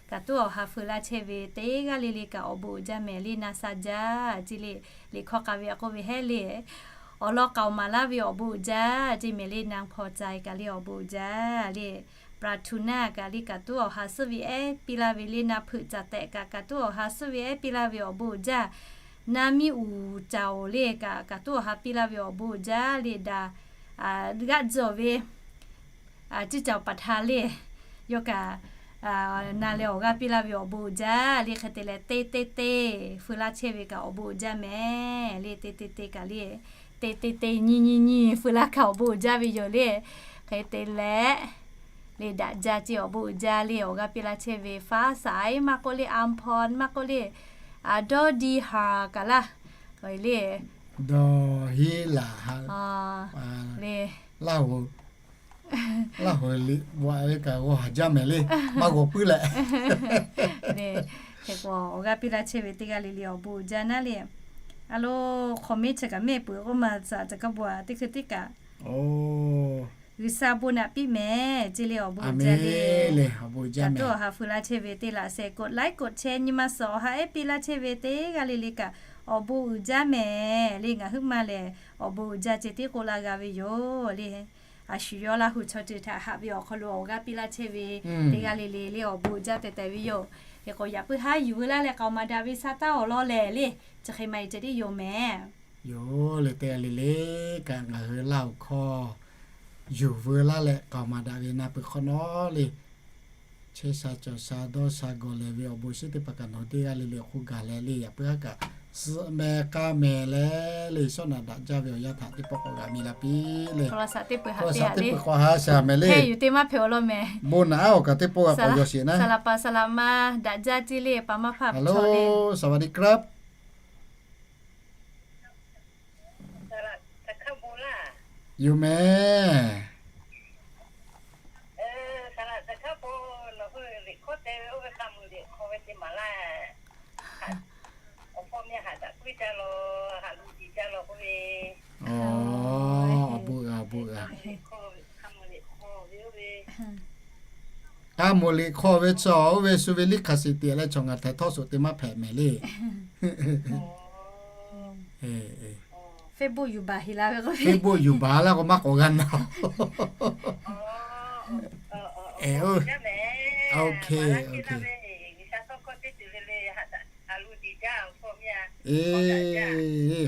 Kaꞈ tuˉ awˬ ha feu laˇ chehˇ ve teˇ g'aˇ le le kaꞈ awˬ bon uiˍ jaˇ mehˍ le. Na sha jaˇ ce le. Liꞈ hkawˇ k'a ve a k'oˆ ve hehˉ le. Awˬ lawn k'aoˍ maˍ laˇ ve awˬ bon uiˍ jaˇ ce mehˍ le. Na hpaw ca kaꞈ le awˬ bon uiˍ jaˇ le. Praˍhtuˍnaˆ kaꞈ le kaꞈ tuˉ awˬ ha suhˉ ve ehˉ piˇ laˇ ve le. Na hpeuꞈ caˍ tehꞈ kaꞈ kaꞈ tuˉ awˬ ha suhˉ ve ehˉ piˇ laˇ ve awˬ bon uiˍ jaˇ. Na miˇ uiˍ caˍ oˬ le kaꞈ kaꞈ tuˉ awˬ ha piˇ laˇ ve awˬ bon uiˍ jaˇ le. Daꞈ g'aˆ tzuhˬ ve ciˇ caˍ paˍ htaˇ le, yawˇ kaꞈ na leh awˬ g'aˇ piˇ laˇ ve awˬ bon uiˍ jaˇ le. Hk'e te leh teˇ teˇ teˇ feu laˇ chehˇ ve kaꞈ awˬ bon uiˍ jaˇ mehˍ le. Teˇ teˇ teˇ kaꞈ le, teˇ teˇ teˇ nyi nyi nyi feu laˇ kaꞈ awˬ bon uiˍ jaˇ ve yoˬ le. Hk'e te leh le daꞈ jaˇ ce awˬ bon uiˍ jaˇ le. Awˬ g'aˇ piˇ laˇ chehˇ ve Faˉsaˍ maˇ k'oˆ le, Ampon maˇ k'oˆ le, Dawˇdiˇhaˍ kaꞈ laˇ le, Dawˇhiˉlaˍ le. Laˇ hoꞈ liꞈ bvuhꞈ ve kaꞈ g'aw haˍ jaˇ mehˍ le. Maˇ g'aw puiˉ leh, hk'e k'o awˬ g'aˇ piˇ laˇ chehˇ ve teˇ g'aˇ le le awˬ bon uiˍ jaˇ naˉ le. A lo, hk'awꞈ meˇ chi kaꞈ mehˆ peuˬ k'oˆ ma tcuh ca kaˇ bvuhꞈ teˇ hkui teˇ kaꞈ G'uiˬsha bon naꞈ piˇ mehˍ ce le. Awˬ bon uiˍ jaˇ le. Kaꞈ tuˉ awˬ ha feu laˇ chehˇ ve teˇ laꞈ sheh กดไลค์ กดแชร์ nyi ma suhˍ awˬ ha ehˉ piˇ laˇ chehˇ ve teˇ g'aˇ le le kaꞈ awˬ bon uiˍ jaˇ mehˍ le. Ngaˬ huiˉ maˇ lehˬ awˬ bon uiˍ jaˇ ce tiˉ k'oˆ laˇ g'a ve yoˬ le. A shu yawˇ Laˇ huˍ chaw ceuˬ htaꞈ haꞈ ve awˬ hk'aw lo awˬ g'aˇ piˇ laˇ chehˇ ve teˇ g'aˇ le le le awˬ bon uiˍ jaˇ tehꞈ tehꞈ ve yoˬ. Hk'e k'o yaꞈ puiˉ haˉ yuˬ veu laˇ leh k'aoˍ maˍ daꞈ ve sha taˇ awˬ lawn lehˬ le, chi hk'e ma e ceh tiˉ yoˬ mehˍ. Yoˬ le, teˇ g'aˇ le le kaꞈ ngaˬ hui Laˇ huˍ hkawˇ yuˬ veu laˇ leh k'aoˍ maˍ daꞈ ve na peuˬ hk'awꞈ nawˉ le. Chehˇ sha cawˬ sha dawˇ sha gawˬ lehˬ ve awˬ bon shiˉ teˇ hpaˍ kaꞈ nawˬ hui teˇ g'aˇ le le awˬ hk'oˆ gaˬ leh le, yaꞈ puiˉ haˉ kaꞈ suhˆ meh k'aˇ meh leh le, shawˉ naꞈ daꞈ jaˇ ve awˬ yanˇ htaꞈ teˇ pawˆ k'awꞈ g'a mi la piˇ le. Teˇ pawˆ k'awꞈ ha sha mehˍ le. Bon naꞈ aˉ awˬ kaꞈ teˇ pawˆ g'a k'awꞈ yaw sheˍ naˉ. Saˍ laꞈ paˍ saˍ laꞈ ma daꞈ jaˇ ce le, paˍ maˇ hpaˇ hpehꞈ chaw le. Hello, สวัสดีครับ Yoˬ mehˍ. Awˬ bon g'a, awˬ bon g'a. K'aˇ moˍ liꞈ hk'aw ve chaw oˇ ve shu ve liˇ hk'aˬ shiˍ tiꞈ leh chaw ngaˬ htaiˍ htawˇ suhˍ te maˇ hpehꞈ mehˍ le. Facebook yuˬ baˬ laˇ k'o maˇ k'awꞈ g'a na. K'awꞈ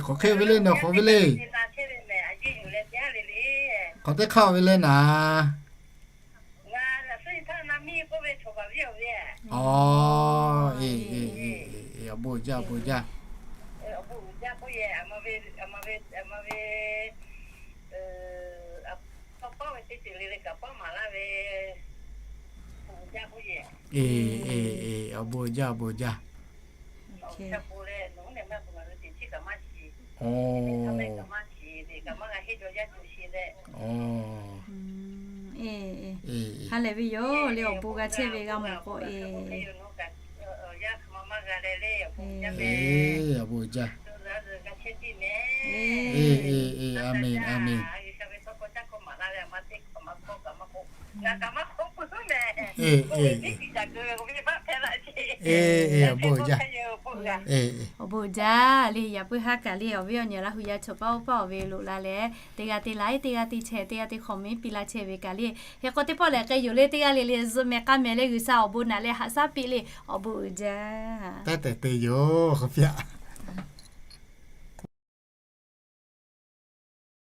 hk'e ve le nawˬ k'awꞈ ve le. K'awꞈ teˇ hk'aˇ ve le naˍ. Awˬ, awˬ bon jaˇ, awˬ bon jaˇ. Awˬ bon jaˇ, awˬ bon jaˇ. Ha lehˬ ve yoˬ le, awˬ bon g'a chehˇ ve g'a mawˬ k'o e. Awˬ bon jaˇ. Aˍmenˍ, aˍmenˍ. Awˬ bon jaˇ. Awˬ bon jaˇ le, yaꞈ puiˉ haˉ kaꞈ le awˬ viˉ awˬ nyi Laˇ huˍ yaˇ chaw paˇ oˇ paˇ awˬ ve loꞈ la leh teˇ g'aˇ te laiˉ, teˇ g'aˇ te chehˇ, teˇ g'aˇ te hk'awꞈ meˉ piˇ laˇ chehˇ ve kaꞈ le. Hk'e k'o teˇ pawˆ lehˬ k'ai yoˬ le, teˇ g'aˇ le le zuhꞈ mehˍ k'aˇ mehˍ leh G'uiˬsha awˬ bon naꞈ leh haꞈ shaˉ piˇ le, awˬ bon uiˍ jaˇ. Teˇ tehꞈ te yoˬ k'oˆ piˇ-aꞈ.